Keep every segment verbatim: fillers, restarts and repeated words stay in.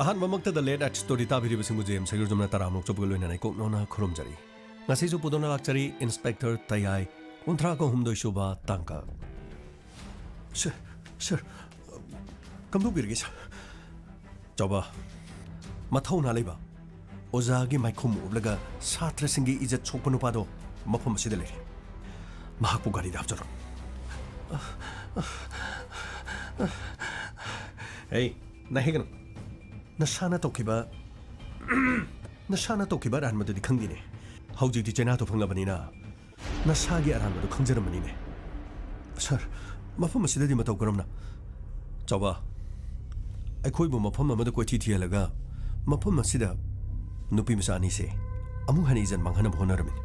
ꯑꯍꯥꯟꯕꯃꯛꯇꯗ Late Night Story ꯇꯥꯕꯤꯔꯤꯕꯁꯤꯡꯕꯨ J M ꯁꯩꯒ꯭ꯔꯖꯝꯅ ꯇꯔꯥꯃꯨꯛ ꯆꯧꯕꯒ ꯂꯣꯏꯅꯅ ꯏꯀꯣꯛ ꯅꯧꯅ ꯈꯨꯔꯨꯝꯖꯔꯤ꯫ ꯉꯁꯤꯁꯨ ꯄꯨꯗꯨꯅ ꯂꯥꯛꯆꯔꯤ Inspector ꯇꯌꯥꯏ, ꯀꯨꯟꯊ꯭ꯔꯥꯒ ꯍꯨꯝꯗꯣꯏ ꯁꯨꯕ ꯇꯥꯡꯀꯛ꯫ ꯁꯔ, ꯁꯔ, ꯀꯝꯗꯧꯕꯤꯔꯒꯦ, ꯁꯔ? ꯆꯥꯎꯕ, ꯃꯊꯧꯅꯥ ꯂꯩꯕ ꯑꯣꯖꯥꯒꯤ ꯃꯥꯏꯈꯨꯝ ꯎꯞꯂꯒ ꯁꯥꯇ꯭ꯔꯁꯤꯡꯒꯤ ꯏꯖꯠ ꯁꯣꯛꯄ ꯅꯨꯄꯥꯗꯣ ꯃꯐꯝ ꯑꯁꯤꯗ ꯂꯩꯔꯦ꯫ ꯃꯍꯥꯛꯄꯨ ꯒꯥꯔꯤꯗ ꯍꯥꯞꯆꯔꯣ꯫ ꯑꯩ, ꯅꯥꯍꯦꯛꯀꯅꯨ꯫ ꯅꯁꯥꯅ ꯇꯧꯈꯤꯕ, ꯅꯁꯥꯅ ꯇꯧꯈꯤꯕ ꯑꯔꯥꯟꯕꯗꯨꯗꯤ ꯈꯪꯗꯦꯅꯦ꯫ ꯍꯧꯖꯤꯛꯇꯤ ꯆꯩꯅꯥꯗꯣ ꯐꯪꯂꯕꯅꯤꯅ ꯅꯁꯥꯒꯤ ꯑꯔꯥꯟꯕꯗꯨ ꯈꯪꯖꯔꯝꯃꯅꯤꯅꯦ꯫ ꯁꯔ, ꯃꯐꯝ ꯑꯁꯤꯗꯗꯤ ꯃꯇꯧ ꯀꯔꯝꯅ? ꯆꯥꯎꯕ, ꯑꯩꯈꯣꯏꯕꯨ ꯃꯐꯝ ꯑꯃꯗ ꯀꯣꯏꯊꯤ ꯊꯤꯍꯜꯂꯒ ꯃꯐꯝ ꯑꯁꯤꯗ ꯅꯨꯄꯤ ꯃꯆꯥ ꯑꯅꯤꯁꯦ ꯑꯃꯨꯛ ꯍꯟꯅ ꯏꯖꯠ ꯃꯥꯡꯍꯟꯅꯕ ꯍꯣꯠꯅꯔꯝꯃꯤꯅꯤ꯫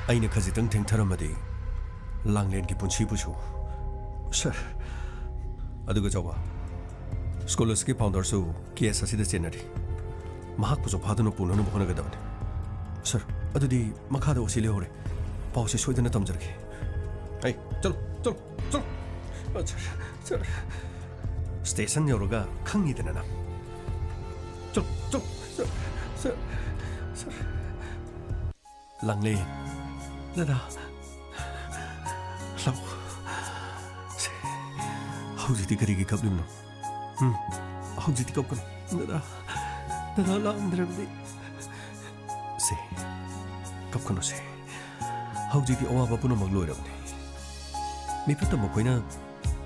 ꯑꯩꯅ ꯈꯖꯤꯛꯇꯪ ꯊꯦꯡꯊꯔꯝꯃꯗꯤ ꯂꯥꯡꯂꯦꯟꯒꯤ ꯄꯨꯟꯁꯤꯕꯨꯁꯨ꯫ ꯁꯔ, ꯑꯗꯨꯒ ꯆꯥꯎꯕ, ꯁ꯭ꯀꯣꯂꯔꯁꯀꯤ ꯐꯥꯎꯟꯗꯔꯁꯨ ꯀꯦꯁ ꯑꯁꯤꯗ ꯆꯦꯟꯅꯔꯤ꯫ ꯃꯍꯥꯛꯄꯨꯁꯨ ꯐꯥꯗꯨꯅ ꯄꯨꯅꯅꯕ ꯍꯣꯠꯅꯒꯗꯕꯅꯤ꯫ ꯁꯔ, ꯑꯗꯨꯗꯤ ꯃꯈꯥꯗ ꯑꯣꯁꯤ ꯂꯩꯍꯧꯔꯦ꯫ ꯄꯥꯎꯁꯦ ꯁꯣꯏꯗꯅ ꯇꯝꯖꯔꯛꯀꯦ꯫ ꯑꯩ, ꯆꯠꯂꯣ, ꯆꯠꯂꯣ, ꯆꯠꯂꯣ꯫ ꯑ, ꯁꯔ, ꯁꯔ꯫ ꯁ꯭ꯇꯦꯁꯟ ꯌꯧꯔꯒ ꯈꯪꯉꯤꯗꯅ ꯅꯪ꯫ ꯆꯠꯂꯣ, ꯆꯠꯂꯣ, ꯁꯔ, ꯁꯔ, ꯁꯔ꯫ ꯂꯥꯡꯂꯦ꯫ ꯗꯗꯥ꯫ ꯂꯥꯛꯑꯣ꯫ ꯁꯦ, ꯍꯧꯖꯤꯛꯇꯤ ꯀꯔꯤꯒꯤ ꯀꯞꯂꯤꯕꯅꯣ? ꯎꯝ, ꯍꯧꯖꯤꯛꯇꯤ ꯀꯞꯀꯅꯨ꯫ ꯗꯗꯥ, ꯗꯗꯥ ꯂꯥꯛꯑꯝꯗ꯭ꯔꯕꯗꯤ꯫ ꯁꯦ, ꯀꯞꯀꯅꯨꯁꯦ꯫ ꯍꯧꯖꯤꯛꯇꯤ ꯑꯋꯥꯕ ꯄꯨꯝꯅꯃꯛ ꯂꯣꯏꯔꯕꯅꯤ꯫ ꯃꯤꯐꯠꯇ ꯃꯈꯣꯏꯅ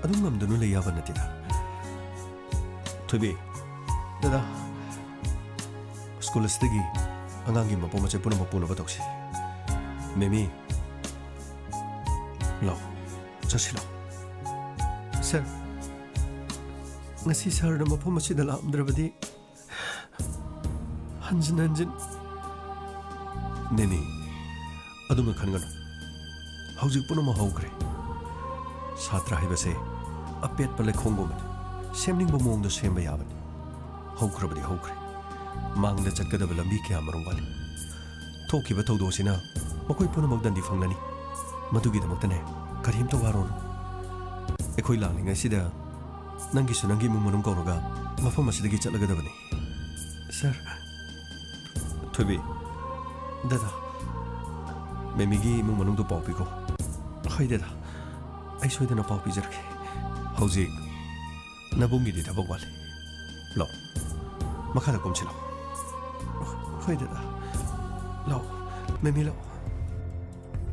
ꯑꯗꯨꯝ ꯉꯝꯗꯨꯅ ꯂꯩ ꯌꯥꯕ ꯅꯠꯇꯦꯗ꯫ ꯊꯣꯏꯕꯤ, ꯗꯗꯥ, ꯁ꯭ꯀꯨꯜ ꯑꯁꯤꯗꯒꯤ ꯑꯉꯥꯡꯒꯤ ꯃꯄꯣꯠ ꯃꯆꯩ ꯄꯨꯝꯅꯃꯛ ꯄꯨꯅꯕ ꯇꯧꯁꯤ꯫ ꯃꯦꯃꯤ, ꯂꯥꯎ, ꯆꯠꯁꯤ ꯂꯥꯎ꯫ ꯁꯔ, ꯉꯁꯤ ꯁꯔꯅ ꯃꯐꯝ ꯑꯁꯤꯗ ꯂꯥꯛꯑꯝꯗ꯭ꯔꯕꯗꯤ ꯍꯟꯖꯤꯟ ꯍꯟꯖꯤꯟ꯫ ꯅꯦꯅꯦ, ꯑꯗꯨꯝꯅ ꯈꯟꯒꯅꯨ꯫ ꯍꯧꯖꯤꯛ ꯄꯨꯝꯅꯃꯛ ꯍꯧꯈ꯭ꯔꯦ꯫ ꯁꯥꯇ꯭ꯔ ꯍꯥꯏꯕꯁꯦ ꯑꯄꯦꯠꯄ ꯂꯩꯈꯣꯝꯒꯨꯝꯕꯅꯤ꯫ ꯁꯦꯝꯅꯤꯡꯕ ꯃꯑꯣꯡꯗ ꯁꯦꯝꯕ ꯌꯥꯕꯅꯤ꯫ ꯍꯧꯈ꯭ꯔꯕꯗꯤ ꯍꯧꯈ꯭ꯔꯦ꯫ ꯃꯥꯡꯗ ꯆꯠꯀꯗꯕ ꯂꯝꯕꯤ ꯀꯌꯥ ꯃꯔꯨꯝ ꯋꯥꯠꯂꯤ꯫ ꯊꯣꯛꯈꯤꯕ ꯊꯧꯗꯣꯛ ꯑꯁꯤꯅ ꯃꯈꯣꯏ ꯄꯨꯝꯅꯃꯛ ꯗꯟꯗꯤ ꯐꯪꯂꯅꯤ꯫ ꯃꯗꯨꯒꯤꯗꯃꯛꯇꯅꯦ, ꯀꯔꯤꯝꯇ ꯋꯥꯔꯨꯔꯅꯨ꯫ ꯑꯩꯈꯣꯏ ꯂꯥꯛꯂꯤꯉꯩꯁꯤꯗ ꯅꯪꯒꯤꯁꯨ ꯅꯪꯒꯤ ꯏꯃꯨꯡ ꯃꯅꯨꯡ ꯀꯧꯔꯒ ꯃꯐꯝ ꯑꯁꯤꯗꯒꯤ ꯆꯠꯂꯒꯗꯕꯅꯤ꯫ ꯁꯥꯔ꯫ ꯊꯣꯏꯕꯤ, ꯗꯗꯥ, ꯃꯦꯃꯤꯒꯤ ꯏꯃꯨꯡ ꯃꯅꯨꯡꯗꯨ ꯄꯥꯎ ꯄꯤꯈꯣ꯫ ꯍꯣꯏ ꯗꯗꯥ, ꯑꯩ ꯁꯣꯏꯗꯅ ꯄꯥꯎ ꯄꯤꯖꯔꯛꯀꯦ꯫ ꯍꯧꯖꯤꯛ ꯅꯕꯨꯡꯒꯤꯗꯤ ꯊꯕꯛ ꯋꯥꯠꯂꯤ꯫ ꯂꯥꯛꯑꯣ, ꯃꯈꯥꯗ ꯀꯨꯝꯁꯤ ꯂꯥꯛꯑꯣ꯫ ꯍꯣꯏ ꯗꯗꯥ, ꯂꯥꯛꯑꯣ, ꯃꯦꯃꯤ ꯂꯥꯛꯑꯣ꯫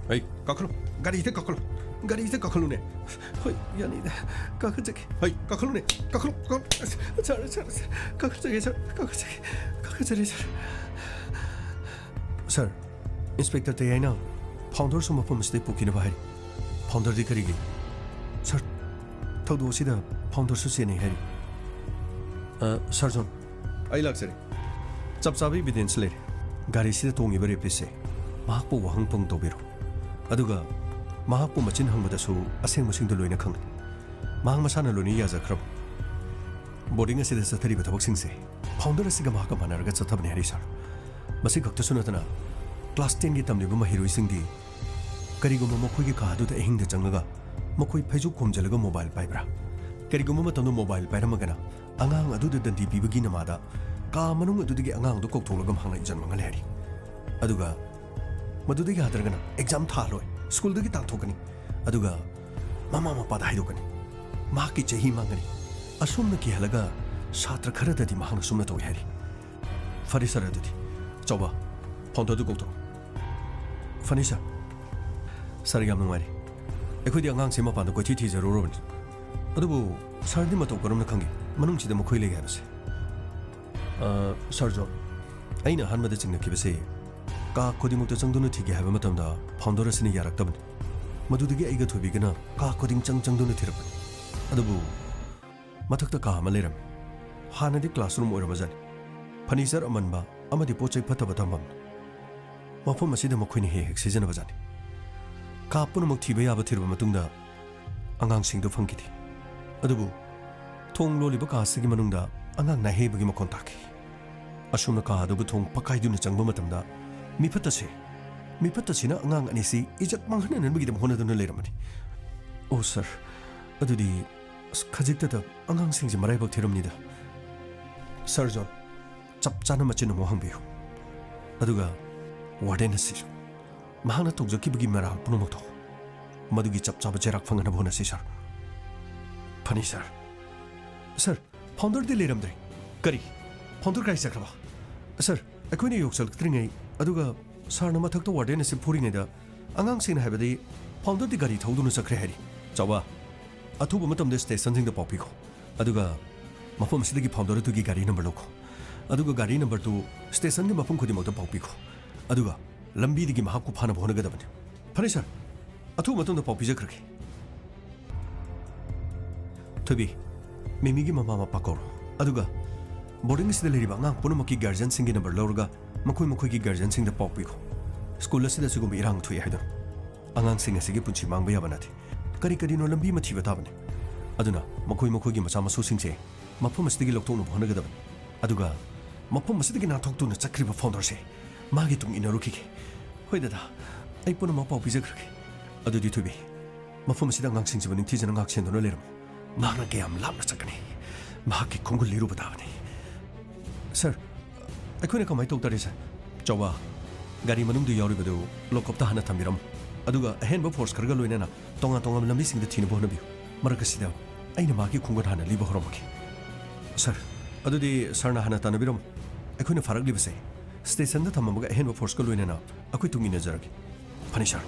ꯑꯩ ꯀꯥꯈꯠꯂꯣ, ꯒꯥꯔꯤꯗ ꯀꯥꯈꯠꯂꯣ, ꯒꯥꯔꯤꯗ ꯀꯥꯈꯠꯂꯨꯅꯦ꯫ ꯍꯣꯏ, ꯌꯥꯅꯤꯗ, ꯀꯥꯈꯠꯆꯒꯦ꯫ ꯍꯣꯏ, ꯀꯥꯈꯠꯂꯨꯅꯦ, ꯀꯥꯈꯠꯂꯣ, ꯀꯥꯈꯠꯂꯣ꯫ ꯁꯥꯔ, ꯁꯥꯔ, ꯁꯥꯔ, ꯀꯥꯈꯠꯆꯒꯦ ꯁꯥꯔ, ꯀꯥꯈꯠꯆꯒꯦ, ꯀꯥꯈꯠꯆꯔꯦ ꯁꯥꯔ꯫ ꯁꯥꯔ, ꯏꯟꯁꯄꯦꯛꯇꯔ ꯇꯌꯥꯏꯅ ꯐꯥꯎꯟꯗꯔꯁꯨ ꯃꯐꯝ ꯑꯁꯤꯗꯩ ꯄꯨꯈꯤꯅꯕ ꯍꯥꯏꯔꯤ꯫ ꯐꯥꯎꯟꯗꯔꯗꯤ ꯀꯔꯤꯒꯤ? ꯁꯥꯔ, ꯊꯧꯗꯣꯛ ꯑꯁꯤꯗ ꯐꯥꯎꯟꯗꯔꯁꯨ ꯆꯦꯟꯅꯩ ꯍꯥꯏꯔꯤ꯫ ꯑ, ꯁꯥꯔ ꯖꯣꯟ꯫ ꯑꯩ ꯂꯥꯛꯆꯔꯦ꯫ ꯆꯞ ꯆꯥꯕ ꯏꯕꯤꯗꯦꯟꯁ ꯂꯩꯔꯦ꯫ ꯒꯥꯔꯤꯁꯤꯗ ꯇꯣꯡꯉꯤꯕ ꯔꯦꯄꯤꯁꯁꯦ ꯃꯍꯥꯛꯄꯨ ꯋꯥꯍꯪ ꯄꯨꯡ ꯇꯧꯕꯤꯔꯣ꯫ ꯑꯗꯨꯒ ꯃꯍꯥꯛꯄꯨ ꯃꯆꯤꯟ ꯍꯪꯕꯗꯁꯨ ꯑꯁꯦꯡꯕꯁꯤꯡꯗꯣ ꯂꯣꯏꯅ ꯈꯪꯒꯅꯤ꯫ ꯃꯍꯥꯛ ꯃꯁꯥꯅ ꯂꯣꯏꯅ ꯌꯥꯖꯈ꯭ꯔꯕ꯫ ꯕꯣꯔꯗꯤꯡ ꯑꯁꯤꯗ ꯆꯠꯊꯔꯤꯕ ꯊꯕꯛꯁꯤꯡꯁꯦ ꯐꯥꯎꯟꯗꯔ ꯑꯁꯤꯒ ꯃꯍꯥꯛꯀ ꯃꯥꯟꯅꯔꯒ ꯆꯠꯊꯕꯅꯤ ꯍꯥꯏꯔꯤ ꯁꯥꯔ꯫ ꯃꯁꯤ ꯈꯛꯇꯁꯨ ꯅꯠꯇꯅ ꯀ꯭ꯂꯥꯁ ꯇꯦꯟꯒꯤ ꯇꯝꯂꯤꯕ ꯃꯍꯩꯔꯣꯏꯁꯤꯡꯗꯤ ꯀꯔꯤꯒꯨꯝꯕ ꯃꯈꯣꯏꯒꯤ ꯀꯥ ꯑꯗꯨꯗ ꯑꯍꯤꯡꯗ ꯆꯪꯂꯒ ꯃꯈꯣꯏ ꯐꯩꯖꯨꯞ ꯈꯣꯝꯖꯤꯜꯂꯒ ꯃꯣꯕꯥꯏꯜ ꯄꯥꯏꯕ꯭ꯔꯥ? ꯀꯔꯤꯒꯨꯝꯕ ꯃꯇꯝꯗ ꯃꯣꯕꯥꯏꯜ ꯄꯥꯏꯔꯝꯃꯒꯅ ꯑꯉꯥꯡ ꯑꯗꯨꯗ ꯗꯟꯗꯤ ꯄꯤꯕꯒꯤ ꯅꯃꯥꯗ ꯀꯥ ꯃꯅꯨꯡ ꯑꯗꯨꯗꯒꯤ ꯑꯉꯥꯡꯗꯨ ꯀꯧꯊꯣꯛꯂꯒ ꯃꯍꯥꯛꯅ ꯏꯖꯟ ꯃꯥꯡꯍꯜꯂꯦ ꯍꯥꯏꯔꯤ꯫ ꯑꯗꯨꯒ ꯃꯗꯨꯗꯒꯤ ꯍꯟꯊꯔꯒꯅ ꯑꯦꯛꯖꯥꯝ ꯊꯥꯍꯜꯂꯣꯏ, ꯁ꯭ꯀꯨꯜꯗꯒꯤ ꯇꯥꯟꯊꯣꯛꯀꯅꯤ, ꯑꯗꯨꯒ ꯃꯃꯥ ꯃꯄꯥꯗ ꯍꯥꯏꯗꯣꯛꯀꯅꯤ꯫ ꯃꯍꯥꯛꯀꯤ ꯆꯍꯤ ꯃꯥꯡꯒꯅꯤ꯫ ꯑꯁꯨꯝꯅ ꯀꯤꯍꯜꯂꯒ ꯁꯥꯇ꯭ꯔ ꯈꯔꯗꯗꯤ ꯃꯍꯥꯛꯅ ꯁꯨꯝꯅ ꯇꯧꯏ ꯍꯥꯏꯔꯤ꯫ ꯐꯔꯦ ꯁꯥꯔ, ꯑꯗꯨꯗꯤ ꯆꯥꯎꯕ, ꯐꯥꯎꯟꯗꯔꯗꯨ ꯀꯧꯊꯣꯔꯛꯎ꯫ ꯐꯅꯤ ꯁꯥꯔ꯫ ꯁꯥꯔ, ꯌꯥꯝ ꯅꯨꯡꯉꯥꯏꯔꯦ꯫ ꯑꯩꯈꯣꯏꯗꯤ ꯑꯉꯥꯡꯁꯦ ꯃꯄꯥꯟꯗ ꯀꯣꯏꯊꯤ ꯊꯤꯖꯔꯨꯔꯕꯅꯤ꯫ ꯑꯗꯨꯕꯨ ꯁꯥꯔꯗꯤ ꯃꯇꯧ ꯀꯔꯝꯅ ꯈꯪꯒꯦ ꯃꯅꯨꯡꯁꯤꯗ ꯃꯈꯣꯏ ꯂꯩ ꯍꯥꯏꯕꯁꯦ? ꯑ, ꯁꯥꯔ ꯖꯣꯟ, ꯑꯩꯅ ꯑꯍꯥꯟꯕꯗ ꯆꯤꯡꯅꯈꯤꯕꯁꯦ ꯀꯥ ꯈꯨꯗꯤꯡꯃꯛꯇ ꯆꯪꯗꯨꯅ ꯊꯤꯒꯦ ꯍꯥꯏꯕ ꯃꯇꯝꯗ ꯐꯥꯎꯟꯗꯔ ꯑꯁꯤꯅ ꯌꯥꯔꯛꯇꯕꯅꯤ꯫ ꯃꯗꯨꯗꯒꯤ ꯑꯩꯒ ꯊꯣꯏꯕꯤꯒꯅ ꯀꯥ ꯈꯨꯗꯤꯡ ꯆꯪ ꯆꯪꯗꯨꯅ ꯊꯤꯔꯛꯄꯅꯤ꯫ ꯑꯗꯨꯕꯨ ꯃꯊꯛꯇ ꯀꯥ ꯑꯃ ꯂꯩꯔꯝꯃꯤ꯫ ꯍꯥꯟꯅꯗꯤ ꯀ꯭ꯂꯥꯁꯔꯨꯝ ꯑꯣꯏꯔꯝꯕꯖꯥꯠꯅꯤ꯫ ꯐꯔꯅꯤꯆꯔ ꯑꯃꯟꯕ ꯑꯃꯗꯤ ꯄꯣꯠ ꯆꯩ ꯐꯠꯇꯕ ꯊꯝꯐꯝꯅꯤ꯫ ꯃꯐꯝ ꯑꯁꯤꯗ ꯃꯈꯣꯏꯅ ꯍꯦꯛ ꯍꯦꯛ ꯁꯤꯖꯤꯟꯅꯕꯖꯥꯠꯅꯤ꯫ ꯀꯥ ꯄꯨꯝꯅꯃꯛ ꯊꯤꯕ ꯌꯥꯕ ꯊꯤꯔꯕ ꯃꯇꯨꯡꯗ ꯑꯉꯥꯡꯁꯤꯡꯗꯨ ꯐꯪꯈꯤꯗꯦ꯫ ꯑꯗꯨꯕꯨ ꯊꯣꯡ ꯂꯣꯜꯂꯤꯕ ꯀꯥ ꯑꯁꯤꯒꯤ ꯃꯅꯨꯡꯗ ꯑꯉꯥꯡ ꯅꯥꯍꯩꯕꯒꯤ ꯃꯈꯣꯟ ꯇꯥꯈꯤ꯫ ꯑꯁꯨꯝꯅ ꯀꯥ ꯑꯗꯨꯕꯨ ꯊꯣꯡ ꯄꯛꯈꯥꯏꯗꯨꯅ ꯆꯪꯕ ꯃꯇꯝꯗ ꯃꯤꯐꯠꯇꯁꯦ, ꯃꯤꯐꯠꯇꯁꯤꯅ ꯑꯉꯥꯡ ꯑꯅꯤꯁꯤ ꯏꯖꯠ ꯃꯥꯡꯍꯟꯅꯅꯕꯒꯤꯗꯃꯛ ꯍꯣꯠꯅꯗꯨꯅ ꯂꯩꯔꯝꯕꯅꯤ꯫ ꯑꯣ ꯁꯥꯔ, ꯑꯗꯨꯗꯤ ꯑꯁ, ꯈꯖꯤꯛꯇꯗ ꯑꯉꯥꯡꯁꯤꯡꯁꯦ ꯃꯔꯥꯏꯕꯛ ꯊꯤꯔꯝꯅꯤꯗ꯫ ꯁꯥꯔ ꯖꯣꯟ, ꯆꯞ ꯆꯥꯅ ꯃꯆꯤꯟ ꯑꯃꯨꯛ ꯍꯪꯕꯤꯌꯨ꯫ ꯑꯗꯨꯒ ꯋꯥꯔꯗꯦꯟ ꯑꯁꯤꯁꯨ ꯃꯍꯥꯛꯅ ꯇꯧꯖꯈꯤꯕꯒꯤ ꯃꯔꯥꯜ ꯄꯨꯝꯅꯃꯛꯇꯣ, ꯃꯗꯨꯒꯤ ꯆꯞ ꯆꯥꯕ ꯆꯩꯔꯥꯛ ꯐꯪꯍꯟꯅꯕ ꯍꯣꯠꯅꯁꯤ, ꯁꯥꯔ꯫ ꯐꯅꯤ, ꯁꯥꯔ꯫ ꯁꯥꯔ, ꯐꯥꯎꯟꯗꯔꯗꯤ ꯂꯩꯔꯝꯗ꯭ꯔꯦ꯫ ꯀꯔꯤ? ꯐꯥꯎꯟꯗꯔ ꯀꯥꯏ ꯆꯠꯈ꯭ꯔꯕ? ꯁꯥꯔ, ꯑꯩꯈꯣꯏꯅ ꯌꯧꯁꯤꯜꯂꯛꯇ꯭ꯔꯤꯉꯩ, ꯑꯗꯨꯒ ꯁꯥꯔꯅ ꯃꯊꯛꯇ ꯋꯥꯔꯗꯦꯟ ꯑꯁꯤ ꯐꯨꯔꯤꯉꯩꯗ, ꯑꯉꯥꯡꯁꯤꯡꯅ ꯍꯥꯏꯕꯗꯤ ꯐꯥꯎꯟꯗꯔꯗꯤ ꯒꯥꯔꯤ ꯊꯧꯗꯨꯅ ꯆꯠꯈ꯭ꯔꯦ ꯍꯥꯏꯔꯤ꯫ ꯆꯥꯎꯕ, ꯑꯊꯨꯕ ꯃꯇꯝꯗ ꯁ꯭ꯇꯦꯁꯟꯁꯤꯡꯗ ꯄꯥꯎ ꯄꯤꯈꯣ꯫ ꯑꯗꯨꯒ ꯃꯐꯝ ꯑꯁꯤꯗꯒꯤ ꯐꯥꯎꯟꯗꯔ ꯑꯗꯨꯒꯤ ꯒꯥꯔꯤ ꯅꯝꯕꯔ ꯂꯧꯈꯣ꯫ ꯑꯗꯨꯒ ꯒꯥꯔꯤ ꯅꯝꯕꯔꯗꯨ ꯁ꯭ꯇꯦꯁꯟꯒꯤ ꯃꯐꯝ ꯈꯨꯗꯤꯡꯃꯛꯇ ꯄꯥꯎ ꯄꯤꯈꯣ꯫ ꯑꯗꯨꯒ ꯂꯝꯕꯤꯗꯒꯤ ꯃꯍꯥꯛꯄꯨ ꯐꯥꯅꯕ ꯍꯣꯠꯅꯒꯗꯕꯅꯤ꯫ ꯐꯔꯦ ꯁꯥꯔ, ꯑꯊꯨꯕ ꯃꯇꯝꯗ ꯄꯥꯎ ꯄꯤꯖꯈ꯭ꯔꯒꯦ꯫ ꯊꯣꯏꯕꯤ, ꯃꯤꯃꯤꯒꯤ ꯃꯃꯥ ꯃꯄꯥ ꯀꯧꯔꯣ꯫ ꯑꯗꯨꯒ ꯕꯣꯔꯗꯤꯡ ꯑꯁꯤꯗ ꯂꯩꯔꯤꯕ ꯑꯉꯥꯡ ꯄꯨꯝꯅꯃꯛꯀꯤ ꯒꯥꯔꯖꯤꯌꯟꯁꯤꯡꯒꯤ ꯅꯝꯕꯔ ꯂꯧꯔꯒ ꯃꯈꯣꯏ ꯃꯈꯣꯏꯒꯤ ꯒꯥꯔꯖꯤꯌꯟꯁꯤꯡꯗ ꯄꯥꯎ ꯄꯤꯈꯣ꯫ ꯁ꯭ꯀꯨꯜ ꯑꯁꯤꯗ ꯑꯁꯤꯒꯨꯝꯕ ꯏꯔꯥꯡ ꯊꯣꯛꯏ ꯍꯥꯏꯗꯨꯅ꯫ ꯑꯉꯥꯡꯁꯤꯡ ꯑꯁꯤꯒꯤ ꯄꯨꯟꯁꯤ ꯃꯥꯡꯕ ꯌꯥꯕ ꯅꯠꯇꯦ꯫ ꯀꯔꯤ ꯀꯔꯤꯅꯣ ꯂꯝꯕꯤ ꯑꯃ ꯊꯤꯕ ꯇꯥꯕꯅꯤ꯫ ꯑꯗꯨꯅ ꯃꯈꯣꯏ ꯃꯈꯣꯏꯒꯤ ꯃꯆꯥ ꯃꯁꯨꯁꯤꯡꯁꯦ ꯃꯐꯝ ꯑꯁꯤꯗꯒꯤ ꯂꯧꯊꯣꯛꯅꯕ ꯍꯣꯠꯅꯒꯗꯕꯅꯤ꯫ ꯑꯗꯨꯒ ꯃꯐꯝ ꯑꯁꯤꯗꯒꯤ ꯅꯥꯟꯊꯣꯛꯇꯨꯅ ꯆꯠꯈ꯭ꯔꯤꯕ ꯐꯥꯎꯟꯗꯔꯁꯦ ꯃꯥꯒꯤ ꯇꯨꯡ ꯏꯟꯅꯔꯨꯈꯤꯒꯦ꯫ ꯍꯣꯏ ꯗꯗꯥ, ꯑꯩ ꯄꯨꯝꯅꯃꯛ ꯄꯥꯎ ꯄꯤꯖꯈ꯭ꯔꯒꯦ꯫ ꯑꯗꯨꯗꯤ ꯊꯣꯏꯕꯤ, ꯃꯐꯝ ꯑꯁꯤꯗ ꯑꯉꯥꯡꯁꯤꯡꯁꯤꯕꯨ ꯅꯤꯡꯊꯤꯖꯅ ꯉꯥꯛ ꯁꯦꯟꯗꯨꯅ ꯂꯩꯔꯝꯃꯨ꯫ ꯃꯍꯥꯛꯅ ꯀꯌꯥꯝ ꯂꯥꯞꯅ ꯆꯠꯀꯅꯤ? ꯃꯍꯥꯛꯀꯤ ꯈꯣꯡꯒꯨꯜ ꯂꯤꯔꯨꯕ ꯇꯥꯕꯅꯤ꯫ ꯁꯥꯔ, ꯑꯩꯈꯣꯏꯅ ꯀꯃꯥꯏꯅ ꯇꯧ ꯇꯥꯔꯦ, ꯁꯥꯔ? ꯆꯥꯎꯕ, ꯒꯥꯔꯤ ꯃꯅꯨꯡꯗ ꯌꯥꯎꯔꯤꯕꯗꯨ ꯂꯣꯛꯑꯞꯇ ꯍꯥꯟꯅ ꯊꯝꯕꯤꯔꯝꯃꯨ꯫ ꯑꯗꯨꯒ ꯑꯍꯦꯟꯕ ꯐꯣꯔꯁ ꯈꯔꯒ ꯂꯣꯏꯅꯅ ꯇꯣꯉꯥꯟ ꯇꯣꯉꯥꯟꯕ ꯂꯝꯕꯤꯁꯤꯡꯗ ꯊꯤꯅꯕ ꯍꯣꯠꯅꯕꯤꯌꯨ꯫ ꯃꯔꯛ ꯑꯁꯤꯗ ꯑꯩꯅ ꯃꯍꯥꯛꯀꯤ ꯈꯣꯡꯒꯨꯜ ꯍꯥꯟꯅ ꯂꯤꯕ ꯍꯧꯔꯝꯃꯒꯦ꯫ ꯁꯥꯔ, ꯑꯗꯨꯗꯤ ꯁꯥꯔꯅ ꯍꯥꯟꯅ ꯇꯥꯟꯅꯕꯤꯔꯝꯃꯨ꯫ ꯑꯩꯈꯣꯏꯅ ꯐꯥꯔꯛꯂꯤꯕꯁꯦ ꯁ꯭ꯇꯦꯁꯟꯗ ꯊꯝꯃꯝꯃꯒ ꯑꯍꯦꯟꯕ ꯐꯣꯔꯁꯀ ꯂꯣꯏꯅꯅ ꯑꯩꯈꯣꯏ ꯇꯨꯡ ꯏꯟꯅꯖꯔꯒꯦ꯫ ꯐꯅꯤ, ꯁꯥꯔ꯫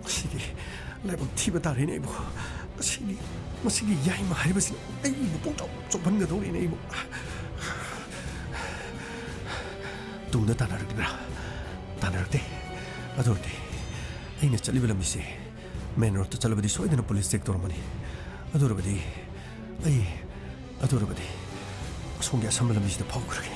ꯑꯁꯤꯗꯤ ꯂꯥꯏꯕꯛ ꯊꯤꯕ ꯇꯥꯔꯦꯅꯦ ꯑꯩꯕꯨ꯫ ꯑꯁꯤꯗꯤ, ꯃꯁꯤꯒꯤ ꯌꯥꯏꯃ ꯍꯥꯏꯔꯤꯕꯁꯤꯅ ꯑꯩꯕꯨ ꯄꯨꯡꯆꯥꯎ ꯆꯥꯎꯍꯟꯒꯗꯧꯔꯦꯅꯦ ꯑꯩꯕꯨ꯫ ꯇꯨꯡꯗ ꯇꯥꯟꯅꯔꯛꯂꯤꯕ꯭ꯔꯥ? ꯇꯥꯟꯅꯔꯛꯇꯦ꯫ ꯑꯗꯨ ꯑꯣꯏꯔꯗꯤ ꯑꯩꯅ ꯆꯠꯂꯤꯕ ꯂꯝꯕꯤꯁꯦ ꯃꯦꯟ ꯔꯣꯗꯇ ꯆꯠꯂꯕꯗꯤ ꯁꯣꯏꯗꯅ ꯄꯨꯂꯤꯁ ꯆꯦꯛ ꯇꯧꯔꯝꯃꯅꯤ꯫ ꯑꯗꯨ ꯑꯣꯏꯔꯕꯗꯤ ꯑꯩ, ꯑꯗꯨ ꯑꯣꯏꯔꯕꯗꯤ ꯑꯁꯣꯝꯒꯤ ꯑꯁꯝꯕ ꯂꯝꯕꯤꯁꯤꯗ ꯐꯥꯎꯈ꯭ꯔꯒꯦ꯫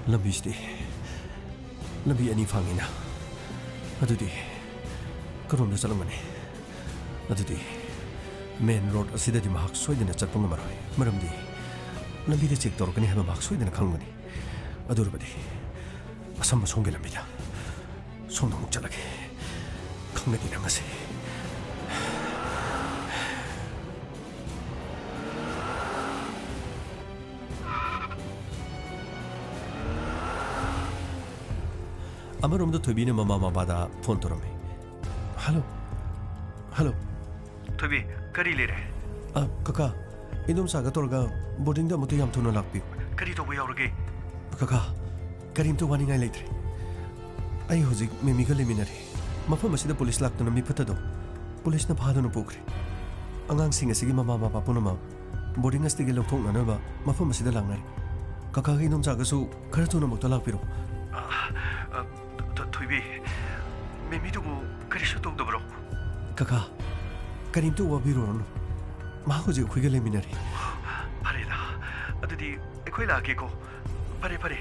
ꯂꯝꯕꯤꯁꯤꯗꯤ ꯂꯝꯕꯤ ꯑꯅꯤ ꯐꯥꯡꯉꯤꯅ꯫ ꯑꯗꯨꯗꯤ ꯀꯔꯣꯝꯗ ꯆꯠꯂꯝꯒꯅꯤ? ꯑꯗꯨꯗꯤ ꯃꯦꯟ ꯔꯣꯗ ꯑꯁꯤꯗꯗꯤ ꯃꯍꯥꯛ ꯁꯣꯏꯗꯅ ꯆꯠꯄ ꯉꯝꯃꯔꯣꯏ, ꯃꯔꯝꯗꯤ ꯂꯝꯕꯤꯗ ꯆꯦꯛ ꯇꯧꯔꯛꯀꯅꯤ ꯍꯥꯏꯕ ꯃꯍꯥꯛ ꯁꯣꯏꯗꯅ ꯈꯪꯒꯅꯤ꯫ ꯑꯗꯨ ꯑꯣꯏꯔꯕꯗꯤ ꯑꯁꯝꯕ ꯁꯣꯝꯒꯤ ꯂꯝꯕꯤꯗ ꯁꯣꯝꯗ ꯑꯃꯨꯛ ꯆꯠꯂꯒꯦ꯫ ꯈꯪꯒꯅꯤ ꯅꯪ ꯉꯁꯤ꯫ ꯑꯃꯔꯣꯝꯗ ꯊꯣꯏꯕꯤꯅ ꯃꯃꯥ ꯃꯄꯥꯗ ꯐꯣꯟ ꯇꯧꯔꯝꯃꯤ꯫ ꯍꯜꯂꯣ꯫ ꯍꯜꯂꯣ꯫ ꯊꯣꯏꯕꯤ, ꯀꯔꯤ ꯂꯩꯔꯦ? ꯑ, ꯀꯀꯥ, ꯏꯗꯣꯝꯆꯥꯒ ꯇꯧꯔꯒ ꯕꯣꯔꯗꯤꯡꯗ ꯑꯃꯨꯛꯇ ꯌꯥꯝ ꯊꯨꯅ ꯂꯥꯛꯄꯤꯌꯨ꯫ ꯀꯔꯤ ꯇꯧꯕ ꯌꯥꯎꯔꯒꯦ? ꯀꯀꯥ, ꯀꯔꯤꯝꯇ ꯋꯥꯅꯤꯡꯉꯥꯏ ꯂꯩꯇ꯭ꯔꯦ꯫ ꯑꯩ ꯍꯧꯖꯤꯛ ꯃꯦꯃꯤꯒ ꯂꯩꯃꯤꯟꯅꯔꯦ꯫ ꯃꯐꯝ ꯑꯁꯤꯗ ꯄꯨꯂꯤꯁ ꯂꯥꯛꯇꯨꯅ ꯃꯤꯐꯠꯇꯗꯣ ꯄꯨꯂꯤꯁꯅ ꯐꯥꯗꯨꯅ ꯄꯨꯈ꯭ꯔꯦ꯫ ꯑꯉꯥꯡꯁꯤꯡ ꯑꯁꯤꯒꯤ ꯃꯃꯥ ꯃꯄꯥ ꯄꯨꯝꯅꯃꯛ ꯕꯣꯔꯗꯤꯡ ꯑꯁꯤꯗꯒꯤ ꯂꯧꯊꯣꯛꯅꯅꯕ ꯃꯐꯝ ꯑꯁꯤꯗ ꯂꯥꯛꯅꯔꯦ꯫ ꯀꯀꯥꯒ ꯏꯗꯣꯝꯆꯥꯒꯁꯨ ꯈꯔ ꯊꯨꯅ ꯑꯃꯨꯛꯇ ꯂꯥꯛꯄꯤꯔꯣ꯫ ꯑ, ꯑ, ꯊꯣ-, ꯊꯣꯏꯕꯤ, ꯃꯦꯃꯤꯗꯨꯕꯨ ꯀꯔꯤꯁꯨ ꯇꯧꯗꯕ꯭ꯔꯣ? ꯀꯀꯥ, ꯀꯔꯤꯝꯇ ꯋꯥꯕꯤꯔꯨꯔꯅꯨ꯫ ꯃꯍꯥꯛ ꯍꯧꯖꯤꯛ ꯑꯩꯈꯣꯏꯒ ꯂꯩꯃꯤꯟꯅꯔꯤ꯫ ꯐꯔꯦꯗ, ꯑꯗꯨꯗꯤ ꯑꯩꯈꯣꯏ ꯂꯥꯛꯑꯒꯦꯀꯣ꯫ ꯐꯔꯦ, ꯐꯔꯦ꯫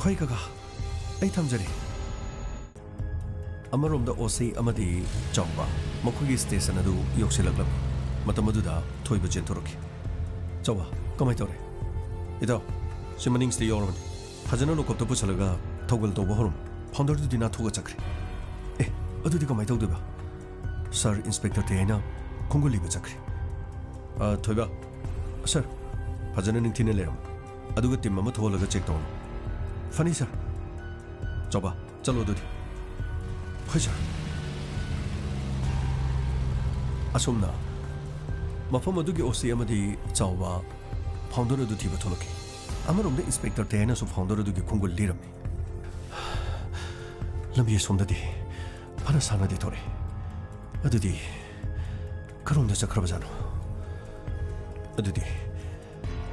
ꯍꯣꯏ ꯀꯀꯥ, ꯑꯩ ꯊꯝꯖꯔꯦ꯫ ꯑꯃꯔꯣꯝꯗ ꯑꯣꯁꯤ ꯑꯃꯗꯤ ꯆꯥꯎꯕ ꯃꯈꯣꯏꯒꯤ ꯁ꯭ꯇꯦꯁꯟ ꯑꯗꯨ ꯌꯧꯁꯤꯜꯂꯛꯂꯝꯃꯤ꯫ ꯃꯇꯝ ꯑꯗꯨꯗ ꯊꯣꯏꯕ ꯆꯦꯟꯊꯣꯔꯛꯈꯤ꯫ ꯆꯥꯎꯕ, ꯀꯃꯥꯏ ꯇꯧꯔꯦ? ꯏꯇꯥꯎ, ꯁꯤ ꯃꯅꯤꯡꯁꯤꯗ ꯌꯧꯔꯕꯅꯤ꯫ ꯐꯖꯅ ꯂꯣꯀꯞꯇ ꯄꯨꯁꯜꯂꯒ ꯊꯧꯒꯜ ꯇꯧꯕ ꯍꯧꯔꯝꯃꯨ꯫ ꯐꯥꯎꯟꯗꯔꯗꯨꯗꯤ ꯅꯥꯟꯊꯣꯛꯑ ꯆꯠꯈ꯭ꯔꯦ꯫ ꯑꯦ, ꯑꯗꯨꯗꯤ ꯀꯃꯥꯏ ꯇꯧꯗꯣꯏꯕ? ꯁꯥꯔ ꯏꯟꯁꯄꯦꯛꯇꯔ ꯇꯦ ꯍꯥꯏꯅ ꯈꯣꯡꯒꯨꯜ ꯂꯤꯕ ꯆꯠꯈ꯭ꯔꯦ꯫ ꯑ, ꯊꯣꯏꯕ, ꯁꯥꯔ, ꯐꯖꯅ ꯅꯤꯡꯊꯤꯅ ꯂꯩꯔꯝꯃꯨ꯫ ꯑꯗꯨꯒ ꯇꯤꯝ ꯑꯃ ꯊꯣꯛꯍꯜꯂꯒ ꯆꯦꯛ ꯇꯧꯔꯝꯃꯨ꯫ ꯐꯅꯤ, ꯁꯥꯔ꯫ ꯆꯥꯎꯕ, ꯆꯠꯂꯣ ꯑꯗꯨꯗꯤ꯫ ꯍꯣꯏ, ꯁꯥꯔ꯫ ꯑꯁꯨꯝꯅ ꯃꯐꯝ ꯑꯗꯨꯒꯤ ꯑꯣꯁꯤ ꯑꯃꯗꯤ ꯆꯥꯎꯕ ꯐꯥꯎꯟꯗꯔ ꯑꯗꯨ ꯊꯤꯕ ꯊꯣꯛꯂꯛꯈꯤ꯫ ꯑꯃꯔꯣꯝꯗ ꯏꯟꯁꯄꯦꯛꯇꯔ ꯇꯦ ꯍꯥꯏꯅꯁꯨ ꯐꯥꯎꯟꯗꯔ ꯑꯗꯨꯒꯤ ꯈꯣꯡꯒꯨꯜ ꯂꯤꯔꯝꯃꯤ꯫ ꯂꯝꯕꯤ ꯑꯁꯣꯝꯗꯗꯤ ꯐꯅ ꯁꯥꯡꯅꯗꯤ ꯊꯣꯔꯛꯑꯦ꯫ ꯑꯗꯨꯗꯤ ꯀꯔꯣꯝꯗ ꯆꯠꯈ꯭ꯔꯕꯖꯥꯠꯅꯣ? ꯑꯗꯨꯗꯤ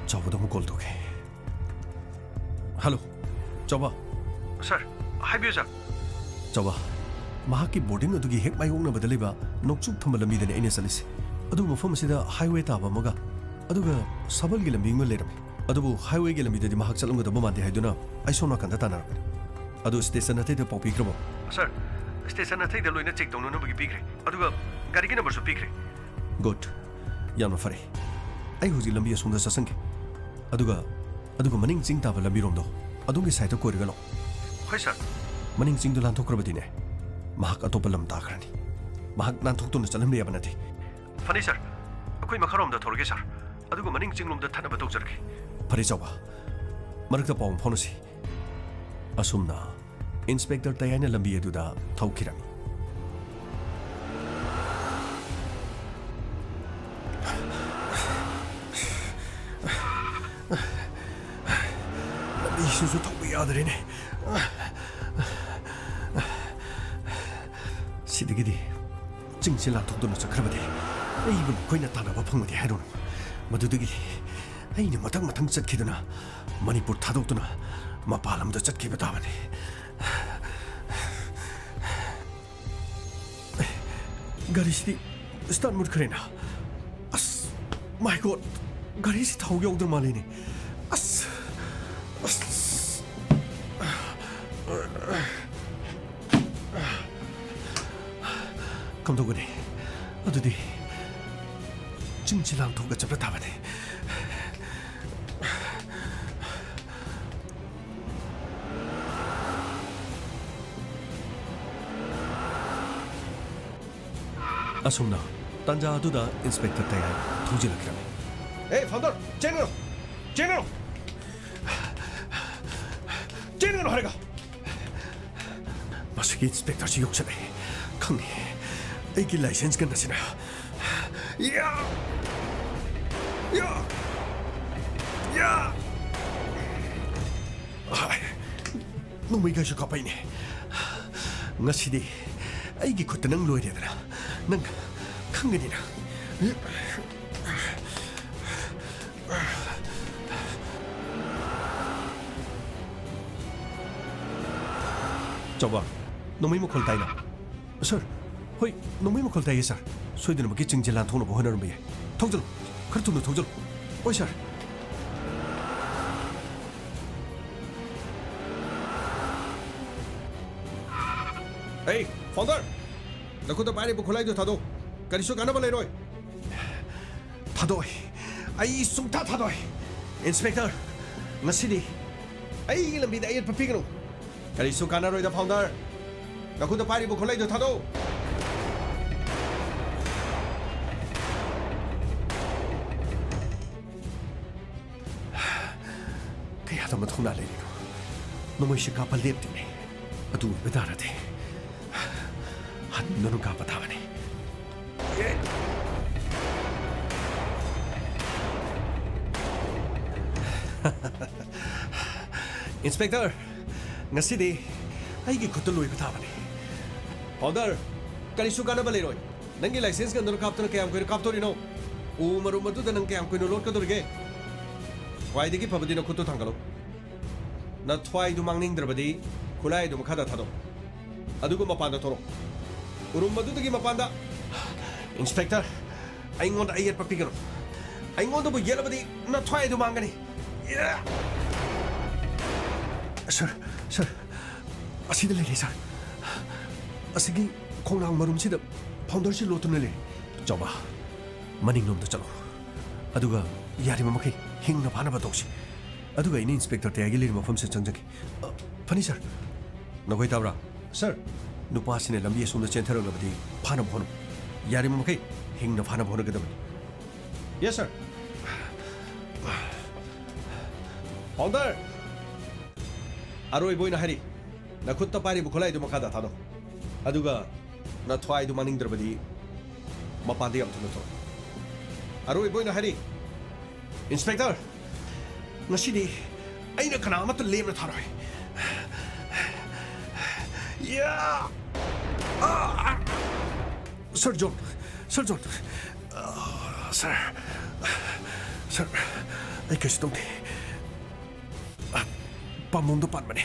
ꯆꯥꯎꯕꯗ ꯑꯃꯨꯛ ꯀꯣꯜ ꯇꯧꯒꯦ꯫ ꯍꯜꯂꯣ, ꯆꯥꯎꯕ꯫ ꯁꯥꯔ, ꯍꯥꯏꯕꯤꯌꯨ, ꯁꯥꯔ꯫ ꯆꯥꯎꯕ, ꯃꯍꯥꯛꯀꯤ ꯕꯣꯔꯗꯤꯡ ꯑꯗꯨꯒꯤ ꯍꯦꯛ ꯃꯥꯌꯣꯛꯅꯕꯗ ꯂꯩꯕ ꯅꯣꯡꯆꯨꯞ ꯊꯪꯕ ꯂꯝꯕꯤꯗꯅꯤ ꯑꯩꯅ ꯆꯠꯂꯤꯁꯦ꯫ ꯑꯗꯨ ꯃꯐꯝ ꯑꯁꯤꯗ ꯍꯥꯏꯋꯦ ꯇꯥꯕ ꯑꯃꯒ, ꯑꯗꯨꯒ ꯁꯥꯕꯜꯒꯤ ꯂꯝꯕꯤ ꯑꯃ ꯂꯩꯔꯝꯃꯤ꯫ ꯑꯗꯨꯕꯨ highwayꯒꯤ ꯂꯝꯕꯤꯗꯗꯤ ꯃꯍꯥꯛ ꯆꯠꯂꯝꯒꯗꯕ ꯃꯥꯟꯗꯦ ꯍꯥꯏꯗꯨꯅ ꯑꯩ ꯁꯣꯝ ꯅꯥꯀꯟꯗ ꯇꯥꯟꯅꯔꯛꯄꯅꯤ꯫ ꯑꯗꯨ station ꯑꯇꯩꯗ ꯄꯥꯎ ꯄꯤꯈ꯭ꯔꯕꯣ? Sir, station ꯑꯇꯩꯗ ꯂꯣꯏꯅ check ꯇꯧꯅꯅꯕꯒꯤ ꯄꯤꯈ꯭ꯔꯦ, ꯑꯗꯨꯒ ꯒꯥꯔꯤꯒꯤ numberꯁꯨ ꯄꯤꯈ꯭ꯔꯦ꯫ Good, ꯌꯥꯝꯅ ꯐꯔꯦ꯫ ꯑꯩ ꯍꯧꯖꯤꯛ ꯂꯝꯕꯤ ꯑꯁꯣꯝꯗ ꯆꯠꯁꯟꯒꯦ, ꯑꯗꯨꯒ ꯑꯗꯨꯒ ꯃꯅꯤꯡ ꯆꯤꯡ ꯇꯥꯕ ꯂꯝꯕꯤꯔꯣꯝꯗꯣ, ꯑꯗꯣꯝꯒꯤ sideꯇ ꯀꯣꯏꯔꯒ ꯂꯥꯛꯑꯣ꯫ ꯍꯣꯏ sir꯫ ꯃꯅꯤꯡ ꯆꯤꯡꯗꯨ ꯂꯥꯟꯊꯣꯛꯈ꯭ꯔꯕꯗꯤꯅꯦ, ꯃꯍꯥꯛ ꯑꯇꯣꯞꯄ ꯂꯝ ꯇꯥꯈ꯭ꯔꯅꯤ꯫ ꯃꯍꯥꯛ ꯅꯥꯟꯊꯣꯛꯇꯨꯅ ꯆꯠꯍꯟꯕ ꯌꯥꯕ ꯅꯠꯇꯦ꯫ ꯐꯅꯤ sir, ꯑꯩꯈꯣꯏ ꯃꯈꯥꯔꯣꯝꯗ ꯊꯧꯔꯒꯦ sir, ꯑꯗꯨꯒ ꯃꯅꯤꯡ ꯆꯤꯡꯂꯣꯝꯗ ꯊꯠꯅꯕ ꯇꯧꯖꯔꯒꯦ꯫ ꯐꯔꯦ ꯆꯥꯎꯕ, ꯃꯔꯛꯇ ꯄꯥꯎ ꯑꯃ ꯐꯥꯎꯅꯁꯤ꯫ ꯑꯁꯨꯝꯅ Inspector ꯇꯌꯥꯏꯅ ꯂꯝꯕꯤ ꯑꯗꯨꯗ ꯊꯧꯈꯤꯔꯝꯃꯤ꯫ ꯂꯝꯕꯤꯁꯤꯁꯨ ꯊꯧꯕ ꯌꯥꯗ꯭ꯔꯦꯅꯦ꯫ ꯁꯤꯗꯒꯤꯗꯤ ꯆꯤꯡꯁꯤ ꯂꯥꯟꯊꯣꯛꯇꯨꯅ ꯆꯠꯈ꯭ꯔꯕꯗꯤ ꯑꯩꯕꯨ ꯃꯈꯣꯏꯅ ꯇꯥꯟꯅꯕ ꯐꯪꯕꯗꯤ ꯍꯥꯏꯔꯨꯅꯨ꯫ ꯃꯗꯨꯗꯒꯤꯗꯤ ꯑꯩꯅ ꯃꯊꯪ ꯃꯊꯪ ꯆꯠꯈꯤꯗꯨꯅ ꯃꯅꯤꯄꯨꯔ ꯊꯥꯗꯣꯛꯇꯨꯅ ꯃꯄꯥꯟ ꯂꯝꯗ ꯆꯠꯈꯤꯕ ꯇꯥꯕꯅꯤ꯫ ꯒꯥꯔꯤꯁꯤꯗꯤ start ꯃꯨꯠꯈ꯭ꯔꯦꯅ꯫ ꯑꯁ, my God, ꯒꯥꯔꯤꯁꯤ ꯊꯥꯎ ꯌꯥꯎꯗ꯭ꯔ ꯃꯥꯜꯂꯦꯅꯦ꯫ ꯑꯁ, ꯑꯁ꯫ ꯀꯝꯗꯧꯒꯅꯤ? ꯑꯗꯨꯗꯤ ꯆꯤꯡꯁꯤ ꯂꯥꯟꯊꯣꯛꯑꯒ ꯆꯠꯄ ꯇꯥꯕꯅꯤ꯫ ꯑꯁꯨꯝꯅ ꯇꯥꯟꯖꯥ ꯑꯗꯨꯗ Inspector ꯇꯌꯥꯏ ꯊꯧꯖꯤꯜꯂꯛꯈꯤꯔꯝꯃꯤ꯫ ꯑꯦ, founder, ꯆꯦꯟꯒꯅꯨ! ꯆꯦꯟꯒꯅꯨ! ꯆꯦꯟꯒꯅꯨ ꯍꯥꯏꯔꯒ! ꯃꯁꯤꯒꯤ inspectorꯁꯤ ꯌꯧꯁꯜꯂꯛꯑꯦ꯫ ꯈꯪꯉꯦ꯫ ꯑꯩꯒꯤ license gun ꯑꯁꯤꯅ꯫ ꯌꯥ! ꯌꯥ! ꯌꯥ! ꯍꯥꯏ, ꯅꯣꯡꯃꯩꯒꯁꯨ ꯀꯥꯞꯄꯛꯏꯅꯦ꯫ ꯉꯁꯤꯗꯤ ꯑꯩꯒꯤ ꯈꯨꯠꯇ ꯅꯪ ꯂꯣꯏꯔꯦꯗꯅ꯫ ꯅꯪ ꯈꯪꯒꯅꯤ ꯅꯪ꯫ ꯆꯥꯎꯕ, ꯅꯣꯡꯃꯩ ꯃꯈꯣꯜ ꯇꯥꯏꯅ꯫ Sir, ꯍꯣꯏ, ꯅꯣꯡꯃꯩ ꯃꯈꯣꯜ ꯇꯥꯏꯌꯦ, sir꯫ ꯁꯣꯏꯗꯅꯃꯛꯀꯤ ꯆꯤꯡꯁꯦ ꯂꯥꯟꯊꯣꯛꯅꯕ ꯍꯣꯠꯅꯔꯝꯕ ꯌꯥꯏ꯫ ꯊꯧꯖꯜꯂꯨ, ꯈꯔ ꯊꯨꯅ ꯊꯧꯖꯜꯂꯨ꯫ ꯍꯣꯏ, sir꯫ ꯑꯩ, ꯐꯥꯎꯟꯗꯔ! ꯅꯈꯨꯠꯇ ꯄꯥꯏꯔꯤꯕ ꯈꯨꯠꯂꯥꯏꯗꯨ ꯊꯥꯗꯣꯛ꯫ ꯀꯔꯤꯁꯨ ꯀꯥꯟꯅꯕ ꯂꯩꯔꯣꯏ꯫ ꯊꯥꯗꯣꯛꯑꯣꯏ꯫ ꯑꯩ ꯁꯨꯡꯊꯥ ꯊꯥꯗꯣꯛꯑꯣꯏ꯫ ꯏꯟꯁꯄꯦꯛꯇꯔ, ꯉꯁꯤꯗꯤ ꯑꯩꯒꯤ ꯂꯝꯕꯤꯗ ꯑꯌꯦꯠꯄ ꯄꯤꯒꯅꯨ꯫ ꯀꯔꯤꯁꯨ ꯀꯥꯟꯅꯔꯣꯏꯗ, ꯐꯥꯎꯟꯗꯔ꯫ ꯅꯈꯨꯠꯇ ꯄꯥꯏꯔꯤꯕ ꯈꯨꯠꯂꯥꯏꯗꯨ ꯊꯥꯗꯣꯛꯎ꯫ ꯀꯌꯥꯗ ꯃꯊꯧꯅꯥ ꯂꯩꯔꯤꯅꯣ? ꯅꯣꯡꯃꯩꯁꯦ ꯀꯥꯞꯄ ꯂꯦꯞꯇꯦꯅꯦ꯫ ꯑꯗꯨ ꯑꯣꯏꯕ ꯇꯥꯔꯗꯤ ꯍꯟꯗꯨꯅ ꯀꯥꯞꯄ ꯊꯥꯕꯅꯤ꯫ ꯏꯟꯁꯄꯦꯛꯇꯔ, ꯉꯁꯤꯗꯤ ꯑꯩꯒꯤ ꯈꯨꯠꯇ ꯂꯣꯏꯕ ꯊꯥꯕꯅꯤ꯫ ꯐꯥꯎꯟꯗꯔ, ꯀꯔꯤꯁꯨ ꯀꯥꯟꯅꯕ ꯂꯩꯔꯣꯏ꯫ ꯅꯪꯒꯤ ꯂꯥꯏꯁꯦꯟꯁ ꯉꯟꯗꯨꯅ ꯀꯥꯞꯇꯨꯅ ꯀꯌꯥꯝ ꯀꯨꯏꯅ ꯀꯥꯞꯇꯣꯔꯤꯅꯣ? ꯎ ꯃꯔꯨꯝ ꯑꯗꯨꯗ ꯅꯪ ꯀꯌꯥꯝ ꯀꯨꯏꯅ ꯂꯣꯠꯀꯗꯧꯔꯤꯒꯦ? ꯈ꯭ꯋꯥꯏꯗꯒꯤ ꯐꯕꯗꯤ ꯅꯈꯨꯠꯇꯨ ꯊꯥꯡꯒꯠꯂꯨ꯫ ꯅꯊ꯭ꯋꯥꯏꯗꯨ ꯃꯥꯡꯅꯤꯡꯗ꯭ꯔꯕꯗꯤ ꯈꯨꯠꯂꯥꯏꯗꯨ ꯃꯈꯥꯗ ꯊꯥꯗꯣꯛ꯫ ꯑꯗꯨꯒ ꯃꯄꯥꯟꯗ ꯊꯣꯛꯂꯛ꯫ ꯎꯔꯨꯝ ꯑꯗꯨꯗꯒꯤ ꯃꯄꯥꯟꯗ꯫ ꯏꯟꯁꯄꯦꯛꯇꯔ, ꯑꯩꯉꯣꯟꯗ ꯑꯌꯦꯠꯄ ꯄꯤꯒꯅꯨ꯫ ꯑꯩꯉꯣꯟꯗꯕꯨ ꯌꯦꯠꯂꯕꯗꯤ ꯅꯊ꯭ꯋꯥꯏꯗꯨ ꯃꯥꯡꯒꯅꯤ꯫ ꯁꯥꯔ, ꯁꯥꯔ, ꯑꯁꯤꯗ ꯂꯩꯔꯦ, ꯁꯥꯔ꯫ ꯑꯁꯤꯒꯤ ꯈꯣꯡꯅꯥꯡ ꯃꯔꯨꯝꯁꯤꯗ ꯐꯥꯎꯟꯗꯔꯁꯤ ꯂꯣꯠꯇꯨꯅ ꯂꯩꯔꯦ꯫ ꯆꯥꯎꯕ, ꯃꯅꯤꯡꯂꯣꯝꯗ ꯆꯠꯂꯣ꯫ ꯑꯗꯨꯒ ꯌꯥꯔꯤꯕ ꯃꯈꯩ ꯍꯤꯡꯅ ꯐꯥꯅꯕ ꯇꯧꯁꯤ꯫ ꯑꯗꯨꯒ ꯑꯩꯅ ꯏꯟꯁꯄꯦꯛꯇꯔ ꯇꯌꯥꯏꯒꯤ ꯂꯩꯔꯤꯕ ꯃꯐꯝꯁꯤꯗ ꯆꯪꯖꯒꯦ꯫ ꯑ, ꯐꯅꯤ, ꯁꯥꯔ꯫ ꯅꯈꯣꯏ ꯇꯥꯕ꯭ꯔꯥ? ꯁꯥꯔ, ꯅꯨꯄꯥꯁꯤꯅ ꯂꯝꯕꯤ ꯑꯁꯣꯝꯗ ꯆꯦꯟꯊꯔꯛꯂꯕꯗꯤ ꯐꯥꯅꯕ ꯍꯣꯠꯅꯧ꯫ ꯌꯥꯔꯤꯕ ꯃꯈꯩ ꯍꯤꯡꯅ ꯐꯥꯅꯕ ꯍꯣꯠꯅꯒꯗꯕꯅꯤ꯫ ꯌꯦꯁ, ꯁꯥꯔ꯫ ꯐꯥꯎꯟꯗꯔ! ꯑꯔꯣꯏꯕ ꯑꯣꯏꯅ ꯍꯥꯏꯔꯤ, ꯅꯈꯨꯠꯇ ꯄꯥꯏꯔꯤꯕ ꯈꯨꯠꯂꯥꯏꯗꯨ ꯃꯈꯥꯗ ꯊꯥꯗꯣꯛ꯫ ꯑꯗꯨꯒ ꯅꯊ꯭ꯋꯥꯏꯗꯨ ꯃꯥꯡꯅꯤꯡꯗ꯭ꯔꯕꯗꯤ ꯃꯄꯥꯟꯗ ꯌꯥꯝ ꯊꯨꯅ ꯊꯣꯛ꯫ ꯑꯔꯣꯏꯕ ꯑꯣꯏꯅ ꯍꯥꯏꯔꯤ, ꯏꯟꯁꯄꯦꯛꯇꯔ, ꯉꯁꯤꯗꯤ ꯑꯩꯅ ꯀꯅꯥ ꯑꯃꯠꯇ ꯂꯦꯝꯅ ꯊꯥꯔꯣꯏ꯫ ꯌꯥ! ꯑꯥ! ꯁꯥꯔ ꯖꯣꯟ, ꯁꯥꯔ ꯖꯣꯟ, ꯑꯥ, ꯁꯥꯔ, ꯁꯥꯔ, ꯑꯩ ꯀꯩꯁꯨ ꯇꯧꯗꯦ꯫ ꯄꯥꯝꯕꯣꯝꯗ ꯄꯥꯟꯕꯅꯦ꯫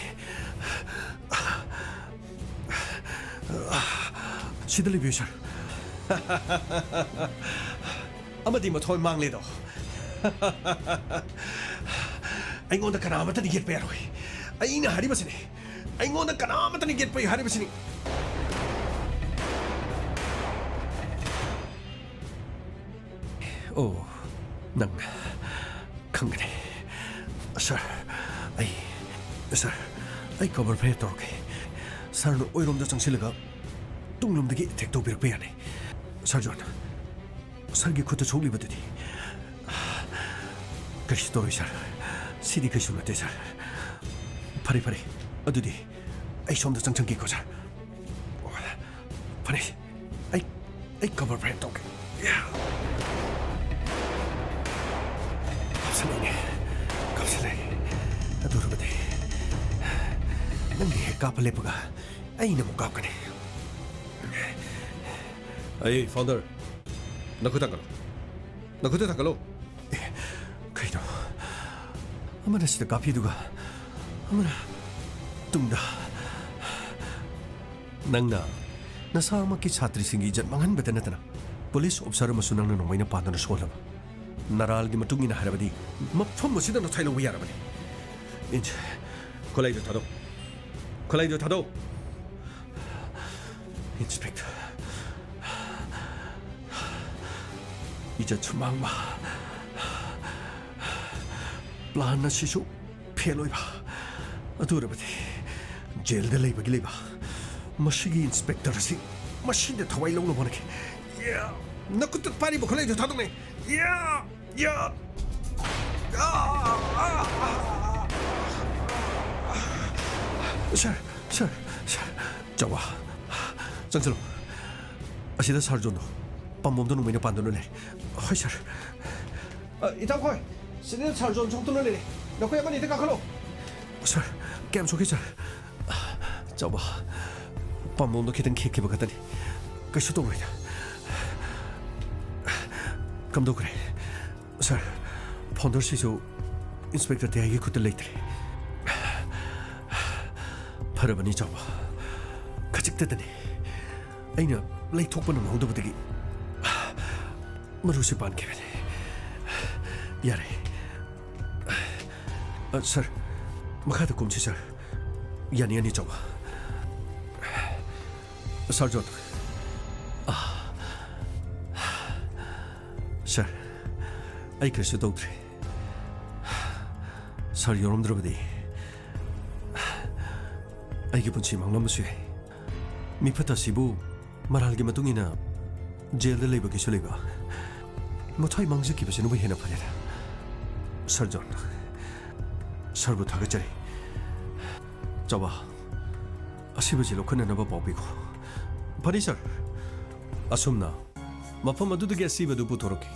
ꯁꯤꯗ ꯂꯩꯕꯤꯌꯨ, ꯁꯥꯔ꯫ ꯑꯃꯗꯤ ꯃꯊꯣꯏ ꯃꯥꯡꯂꯦꯗꯣ꯫ ꯑꯩꯉꯣꯟꯗ ꯀꯅꯥ ꯑꯃꯠꯇꯅ ꯌꯦꯠꯄ ꯌꯥꯔꯣꯏ꯫ ꯑꯩꯅ ꯍꯥꯏꯔꯤꯕꯁꯤꯅꯤ꯫ ꯑꯩꯉꯣꯟꯗ ꯀꯅꯥ ꯑꯃꯠꯇꯅ ꯌꯦꯠꯄ ꯌꯥꯔꯣꯏ ꯍꯥꯏꯔꯤꯕꯁꯤꯅꯤ꯫ ꯑꯣ, ꯅꯪ ꯈꯪꯒꯅꯤ꯫ ꯁꯥꯔ, ꯑꯩ, ꯁꯥꯔ, ꯑꯩ ꯀꯣꯕꯔ ꯐꯥꯏꯌꯔ ꯇꯧꯔꯛꯀꯦ꯫ ꯁꯥꯔꯅ ꯑꯣꯏꯔꯣꯝꯗ ꯆꯪꯁꯤꯜꯂꯒ ꯇꯨꯡꯂꯣꯝꯗꯒꯤ ꯑꯦꯇꯦꯛ ꯇꯧꯕꯤꯔꯛꯄ ꯌꯥꯅꯤ꯫ ꯁꯥꯔ ꯖꯣꯟ, ꯁꯥꯔꯒꯤ ꯈꯨꯠꯇ ꯁꯣꯛꯂꯤꯕꯗꯨꯗꯤ? ꯀꯩꯁꯨ ꯇꯧꯔꯣꯏ, ꯁꯥꯔ꯫ ꯁꯤꯗꯤ ꯀꯩꯁꯨ ꯅꯠꯇꯦ, ꯁꯥꯔ꯫ ꯐꯔꯦ, ꯐꯔꯦ꯫ ꯑꯗꯨꯗꯤ ꯑꯩ ꯁꯣꯝꯗ ꯆꯪꯁꯟꯒꯦꯀꯣ, ꯁꯥꯔ꯫ ꯐꯔꯦ, ꯑꯩ, ꯑꯩ ꯀꯣꯕꯔ ꯐꯥꯏꯌꯔ ꯇꯧꯒꯦ꯫ ꯀꯥꯞꯁꯤꯜꯂꯛꯏꯅꯦ, ꯀꯥꯞꯁꯤꯜꯂꯛꯏ꯫ ꯑꯗꯨꯔꯕꯗꯤ ꯅꯪꯅ ꯍꯦꯛ ꯀꯥꯞꯄ ꯂꯦꯞꯄꯒ ꯑꯩꯅ ꯑꯃꯨꯛ ꯀꯥꯞꯀꯅꯤ꯫ ꯑꯩ ꯐꯥꯎꯟꯗꯔ, ꯅꯈꯨꯠ ꯊꯥꯡꯒꯠꯂꯣ, ꯅꯈꯨꯠꯇ ꯊꯥꯡꯒꯠꯂꯣ꯫ ꯑꯦ, ꯀꯩꯅꯣ? ꯑꯃꯅ ꯁꯤꯗ ꯀꯥꯞꯄꯤ, ꯑꯗꯨꯒ ꯑꯃꯅ ꯇꯨꯡꯗ꯫ ꯅꯪꯅ ꯅꯁꯥꯃꯛꯀꯤ ꯁꯥꯇ꯭ꯔꯤꯁꯤꯡꯒꯤ ꯏꯖꯠ ꯃꯥꯡꯍꯟꯕꯇ ꯅꯠꯇꯅ ꯄꯨꯂꯤꯁ ꯑꯣꯐꯤꯁꯥꯔ ꯑꯃꯁꯨ ꯅꯪꯅ ꯅꯣꯡꯃꯩꯅ ꯄꯥꯟꯗꯨꯅ ꯁꯣꯛꯍꯜꯂꯕ꯫ ꯅꯔꯥꯜꯒꯤ ꯃꯇꯨꯡ ꯏꯟꯅ ꯍꯥꯏꯔꯕꯗꯤ ꯃꯐꯝ ꯑꯁꯤꯗ ꯅꯊꯥꯏ ꯂꯧꯕ ꯌꯥꯔꯕꯅꯤ꯫ ꯏꯟ-, ꯈꯨꯠꯂꯥꯏꯗꯨ ꯊꯥꯗꯧ꯫ ꯈꯨꯠꯂꯥꯏꯗꯨ ꯊꯥꯗꯧ꯫ ꯏꯟꯁꯄꯦꯛꯇꯔ, ꯏꯖꯠꯁꯨ ꯃꯥꯡꯕ, ꯄ꯭ꯂꯥꯟ ꯑꯁꯤꯁꯨ ꯐꯦꯜ ꯑꯣꯏꯕ, ꯑꯗꯨ ꯑꯣꯏꯔꯕꯗꯤ ꯖꯦꯜꯗ ꯂꯩꯕꯒꯤ ꯂꯩꯕ꯫ ꯃꯁꯤꯒꯤ ꯏꯟꯁꯄꯦꯛꯇꯔ ꯑꯁꯤ ꯃꯁꯤꯗ ꯊꯋꯥꯏ ꯂꯧꯅꯕ ꯍꯣꯠꯅꯈꯤ꯫ ꯌꯥ! ꯅꯈꯨꯠꯇ ꯄꯥꯏꯔꯤꯕ ꯈꯨꯠꯂꯥꯏꯗꯨ ꯊꯥꯗꯣꯛꯅꯦ꯫ ꯌꯥ! ꯌꯥ! ꯁꯥꯔ, ꯁꯥꯔ, ꯁꯥꯔ, ꯆꯥꯎꯕ, ꯆꯪꯁꯤꯜꯂꯨ꯫ ꯑꯁꯤꯗ ꯁꯥꯔ ꯖꯣꯟꯗꯣ ꯄꯥꯝꯕꯣꯝꯗ ꯅꯣꯡꯃꯩꯅ ꯄꯥꯟꯗꯨꯅ ꯂꯩ꯫ ꯍꯣꯏ, ꯁꯥꯔ꯫ ꯑ, ꯏꯇꯥꯎꯈꯣꯏ, ꯁꯤꯗ ꯁꯥꯔ ꯖꯣꯟ ꯁꯣꯛꯇꯨꯅ ꯂꯩꯔꯦ꯫ ꯅꯈꯣꯏ ꯑꯃꯅꯤ ꯑꯝꯇ ꯀꯥꯈꯠꯂꯣ꯫ ꯁꯥꯔ, ꯀꯌꯥꯝ ꯁꯣꯛꯀꯦ, ꯁꯥꯔ? ꯆꯥꯎꯕ, ꯄꯥꯝꯕꯣꯝꯗꯣ ꯈꯤꯇꯪ ꯈꯦꯛꯈꯤꯕ ꯈꯛꯇꯅꯤ꯫ ꯀꯩꯁꯨ ꯇꯧꯔꯣꯏꯗ꯫ ꯀꯝꯗꯧꯈ꯭ꯔꯦ? ꯁꯥꯔ, ꯐꯥꯎꯟꯗꯔꯁꯤꯁꯨ ꯏꯟꯁꯄꯦꯛꯇꯔ ꯇꯦꯍꯥꯏꯒꯤ ꯈꯨꯠꯇ ꯂꯩꯇ꯭ꯔꯦ꯫ ꯐꯔꯕꯅꯤ, ꯆꯥꯎꯕ꯫ ꯈꯖꯤꯛꯇꯗꯅꯤ꯫ ꯑꯩꯅ ꯂꯩꯊꯣꯛꯄ ꯅꯪꯍꯧꯗꯕꯗꯒꯤ ꯃꯔꯨꯁꯤ ꯄꯥꯟꯈꯤꯕꯅꯤ꯫ ꯌꯥꯔꯦ꯫ ꯑ, ꯁꯥꯔ, ꯃꯈꯥꯗ ꯀꯨꯝꯁꯤ, ꯁꯥꯔ꯫ ꯌꯥꯅꯤ, ꯌꯥꯅꯤ, ꯆꯥꯎꯕ꯫ ꯁꯥꯔ ꯖꯣꯟ꯫ ꯑ, ꯁꯥꯔ, ꯑꯩ ꯀꯩꯁꯨ ꯇꯧꯗ꯭ꯔꯦ꯫ ꯁꯥꯔ ꯌꯥꯎꯔꯝꯗ꯭ꯔꯕꯗꯤ ꯑꯩꯒꯤ ꯄꯨꯟꯁꯤ ꯃꯥꯡꯂꯝꯕꯁꯨ ꯌꯥꯏ꯫ ꯃꯤꯐꯠꯇ ꯑꯁꯤꯕꯨ ꯃꯔꯥꯜꯒꯤ ꯃꯇꯨꯡ ꯏꯟꯅ ꯖꯦꯜꯗ ꯂꯩꯕꯒꯤꯁꯨ ꯂꯩꯕ꯫ ꯃꯊ꯭ꯋꯥꯏ ꯃꯥꯡꯖꯈꯤꯕꯁꯤꯅꯕꯨ ꯍꯦꯟꯅ ꯐꯔꯦꯗ꯫ ꯁꯥꯔ ꯖꯣꯟ, ꯁꯥꯔꯕꯨ ꯊꯥꯒꯠꯆꯔꯤ꯫ ꯆꯥꯎꯕ, ꯑꯁꯤꯕꯁꯤ ꯂꯧꯈꯠꯅꯅꯕ ꯄꯥꯎ ꯄꯤꯈꯣ꯫ ꯐꯅꯤ, ꯁꯥꯔ꯫ ꯑꯁꯨꯝꯅ ꯃꯐꯝ ꯑꯗꯨꯗꯒꯤ ꯑꯁꯤꯕꯗꯨ ꯄꯨꯊꯣꯔꯛꯈꯤ꯫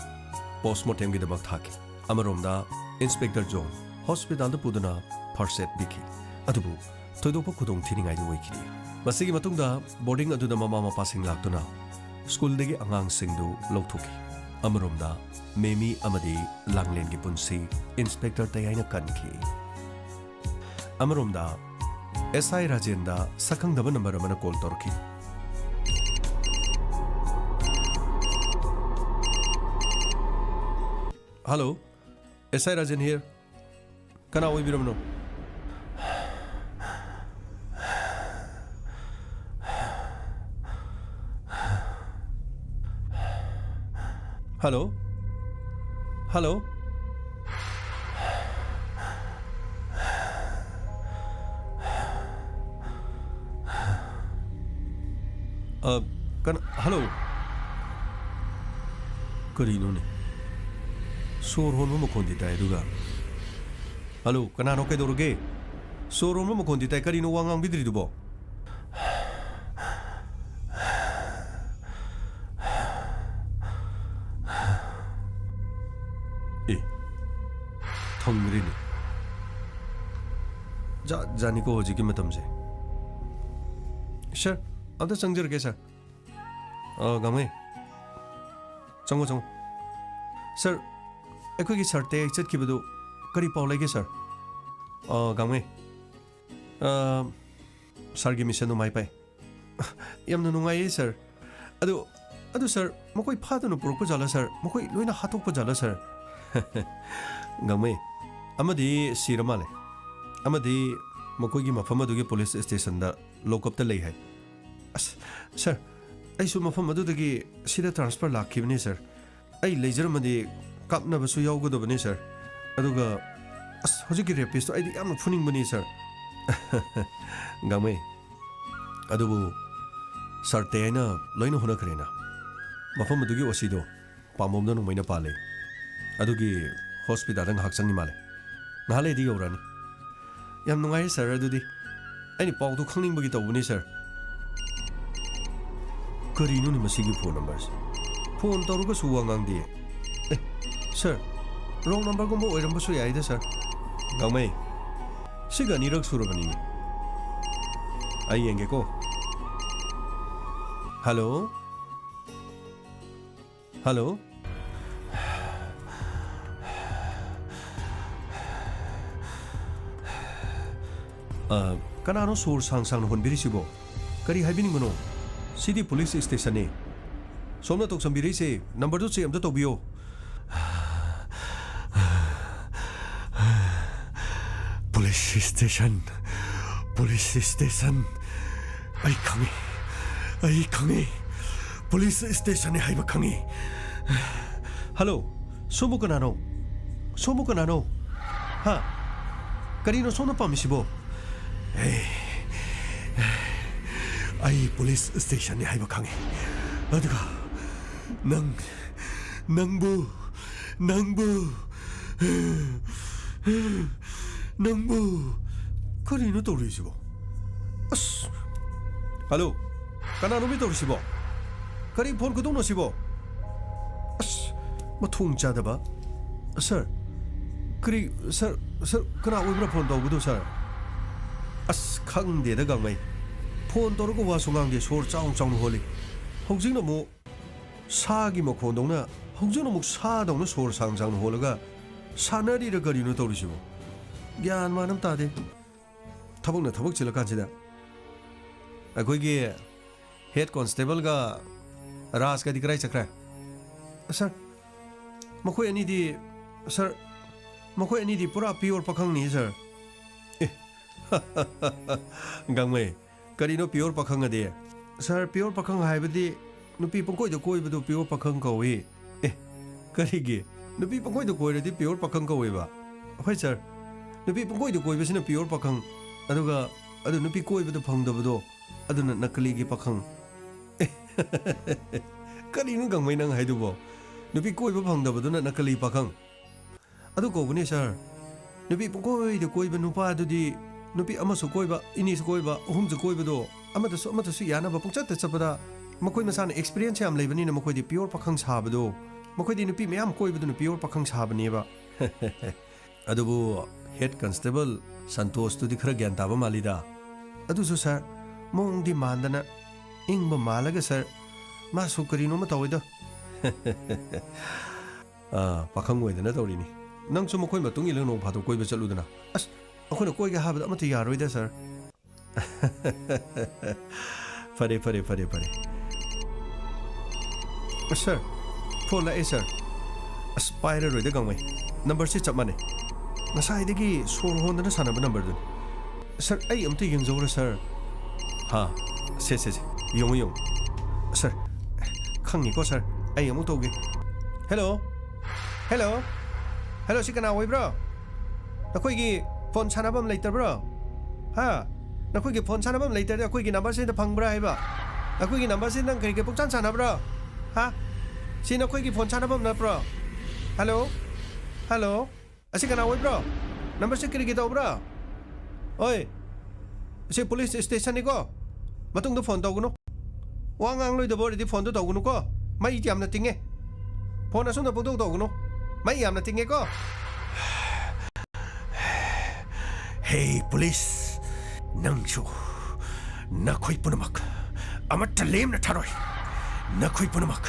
ꯄꯣꯁꯃꯣꯔꯇꯦꯝꯒꯤꯗꯃꯛ ꯊꯥꯈꯤ꯫ ꯑꯃꯔꯣꯝꯗ, ꯏꯟꯁꯄꯦꯛꯇꯔ ꯖꯣꯟ ꯍꯣꯁꯄꯤꯇꯥꯜꯗ ꯄꯨꯗꯨꯅ ꯐꯥꯔꯁ ꯑꯦꯗ ꯄꯤꯈꯤ꯫ ꯑꯗꯨꯕꯨ ꯊꯣꯏꯗꯣꯛꯄ ꯈꯨꯗꯣꯡꯊꯤꯅꯤꯡꯉꯥꯏꯗꯤ ꯑꯣꯏꯈꯤꯗꯦ꯫ ꯃꯁꯤꯒꯤ ꯃꯇꯨꯡꯗ ꯕꯣꯔꯗꯤꯡ ꯑꯗꯨꯗ ꯃꯃꯥ ꯃꯄꯥꯁꯤꯡ ꯂꯥꯛꯇꯨꯅ ꯁ꯭ꯀꯨꯜꯗꯒꯤ ꯑꯉꯥꯡꯁꯤꯡꯗꯨ ꯂꯧꯊꯣꯛꯈꯤ꯫ ꯑꯃꯔꯣꯝꯗ, ꯃꯦꯃꯤ ꯑꯃꯗꯤ ꯂꯥꯡꯂꯦꯟꯒꯤ ꯄꯨꯟꯁꯤ ꯏꯟꯁꯄꯦꯛꯇꯔ ꯇꯌꯥꯏꯅ ꯀꯟꯈꯤ꯫ ꯑꯃꯔꯣꯝꯗ, ꯑꯦꯁ ꯑꯥꯏ ꯔꯥꯖꯦꯟꯗ ꯁꯛꯈꯪꯗꯕ ꯅꯝꯕꯔ ꯑꯃꯅ ꯀꯣꯜ ꯇꯧꯔꯛꯈꯤ꯫ Hello, S I Rajan here. ꯀꯅꯥ ꯑꯣꯏꯕꯤꯔꯕꯅꯣ? Hello? Hello? ꯑ, ꯀꯅꯥ? Hello? ꯀꯔꯤꯅꯣꯅꯦ? ꯁꯣꯔ ꯍꯣꯟꯕ ꯃꯈꯣꯟꯗꯤ ꯇꯥꯏ, ꯑꯗꯨꯒ, "Hello, ꯀꯅꯥꯅꯣ? ꯀꯩꯗꯧꯔꯒꯦ?" ꯁꯣꯔ ꯍꯣꯟꯕ ꯃꯈꯣꯟꯗꯤ ꯇꯥꯏ, ꯀꯔꯤꯅꯣ ꯋꯥ ꯉꯥꯡꯕꯤꯗ꯭ꯔꯤꯗꯨꯕꯣ? ꯑꯦ, ꯊꯝꯈ꯭ꯔꯦꯅꯦ꯫ ꯖꯥꯠ ꯖꯥꯠꯅꯤꯀꯣ ꯍꯧꯖꯤꯛꯀꯤ ꯃꯇꯝꯁꯦ꯫ Sir, ꯑꯝꯇ ꯆꯪꯖꯔꯛꯀꯦ, sir꯫ ꯑ, ꯒꯥꯡꯃꯩ꯫ ꯆꯪꯉꯣ, ꯆꯪꯉꯣ꯫ Sir, ꯑꯩꯈꯣꯏꯒꯤ sir ꯇꯌꯥꯏ ꯆꯠꯈꯤꯕꯗꯨ ꯀꯔꯤ ꯄꯥꯎ ꯂꯩꯒꯦ, sir? ꯑ, ꯒꯥꯡꯃꯩ꯫ ꯑ, sir ꯒꯤ mission ꯗꯨ ꯃꯥꯏ ꯄꯥꯛꯑꯦ꯫ ꯌꯥꯝꯅ ꯅꯨꯡꯉꯥꯏꯌꯦ, sir꯫ ꯑꯗꯨ, ꯑꯗꯨ, sir, ꯃꯈꯣꯏ ꯐꯥꯗꯨꯅ ꯄꯨꯔꯛꯄ ꯖꯥꯠꯂ, sir? ꯃꯈꯣꯏ ꯂꯣꯏꯅ ꯍꯥꯠꯇꯣꯛꯄ ꯖꯥꯠꯂ, sir? ꯒꯥꯡꯃꯩ, ꯑꯃꯗꯤ ꯁꯤꯔ ꯃꯥꯜꯂꯦ꯫ ꯑꯃꯗꯤ ꯃꯈꯣꯏꯒꯤ ꯃꯐꯝ ꯑꯗꯨꯒꯤ police station ꯗ lock up ꯇ ꯂꯩ ꯍꯥꯏ꯫ ꯑꯁ, sir, ꯑꯩꯁꯨ ꯃꯐꯝ ꯑꯗꯨꯗꯒꯤ ꯁꯤꯗ transfer ꯂꯥꯛꯈꯤꯕꯅꯤ, sir꯫ ꯑꯩ ꯂꯩꯖꯔꯝꯃꯗꯤ ꯀꯥꯞꯅꯕꯁꯨ ꯌꯥꯎꯒꯗꯕꯅꯤ, ꯁꯥꯔ꯫ ꯑꯗꯨꯒ, ꯑꯁ, ꯍꯧꯖꯤꯛꯀꯤ ꯔꯦꯄꯤꯁꯇꯣ ꯑꯩꯗꯤ ꯌꯥꯝꯅ ꯐꯨꯅꯤꯡꯕꯅꯤ, ꯁꯥꯔ꯫ ꯒꯥꯡꯃꯩ, ꯑꯗꯨꯕꯨ ꯁꯥꯔ ꯇꯦ ꯍꯥꯏꯅ ꯂꯣꯏꯅ ꯍꯣꯠꯅꯈ꯭ꯔꯦꯅ꯫ ꯃꯐꯝ ꯑꯗꯨꯒꯤ ꯑꯣ ꯁꯤꯗꯣ ꯄꯥꯝꯕꯣꯝꯗ ꯅꯣꯡꯃꯩꯅ ꯄꯥꯜꯂꯦ꯫ ꯑꯗꯨꯒꯤ ꯍꯣꯁꯄꯤꯇꯥꯜꯗ ꯉꯥꯏꯍꯥꯛ ꯆꯪꯉꯤ ꯃꯥꯜꯂꯦ꯫ ꯉꯥꯏꯍꯥꯛ ꯂꯩꯗꯤ ꯌꯧꯔꯛꯑꯅꯤ꯫ ꯌꯥꯝ ꯅꯨꯡꯉꯥꯏꯔꯦ, ꯁꯥꯔ꯫ ꯑꯗꯨꯗꯤ ꯑꯩꯅ ꯄꯥꯎꯗꯨ ꯈꯪꯅꯤꯡꯕꯒꯤ ꯇꯧꯕꯅꯤ, ꯁꯥꯔ꯫ ꯀꯔꯤꯅꯣꯅꯦ ꯃꯁꯤꯒꯤ ꯐꯣꯟ ꯅꯝꯕꯔꯁꯦ? ꯐꯣꯟ ꯇꯧꯔꯒꯁꯨ ꯋꯥ ꯉꯥꯡꯗꯦ꯫ ꯑꯦ, ꯁꯥꯔ, ꯔꯣꯡ ꯅꯝꯕꯔꯒꯨꯝꯕ ꯑꯣꯏꯔꯝꯕꯁꯨ ꯌꯥꯏꯗ, ꯁꯥꯔ꯫ ꯒꯥꯡꯃꯩ, ꯁꯤꯒ ꯑꯅꯤꯔꯛ ꯁꯨꯔꯕꯅꯤꯅꯦ꯫ ꯑꯩ ꯌꯦꯡꯒꯦꯀꯣ꯫ ꯍꯜꯂꯣ? ꯍꯜꯂꯣ? ꯑ, ꯀꯅꯥꯅꯣ ꯁꯣꯔ ꯁꯥꯡ ꯁꯥꯡꯅ ꯍꯣꯟꯕꯤꯔꯤꯁꯤꯕꯣ? ꯀꯔꯤ ꯍꯥꯏꯕꯤꯅꯤꯡꯕꯅꯣ? ꯁꯤꯗꯤ ꯄꯨꯂꯤꯁ ꯁ꯭ꯇꯦꯁꯟꯅꯤ꯫ ꯁꯣꯝꯅ ꯇꯧꯁꯟꯕꯤꯔꯛꯏꯁꯦ, ꯅꯝꯕꯔꯗꯨ ꯆꯦꯛ ꯑꯝꯇ ꯇꯧꯕꯤꯌꯣ꯫ Police station, police station. ꯑꯩ ꯈꯪꯉꯤ, ꯑꯩ ꯈꯪꯉꯤ꯫ ꯄꯨꯂꯤꯁ ꯁ꯭ꯇꯦꯁꯟꯅꯤ ꯍꯥꯏꯕ ꯈꯪꯉꯤ꯫ ꯍꯜꯂꯣ, ꯁꯣꯝꯕꯨ ꯀꯅꯥꯅꯣ? ꯁꯣꯝꯕꯨ ꯀꯅꯥꯅꯣ? ꯍꯥ? ꯀꯔꯤꯅꯣ ꯁꯣꯝꯅ ꯄꯥꯝꯃꯤꯁꯤꯕꯣ? ꯑꯦ, ꯑꯩ ꯄꯨꯂꯤꯁ ꯁ꯭ꯇꯦꯁꯟꯅꯤ ꯍꯥꯏꯕ ꯈꯪꯉꯤ꯫ ꯑꯗꯨꯒ ꯅꯪ, ꯅꯪꯕꯨ, ꯅꯪꯕꯨ, ꯅꯪꯕꯨ꯫ ꯀꯔꯤꯅꯣ ꯇꯧꯔꯤꯁꯤꯕꯣ? ꯑꯁ! ꯍꯜꯂꯣ! ꯀꯅꯥꯅꯣ ꯃꯤ ꯇꯧꯔꯤꯁꯤꯕꯣ? ꯀꯔꯤ ꯐꯣꯟ ꯈꯨꯇꯧꯅꯣ ꯁꯤꯕꯣ? ꯑꯁ! ꯃꯊꯣꯡ ꯆꯥꯗꯕ꯫ ꯁꯥꯔ, ꯀꯔꯤ, ꯁꯥꯔ, ꯁꯥꯔ, ꯀꯅꯥ ꯑꯣꯏꯕ꯭ꯔꯥ ꯐꯣꯟ ꯇꯧꯕꯗꯣ, ꯁꯥꯔ? ꯑꯁ, ꯈꯪꯗꯦꯗ, ꯒꯥꯡꯃꯩ꯫ ꯐꯣꯟ ꯇꯧꯔꯒ ꯋꯥꯁꯨ ꯉꯥꯡꯗꯦ, ꯁꯣꯔ ꯆꯥꯎ ꯆꯥꯎꯅ ꯍꯣꯜꯂꯤ꯫ ꯍꯧꯖꯤꯛꯅ ꯑꯃꯨꯛ ꯁꯥꯒꯤ ꯃꯈꯣꯟꯗꯧꯅ, ꯍꯧꯖꯤꯛꯅ ꯑꯃꯨꯛ ꯁꯥꯗꯧꯅ ꯁꯣꯔ ꯁꯥꯡ ꯁꯥꯡꯅ ꯍꯣꯜꯂꯒ ꯁꯥꯟꯅꯔꯤꯔ ꯀꯔꯤꯅꯣ ꯇꯧꯔꯤꯁꯤꯕꯣ? ꯒ꯭ꯌꯥꯟ ꯃꯥꯟ ꯑꯃ ꯇꯥꯗꯦ꯫ ꯊꯕꯛꯅ ꯊꯕꯛ ꯆꯤꯜꯂꯀꯥꯟꯁꯤꯗ꯫ ꯑꯩꯈꯣꯏꯒꯤ ꯍꯦꯗ ꯀꯣꯟꯁꯇꯦꯕꯜꯒ ꯔꯥꯖꯀꯗꯤ ꯀꯗꯥꯏ ꯆꯠꯈ꯭ꯔꯦ? ꯁꯥꯔ, ꯃꯈꯣꯏ ꯑꯅꯤꯗꯤ, ꯁꯥꯔ, ꯃꯈꯣꯏ ꯑꯅꯤꯗꯤ ꯄꯨꯔꯥ ꯄꯤꯌꯣꯔ ꯄꯥꯈꯪꯅꯤ, ꯁꯥꯔ꯫ ꯑꯦ, ꯒꯥꯡꯃꯩ, ꯀꯔꯤꯅꯣ ꯄꯤꯌꯣꯔ ꯄꯥꯈꯪ ꯑꯗꯤ? ꯁꯥꯔ, ꯄꯤꯌꯣꯔ ꯄꯥꯈꯪ ꯍꯥꯏꯕꯗꯤ ꯅꯨꯄꯤ ꯄꯪꯀꯣꯏꯗ ꯀꯣꯏꯕꯗꯨ ꯄꯤꯌꯣꯔ ꯄꯥꯈꯪ ꯀꯧꯏ꯫ ꯑꯦ, ꯀꯔꯤꯒꯤ? ꯅꯨꯄꯤ ꯄꯪꯀꯣꯏꯗ ꯀꯣꯏꯔꯗꯤ pure ꯄꯥꯈꯪ ꯀꯧꯋꯦꯕ꯫ ꯍꯣꯏ ꯁꯥꯔ, ꯅꯨꯄꯤ ꯄꯪꯀꯣꯏꯗ ꯀꯣꯏꯕꯁꯤꯅ pure ꯄꯥꯈꯪ, ꯑꯗꯨꯒ ꯑꯗꯨ ꯅꯨꯄꯤ ꯀꯣꯏꯕꯗ ꯐꯪꯗꯕꯗꯣ, ꯑꯗꯨꯅ ꯅꯀꯂꯤꯒꯤ ꯄꯥꯈꯪ꯫ ꯀꯔꯤꯅꯣ ꯒꯥꯡꯃꯩ ꯅꯪ ꯍꯥꯏꯗꯨꯕꯣ? ꯅꯨꯄꯤ ꯀꯣꯏꯕ ꯐꯪꯗꯕꯗꯨꯅ ꯅꯀꯂꯤ ꯄꯥꯈꯪ꯫ ꯑꯗꯨ ꯀꯧꯕꯅꯦ ꯁꯥꯔ꯫ ꯅꯨꯄꯤ ꯄꯪꯀꯣꯏꯗ ꯀꯣꯏꯕ ꯅꯨꯄꯥ ꯑꯗꯨꯗꯤ ꯅꯨꯄꯤ ꯑꯃꯁꯨ ꯀꯣꯏꯕ, ꯑꯅꯤꯁꯨ ꯀꯣꯏꯕ, ꯑꯍꯨꯝꯁꯨ ꯀꯣꯏꯕꯗꯣ, ꯑꯃꯗꯁꯨ ꯑꯃꯗꯁꯨ ꯌꯥꯅꯕ ꯄꯪꯆꯠꯇ ꯆꯠꯄꯗ, ꯃꯈꯣꯏ ꯃꯁꯥꯅ experience ꯌꯥꯝ ꯂꯩꯕꯅꯤꯅ ꯃꯈꯣꯏꯗꯤ pure ꯄꯥꯈꯪ ꯁꯥꯕꯗꯣ, ꯃꯈꯣꯏꯗꯤ ꯅꯨꯄꯤ ꯃꯌꯥꯝ ꯀꯣꯏꯕꯗꯨꯅ pure ꯄꯥꯈꯪ ꯁꯥꯕꯅꯦꯕ꯫ ꯑꯗꯨꯕꯨ head constable ꯁꯟꯇꯣꯁꯇꯨꯗꯤ ꯈꯔ ꯒ꯭ꯌꯥꯟ ꯇꯥꯕ ꯃꯥꯜꯂꯤꯗ꯫ ꯑꯗꯨꯁꯨ ꯁꯥꯔ, ꯃꯑꯣꯡꯗꯤ ꯃꯥꯟꯗꯅ ꯏꯪꯕ ꯃꯥꯜꯂꯒ ꯁꯥꯔ, ꯃꯥꯁꯨ ꯀꯔꯤꯅꯣꯃ ꯇꯧꯋꯤꯗ꯫ ꯑꯥ, ꯄꯥꯈꯪ ꯑꯣꯏꯗꯅ ꯇꯧꯔꯤꯅꯤ꯫ ꯅꯪꯁꯨ ꯃꯈꯣꯏ ꯃꯇꯨꯡ ꯏꯜꯂꯒ ꯅꯣꯡ ꯐꯥꯗꯣꯛ ꯀꯣꯏꯕ ꯆꯠꯂꯨꯗꯅ꯫ ꯑꯁ, ꯑꯩꯈꯣꯏꯅ ꯀꯣꯏꯒꯦ ꯍꯥꯏꯕꯗ ꯑꯃꯠꯇ ꯌꯥꯔꯣꯏꯗ ꯁꯥꯔ꯫ ꯐꯔꯦ, ꯐꯔꯦ, ꯐꯔꯦ, ꯐꯔꯦ꯫ ꯁꯥꯔ, ꯐꯣꯟ ꯂꯥꯛꯑꯦ ꯁꯥꯔ꯫ ꯑꯁ, ꯄꯥꯏꯔꯔꯣꯏꯗ ꯒꯥꯡꯃꯩ꯫ ꯅꯝꯕꯔꯁꯤ ꯆꯞ ꯃꯥꯟꯅꯩ꯫ ꯉꯁꯥꯏꯗꯒꯤ ꯁꯣꯔ ꯍꯣꯟꯗꯅ ꯁꯥꯟꯅꯕ ꯅꯝꯕꯔꯗꯨꯅꯤ꯫ ꯁꯥꯔ, ꯑꯩ ꯑꯝꯇ ꯌꯦꯡꯖꯧꯔ ꯁꯥꯔ꯫ ꯍꯥ, ꯁꯦ, ꯁꯦ, ꯁꯦ, ꯌꯦꯡꯉꯨ, ꯌꯦꯡꯉꯨ꯫ ꯁꯥꯔ, ꯈꯪꯅꯤꯀꯣ ꯁꯥꯔ, ꯑꯩ ꯑꯃꯨꯛ ꯇꯧꯒꯦ꯫ ꯍꯦꯜꯂꯣ? ꯍꯦꯜꯂꯣ? ꯍꯦꯜꯂꯣ, ꯁꯤ ꯀꯅꯥ ꯑꯣꯏꯕ꯭ꯔꯣ? ꯅꯈꯣꯏꯒꯤ ꯐꯣꯟ ꯁꯥꯟꯅꯐꯝ ꯂꯩꯇꯕ꯭ꯔꯣ? ꯍꯥ? ꯅꯈꯣꯏꯒꯤ ꯐꯣꯟ ꯁꯥꯟꯅꯐꯝ ꯂꯩꯇ꯭ꯔꯗꯤ ꯑꯩꯈꯣꯏꯒꯤ ꯅꯝꯕꯔꯁꯤꯗ ꯐꯪꯕ꯭ꯔꯥ ꯍꯥꯏꯕ? ꯅꯈꯣꯏꯒꯤ ꯅꯝꯕꯔꯁꯤ ꯅꯪ ꯀꯔꯤꯒꯤ ꯄꯨꯡꯁꯥꯟ ꯁꯥꯟꯅꯕ꯭ꯔꯣ? ꯍꯥ? ꯁꯤ ꯅꯈꯣꯏꯒꯤ ꯐꯣꯟ ꯁꯥꯟꯅꯐꯝ ꯅꯠꯇ꯭ꯔꯣ? ꯍꯦꯜꯂꯣ? ꯍꯦꯜꯂꯣ? ꯑꯁꯤ ꯀꯅꯥ ꯑꯣꯏꯕ꯭ꯔꯣ? ꯅꯝꯕꯔꯁꯤ ꯀꯔꯤꯒꯤ ꯇꯧꯕ꯭ꯔꯥ? ꯑꯣꯏ, ꯑꯁꯤ ꯄꯨꯂꯤꯁ ꯁ꯭ꯇꯦꯁꯟꯅꯤꯀꯣ꯫ ꯃꯇꯨꯡꯗ ꯐꯣꯟ ꯇꯧꯒꯅꯨ꯫ ꯋꯥ ꯉꯥꯡꯂꯣꯏꯗꯕ ꯑꯣꯏꯔꯗꯤ ꯐꯣꯟꯗꯣ ꯇꯧꯒꯅꯨꯀꯣ꯫ ꯃꯩ ꯌꯥꯝꯅ ꯇꯤꯡꯉꯦ꯫ ꯐꯣꯟ ꯑꯁꯨꯝꯅ ꯄꯪꯇꯧ ꯇꯧꯒꯅꯨ꯫ ꯃꯩ ꯌꯥꯝꯅ ꯇꯤꯡꯉꯦꯀꯣ꯫ ꯍꯦ ꯄꯨꯂꯤꯁ, ꯅꯪꯁꯨ, ꯅꯈꯣꯏ ꯄꯨꯝꯅꯃꯛ ꯑꯃꯠꯇ ꯂꯦꯝꯅ ꯊꯥꯔꯣꯏ꯫ ꯅꯈꯣꯏ ꯄꯨꯝꯅꯃꯛ,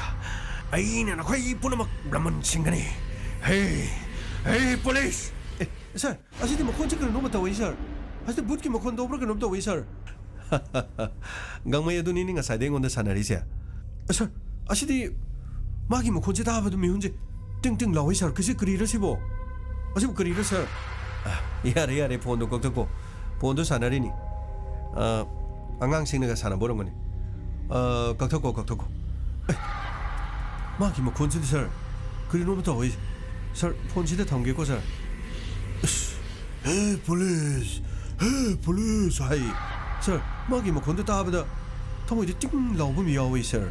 ꯑꯩꯅ ꯅꯈꯣꯏ ꯄꯨꯝꯅꯃꯛ ꯂꯃꯟ ꯁꯤꯡꯒꯅꯤ꯫ ꯍꯦ, ꯍꯦ ꯄꯨꯂꯤꯁ! ꯑꯦ, ꯁꯥꯔ, ꯑꯁꯤꯗꯤ ꯃꯈꯣꯟꯁꯤ ꯀꯔꯤꯅꯣꯝꯃ ꯇꯧꯏ, ꯁꯥꯔ꯫ ꯑꯁꯤꯗꯤ ꯚꯨꯠꯀꯤ ꯃꯈꯣꯟ ꯇꯧꯕ꯭ꯔꯥ ꯀꯩꯅꯣꯝ ꯇꯧꯏ, ꯁꯥꯔ꯫ ꯒꯥꯡꯃꯩ ꯑꯗꯨꯅꯤꯅꯦ ꯉꯁꯥꯏꯗꯩ ꯑꯩꯉꯣꯟꯗ ꯁꯥꯟꯅꯔꯤꯁꯦ꯫ ꯁꯥꯔ, ꯑꯁꯤꯗꯤ ꯃꯥꯒꯤ ꯃꯈꯣꯟꯁꯦ ꯇꯥꯕꯗ ꯃꯤꯍꯨꯟꯁꯦ ꯇꯤꯡ ꯇꯤꯡ ꯂꯥꯎꯏ, ꯁꯥꯔ꯫ ꯀꯩꯁꯤ ꯀꯔꯤꯔ ꯁꯤꯕꯣ? ꯑꯁꯤꯕꯨ ꯀꯔꯤꯔ, ꯁꯥꯔ? ꯑ, ꯌꯥꯔꯦ, ꯌꯥꯔꯦ, ꯐꯣꯟꯗꯣ ꯀꯛꯊꯠꯀꯣ꯫ ꯐꯣꯟꯗꯣ ꯁꯥꯟꯅꯔꯤꯅꯤ꯫ ꯑ, ꯑꯉꯥꯡꯁꯤꯡꯅꯒ ꯁꯥꯟꯅꯕ ꯑꯣꯏꯔꯝꯒꯅꯤ꯫ ꯑ, ꯀꯛꯊꯠꯀꯣ, ꯀꯛꯊꯠꯀꯣ꯫ ꯑꯦ, ꯃꯥꯒꯤ ꯃꯈꯣꯟꯁꯤꯗꯤ, ꯁꯥꯔ, ꯀꯔꯤꯅꯣꯝꯃ ꯇꯧꯏ꯫ ꯁꯥꯔ, ꯐꯣꯟꯁꯤꯗ ꯊꯝꯒꯦꯀꯣ, ꯁꯥꯔ꯫ ꯑꯁ, "ꯍꯦ, ꯄꯨꯂꯤꯁ! ꯍꯦ, ꯄꯨꯂꯤꯁ!" ꯍꯥꯏ꯫ ꯁꯥꯔ, ꯃꯥꯒꯤ ꯃꯈꯣꯟꯗꯣ ꯇꯥꯕꯗ ꯊꯃꯣꯏꯗ ꯇꯤꯡ ꯂꯥꯎꯕ ꯑꯃ ꯌꯥꯎꯏ, ꯁꯥꯔ꯫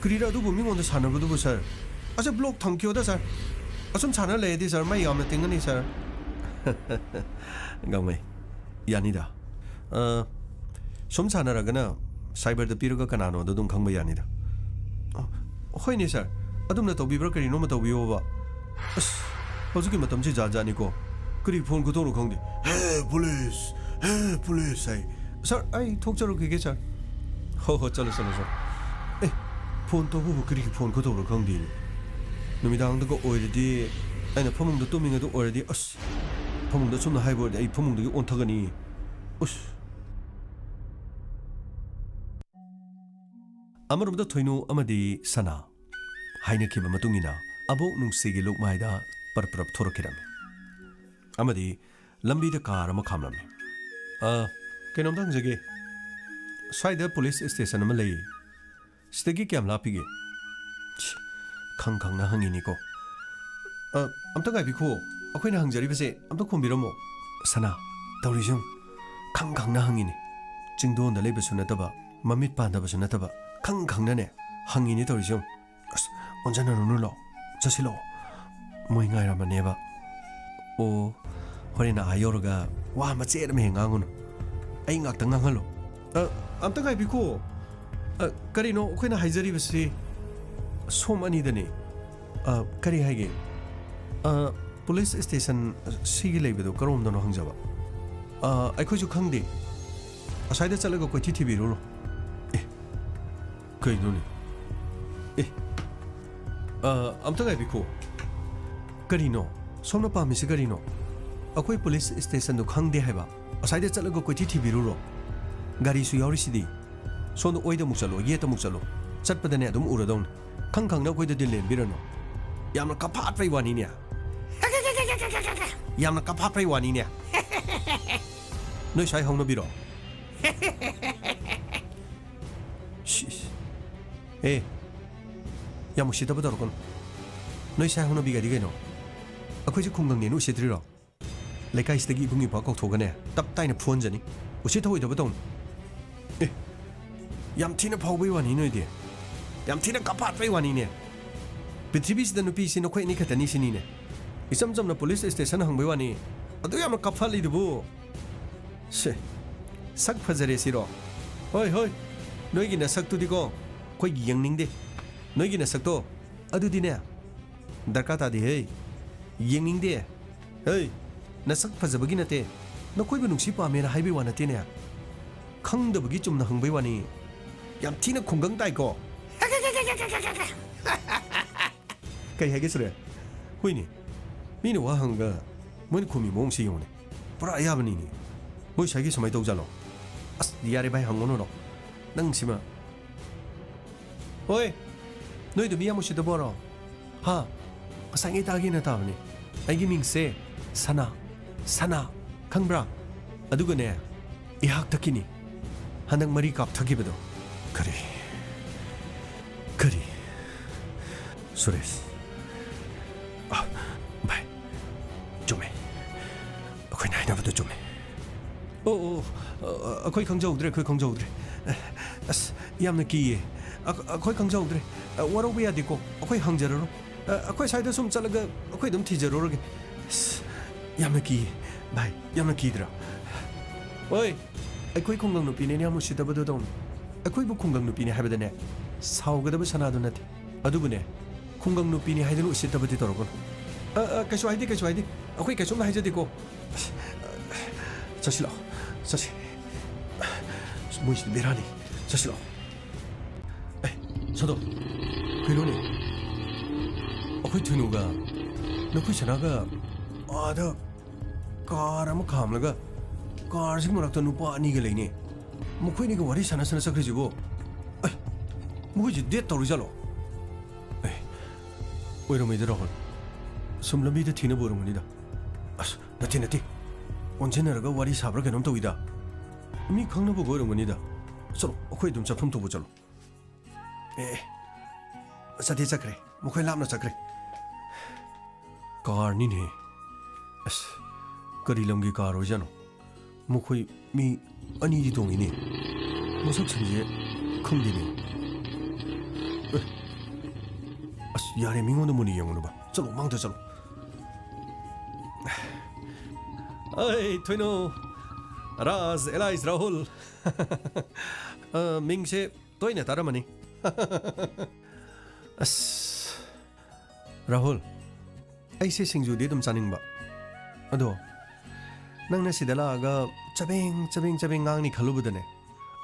ꯀꯔꯤꯔ ꯑꯗꯨꯕꯨ ꯃꯤꯉꯣꯟꯗ ꯁꯥꯟꯅꯕꯗꯨꯕꯨ, ꯁꯥꯔ? ꯑꯁ, ꯕ꯭ꯂꯣꯛ ꯊꯝꯈꯤꯌꯣꯗ, ꯁꯥꯔ꯫ ꯑꯁꯨꯝ ꯁꯥꯟꯅ ꯂꯩꯔꯗꯤ, ꯁꯥꯔ, ꯃꯩ ꯌꯥꯝꯅ ꯇꯤꯡꯒꯅꯤ, ꯁꯥꯔ꯫ ꯒꯥꯡꯃꯩ, ꯌꯥꯅꯤꯗ꯫ ꯑ, ꯁꯨꯝ ꯁꯥꯟꯅꯔꯒꯅ ꯁꯥꯏꯕꯔꯗ ꯄꯤꯔꯒ ꯀꯅꯥꯅꯣꯗꯣ ꯑꯗꯨꯝ ꯈꯪꯕ ꯌꯥꯅꯤꯗ꯫ ꯑ, ꯍꯣꯏꯅꯦ, ꯁꯥꯔ꯫ ꯑꯗꯨꯝꯅ ꯇꯧꯕꯤꯕ꯭ꯔꯥ, ꯀꯔꯤꯅꯣꯃ ꯇꯧꯕꯤꯌꯣꯕ꯫ ꯑꯁ, ꯍꯧꯖꯤꯛꯀꯤ ꯃꯇꯝꯁꯤ ꯖꯥꯠ ꯖꯥꯠꯅꯤꯀꯣ꯫ ꯀꯔꯤ ꯐꯣꯟ ꯈꯨꯇꯧꯅꯣ ꯈꯪꯗꯦ꯫ "ꯍꯦ, ꯄꯨꯂꯤꯁ! ꯍꯦ, ꯄꯨꯂꯤꯁ!" ꯍꯥꯏ꯫ "ꯁꯥꯔ, ꯑꯩ ꯊꯣꯛꯆꯔꯨꯈꯤꯒꯦ, ꯁꯥꯔ꯫" "ꯍꯣ, ꯍꯣ, ꯆꯠꯂꯣ, ꯆꯠꯂꯣ, ꯆꯠꯂꯣ꯫ ꯑꯦ, ꯐꯣꯟ ꯇꯧꯕꯕꯨ ꯀꯔꯤꯒꯤ ꯐꯣꯟ ꯈꯨꯇꯧꯔꯣ ꯈꯪꯗꯦꯅꯦ꯫ ꯅꯨꯃꯤꯗꯥꯡꯗꯒ ꯑꯣꯏꯔꯗꯤ, ꯑꯩꯅ ꯐꯃꯨꯡꯗ ꯇꯨꯝꯃꯤꯉꯩꯗ ꯑꯣꯏꯔꯗꯤ, ꯑꯁ, ꯐꯃꯨꯡꯗ ꯑꯁꯨꯝꯅ ꯍꯥꯏꯕ ꯑꯣꯏꯔꯗꯤ ꯑꯩ ꯐꯃꯨꯡꯗꯒꯤ ꯑꯣꯟꯊꯒꯅꯤ꯫ ꯎꯁ!" ꯑꯃꯔꯣꯝꯗ ꯊꯣꯏꯅꯨ ꯑꯃꯗꯤ ꯁꯅꯥ ꯍꯥꯏꯅꯈꯤꯕ ꯃꯇꯨꯡ ꯏꯟꯅ ꯑꯕꯣꯛ ꯅꯨꯡꯁꯤꯒꯤ ꯂꯨꯛꯃꯥꯏꯗ ꯄꯔꯞ ꯄꯔꯞ ꯊꯣꯔꯛꯈꯤꯔꯝꯃꯤ꯫ ꯑꯃꯗꯤ ꯂꯝꯕꯤꯗ ꯀꯥꯔ ꯑꯃ ꯈꯥꯝꯂꯝꯃꯤ꯫ "ꯑ, ꯀꯩꯅꯣꯝꯇ ꯍꯪꯖꯒꯦ꯫ ꯁ꯭ꯋꯥꯏꯗ ꯄꯨꯂꯤꯁ ꯁ꯭ꯇꯦꯁꯟ ꯑꯃ ꯂꯩ꯫ ꯁꯤꯗꯒꯤ ꯀꯌꯥꯝ ꯂꯥꯞꯄꯤꯒꯦ?" ꯁꯤ, ꯈꯪ ꯈꯪꯅ ꯍꯪꯉꯤꯅꯤꯀꯣ꯫ "ꯑ, ꯑꯝꯇ ꯉꯥꯏꯕꯤꯈꯣ꯫ ꯑꯩꯈꯣꯏꯅ ꯍꯪꯖꯔꯤꯕꯁꯦ ꯑꯝꯇ ꯈꯨꯝꯕꯤꯔꯝꯃꯣ꯫" ꯁꯅꯥ, ꯇꯧꯔꯤꯁꯤ ꯌꯦꯡꯉꯨ꯫ ꯈꯪ ꯈꯪꯅ ꯍꯪꯉꯤꯅꯤ꯫ ꯆꯤꯡꯗꯣꯟꯗ ꯂꯩꯕꯁꯨ ꯅꯠꯇꯕ, ꯃꯃꯤꯠ ꯄꯥꯟꯗꯕꯁꯨ ꯅꯠꯇꯕ, ꯈꯪ ꯈꯪꯅꯅꯦ ꯍꯪꯉꯤꯅꯤ ꯇꯧꯔꯤꯁꯤ ꯌꯦꯡꯉꯨ꯫ "ꯑꯁ, ꯑꯣꯟꯁꯤꯟꯅꯔꯨꯅꯨ ꯂꯥꯛꯑꯣ, ꯆꯠꯁꯤꯜꯂꯛꯑꯣ꯫ ꯃꯣꯏ ꯉꯥꯏꯔꯝꯃꯅꯦꯕ꯫" "ꯑꯣ, ꯍꯣꯔꯦꯟ ꯑꯥ ꯌꯧꯔꯒ ꯋꯥ ꯃꯆꯦꯠ ꯑꯃ ꯍꯦꯛ ꯉꯥꯡꯉꯨꯅꯨ꯫ ꯑꯩ ꯉꯥꯛꯇ ꯉꯥꯡꯍꯜꯂꯣ꯫" "ꯑ, ꯑꯝꯇ ꯉꯥꯏꯕꯤꯈꯣ꯫ ꯑ, ꯀꯔꯤꯅꯣ ꯑꯩꯈꯣꯏꯅ ꯍꯥꯏꯖꯔꯤꯕꯁꯤ ꯁꯣꯝ ꯑꯅꯤꯗꯅꯤ꯫" "ꯑ, ꯀꯔꯤ ꯍꯥꯏꯒꯦ?" "ꯑ, ꯄꯨꯂꯤꯁ ꯁ꯭ꯇꯦꯁꯟ ꯁꯤꯒꯤ ꯂꯩꯕꯗꯣ ꯀꯔꯣꯝꯗꯅꯣ ꯍꯪꯖꯕ꯫ ꯑ, ꯑꯩꯈꯣꯏꯁꯨ ꯈꯪꯗꯦ꯫ ꯑꯁ꯭ꯋꯥꯏꯗ ꯆꯠꯂꯒ ꯀꯣꯏꯊꯤ ꯊꯤꯕꯤꯔꯨꯔꯣ꯫" "ꯑꯦ, ꯀꯩꯅꯣꯅꯦ? ꯑꯦ, ꯑ, ꯑꯝꯇ ꯉꯥꯏꯕꯤꯈꯣ꯫ ꯀꯔꯤꯅꯣ? ꯁꯣꯝꯅ ꯄꯥꯝꯃꯤꯁꯤ ꯀꯔꯤꯅꯣ? ꯑꯩꯈꯣꯏ ꯄꯨꯂꯤꯁ ꯁ꯭ꯇꯦꯁꯟꯗꯣ ꯈꯪꯗꯦ ꯍꯥꯏꯕ? ꯑꯁ꯭ꯋꯥꯏꯗ ꯆꯠꯂꯒ ꯀꯣꯏꯊꯤ ꯊꯤꯕꯤꯔꯨꯔꯣ꯫ ꯒꯥꯔꯤꯁꯨ ꯌꯥꯎꯔꯤꯁꯤꯗꯤ꯫ ꯁꯣꯝꯗ ꯑꯣꯏꯗ ꯑꯃꯨꯛ ꯆꯠꯂꯣ, ꯌꯦꯠꯇ ꯑꯃꯨꯛ ꯆꯠꯂꯣ꯫ ꯆꯠꯄꯗꯅꯦ ꯑꯗꯨꯝ ꯎꯔꯗꯧꯅꯤ꯫ ꯈꯪ ꯈꯪꯅ ꯑꯩꯈꯣꯏꯗꯗꯤ ꯂꯦꯟꯕꯤꯔꯅꯨ꯫" "ꯌꯥꯝꯅ ꯀꯐꯥꯠꯄꯩ ꯋꯥꯅꯤꯅꯦ꯫ ꯌꯥꯝꯅ ꯀꯐꯥꯠꯄꯩ ꯋꯥꯅꯤꯅꯦ꯫ ꯅꯣꯏ ꯁ꯭ꯋꯥꯏ ꯍꯧꯅꯕꯤꯔꯣ?" ꯁꯤꯁ꯫ ꯑꯦ, ꯌꯥꯝ ꯎꯁꯤꯠꯇꯕ ꯇꯧꯔꯛꯀꯅꯨ꯫ ꯅꯣꯏ ꯁ꯭ꯋꯥꯏ ꯍꯧꯅꯕꯤꯒꯗꯤ ꯀꯩꯅꯣ? ꯑꯩꯈꯣꯏꯁꯦ ꯈꯨꯡꯒꯪꯅꯦꯅ ꯎꯁꯤꯠꯇ꯭ꯔꯤꯔꯣ? ꯂꯩꯀꯥꯏꯁꯤꯗꯒꯤ ꯏꯕꯨꯡ ꯏꯄ꯭ꯋꯥ ꯀꯧꯊꯣꯛꯑꯒꯅꯦ, ꯇꯞ ꯇꯥꯏꯅ ꯐꯨꯍꯟꯖꯅꯤ꯫ ꯎꯁꯤꯠ ꯊꯑꯣꯏꯗꯕ ꯇꯧꯅꯨ꯫ ꯑꯦ, ꯌꯥꯝ ꯊꯤꯅ ꯐꯥꯎꯕꯩ ꯋꯥꯅꯤ ꯅꯣꯏꯗꯤ꯫ ꯌꯥꯝ ꯊꯤꯅ ꯀꯥꯐꯥꯠꯄꯩ ꯋꯥꯅꯤꯅꯦ꯫ ꯄ꯭ꯔꯤꯊꯤꯕꯤꯁꯤꯗ ꯅꯨꯄꯤꯁꯤ ꯅꯈꯣꯏ ꯑꯅꯤ ꯈꯛꯇꯅꯤ ꯁꯤꯅꯤꯅꯦ꯫ ꯏꯆꯝ ꯆꯝꯅ ꯄꯨꯂꯤꯁ ꯁ꯭ꯇꯦꯁꯟ ꯍꯪꯕꯩ ꯋꯥꯅꯤ, ꯑꯗꯨ ꯌꯥꯝꯅ ꯀꯥꯐꯥꯠꯂꯤꯗꯨꯕꯨ꯫ ꯁꯦ, ꯁꯛ ꯐꯖꯔꯦ ꯁꯤꯔꯣ? ꯍꯣꯏ, ꯍꯣꯏ, ꯅꯣꯏꯒꯤ ꯅꯁꯛꯇꯨꯗꯤꯀꯣ ꯑꯩꯈꯣꯏ ꯌꯦꯡꯅꯤꯡꯗꯦ꯫ ꯅꯣꯏꯒꯤ ꯅꯁꯛꯇꯣ ꯑꯗꯨꯗꯤꯅꯦ, ꯗꯔꯀꯥꯔ ꯇꯥꯗꯦꯍꯦ꯫ ꯌꯦꯡꯅꯤꯡꯗꯦ꯫ ꯍꯦ, ꯅꯁꯛ ꯐꯖꯕꯒꯤ ꯅꯠꯇꯦ, ꯅꯈꯣꯏꯕꯨ ꯅꯨꯡꯁꯤ ꯄꯥꯝꯃꯦꯅ ꯍꯥꯏꯕꯩ ꯋꯥ ꯅꯠꯇꯦꯅꯦ꯫ ꯈꯪꯗꯕꯒꯤ ꯆꯨꯝꯅ ꯍꯪꯕꯩ ꯋꯥꯅꯤ꯫ ꯌꯥꯝ ꯊꯤꯅ ꯈꯨꯡꯒꯪ ꯇꯥꯏꯀꯣ꯫ ꯀꯩ ꯍꯥꯏꯒꯦ ꯁꯨꯔꯦ? ꯍꯣꯏꯅꯦ, ꯃꯤꯅ ꯋꯥ ꯍꯪꯉꯒ ꯃꯣꯏꯅ ꯈꯨꯝꯃꯤ ꯃꯑꯣꯡꯁꯤ ꯌꯦꯡꯉꯨꯅꯦ, ꯄꯨꯔꯥ ꯑꯌꯥꯕꯅꯤꯅꯦ꯫ ꯃꯣꯏ ꯁ꯭ꯋꯥꯏꯒꯤ ꯁꯨꯃꯥꯏꯅ ꯇꯧꯖꯥꯠꯂꯣ? ꯑꯁ, ꯌꯥꯔꯦ ꯚꯥꯏ, ꯍꯪꯉꯨꯅꯨꯔꯣ, ꯅꯪ ꯁꯤꯃ꯫ ꯍꯣꯏ, ꯅꯣꯏꯗꯣ ꯃꯤ ꯌꯥꯝ ꯎꯁꯤꯠꯇꯕꯔꯣ? ꯍꯥ? ꯉꯁꯥꯏꯉꯩ ꯇꯥꯒꯦꯅ ꯇꯥꯕꯅꯦ꯫ ꯑꯩꯒꯤ ꯃꯤꯡꯁꯦ ꯁꯅꯥ, ꯁꯅꯥ, ꯈꯪꯕ꯭ꯔꯥ? ꯑꯗꯨꯒꯅꯦ, ꯏꯍꯥꯛꯇꯛꯀꯤꯅꯤ ꯍꯟꯗꯛ ꯃꯔꯤ ꯀꯥꯞꯊꯈꯤꯕꯗꯣ꯫ ꯀꯔꯤ? ꯀꯔꯤ? ꯁꯨꯔꯦꯁ꯫ ꯑ, ꯚꯥꯏ, ꯆꯨꯝꯃꯦ꯫ ꯑꯩꯈꯣꯏꯅ ꯍꯥꯏꯅꯕꯗꯣ ꯆꯨꯝꯃꯦ꯫ ꯑꯣ, ꯑꯣ, ꯑ, ꯑ, ꯑꯩꯈꯣꯏ ꯈꯪꯖꯍꯧꯗ꯭ꯔꯦ, ꯑꯩꯈꯣꯏ ꯈꯪꯖꯍꯧꯗ꯭ꯔꯦ꯫ ꯑꯁ, ꯌꯥꯝꯅ ꯀꯤꯌꯦ꯫ ꯑ, ꯑꯩꯈꯣꯏ ꯈꯪꯖꯍꯧꯗ꯭ꯔꯦ꯫ ꯑ, ꯋꯥꯔꯧꯕ ꯌꯥꯗꯦꯀꯣ, ꯑꯩꯈꯣꯏ ꯍꯪꯖꯔꯔꯣꯏ꯫ ꯑ, ꯑꯩꯈꯣꯏ ꯁ꯭ꯋꯥꯏꯗ ꯁꯨꯝ ꯆꯠꯂꯒ ꯑꯩꯈꯣꯏ ꯑꯗꯨꯝ ꯊꯤꯖꯔꯨꯔꯒꯦ꯫ ꯑꯁ, ꯌꯥꯝꯅ ꯀꯤꯌꯦ, ꯚꯥꯏ, ꯌꯥꯝꯅ ꯀꯤꯗ꯭ꯔꯥ? ꯑꯣꯏ, ꯑꯩꯈꯣꯏ ꯈꯨꯡꯒꯪ ꯅꯨꯄꯤꯅꯦꯅ ꯌꯥꯝ ꯎꯁꯤꯠꯇꯕꯗꯣ ꯇꯧꯅꯨ꯫ ꯑꯩꯈꯣꯏꯕꯨ ꯈꯨꯡꯒꯪ ꯅꯨꯄꯤꯅꯦ ꯍꯥꯏꯕꯗꯅꯦ, ꯁꯥꯎꯒꯗꯕ ꯁꯅꯥꯗꯨ ꯅꯠꯇꯦ꯫ ꯑꯗꯨꯕꯨꯅꯦ, ꯈꯨꯡꯒꯪ ꯅꯨꯄꯤꯅꯤ ꯍꯥꯏꯗꯨꯅ ꯎꯁꯤꯠꯇꯕꯗꯤ ꯇꯧꯔꯛꯀꯅꯨ꯫ ꯑ, ꯑ, ꯀꯩꯁꯨ ꯍꯥꯏꯗꯦ, ꯀꯩꯁꯨ ꯍꯥꯏꯗꯦ꯫ ꯑꯩꯈꯣꯏ ꯀꯩꯁꯨꯝ ꯍꯥꯏꯖꯗꯦꯀꯣ꯫ ꯑꯁ, ꯑ, ꯆꯠꯁꯤ ꯂꯥꯛꯑꯣ, ꯆꯠꯁꯤ꯫ ꯑꯁ, ꯃꯣꯏꯁꯤꯗꯤ ꯕꯦꯔꯥꯅꯤ꯫ ꯆꯠꯁꯤ ꯂꯥꯛꯑꯣ꯫ ꯑꯦ, ꯁꯗꯣ, ꯀꯩꯅꯣꯅꯦ? ꯑꯩꯈꯣꯏ ꯊꯨꯅꯨꯒ ꯅꯈꯣꯏ ꯁꯅꯥꯒ ꯑꯥꯗ ꯀꯥꯔ ꯑꯃ ꯈꯥꯝꯂꯒ ꯀꯥꯔꯁꯤꯒꯤ ꯃꯔꯛꯇ ꯅꯨꯄꯥ ꯑꯅꯤꯒ ꯂꯩꯅꯦ꯫ ꯃꯈꯣꯏꯅꯤꯒ ꯋꯥꯔꯤ ꯁꯥꯟꯅ ꯁꯥꯟꯅ ꯆꯠꯈ꯭ꯔꯤꯁꯤꯕꯣ꯫ ꯑꯦ, ꯃꯈꯣꯏꯁꯦ ꯗꯦꯠ ꯇꯧꯔꯤꯖꯥꯠꯂꯣ? ꯑꯦ, ꯑꯣꯏꯔꯝꯃꯣꯏꯗ ꯔꯥꯍꯨꯜ꯫ ꯁꯨꯝ ꯂꯝꯕꯤꯗ ꯊꯦꯡꯅꯕ ꯑꯣꯏꯔꯝꯒꯅꯤꯗ꯫ ꯑꯁ, ꯅꯠꯇꯦ, ꯅꯠꯇꯦ꯫ ꯑꯣꯟꯁꯤꯟꯅꯔꯒ ꯋꯥꯔꯤ ꯁꯥꯕ꯭ꯔꯥ ꯀꯩꯅꯣꯝ ꯇꯧꯏꯗ꯫ ꯃꯤ ꯈꯪꯅꯕꯒ ꯑꯣꯏꯔꯝꯒꯅꯤꯗ꯫ ꯆꯠꯂꯣ, ꯑꯩꯈꯣꯏ ꯑꯗꯨꯝ ꯆꯠꯐꯝ ꯊꯣꯛꯄ ꯆꯠꯂꯣ꯫ ꯑꯦ, ꯑꯦ, ꯆꯠꯇꯤ ꯆꯠꯈ꯭ꯔꯦ꯫ ꯃꯈꯣꯏ ꯂꯥꯞꯅ ꯆꯠꯈ꯭ꯔꯦ꯫ ꯀꯥꯔꯅꯤꯅꯦ꯫ ꯑꯁ, ꯀꯔꯤ ꯂꯝꯒꯤ ꯀꯥꯔ ꯑꯣꯏꯖꯥꯠꯅꯣ? ꯃꯈꯣꯏ ꯃꯤ ꯑꯅꯤꯗꯤ ꯇꯣꯡꯉꯤꯅꯦ꯫ ꯃꯁꯛꯁꯤꯡꯁꯦ ꯈꯪꯗꯦꯅꯦ꯫ ꯑꯦ, ꯑꯁ, ꯌꯥꯔꯦ, ꯃꯤꯉꯣꯟꯗ ꯃꯨꯟꯅ ꯌꯦꯡꯉꯨꯅꯕ꯫ ꯆꯠꯂꯣ, ꯃꯥꯡꯗ ꯆꯠꯂꯣ꯫ ꯑꯩ ꯊꯣꯏꯅꯣ, ꯔꯥꯖ, ꯑꯦꯂꯥꯏꯁ, ꯔꯥꯍꯨꯜ꯫ ꯑ, ꯃꯤꯡꯁꯦ ꯇꯣꯏꯅ ꯇꯥꯔꯝꯃꯅꯤ꯫ ꯑꯁ, ꯔꯥꯍꯨꯜ, ꯑꯩꯁꯦ ꯁꯤꯡꯖꯨꯗꯤ ꯑꯗꯨꯝ ꯆꯥꯅꯤꯡꯕ꯫ ꯑꯗꯣ ꯅꯪꯅ ꯁꯤꯗ ꯂꯥꯛꯑꯒ ꯆꯕꯦꯡ, ꯆꯕꯦꯡ, ꯆꯕꯦꯡ ꯉꯥꯡꯅꯤ ꯈꯜꯂꯨꯕꯗꯅꯦ,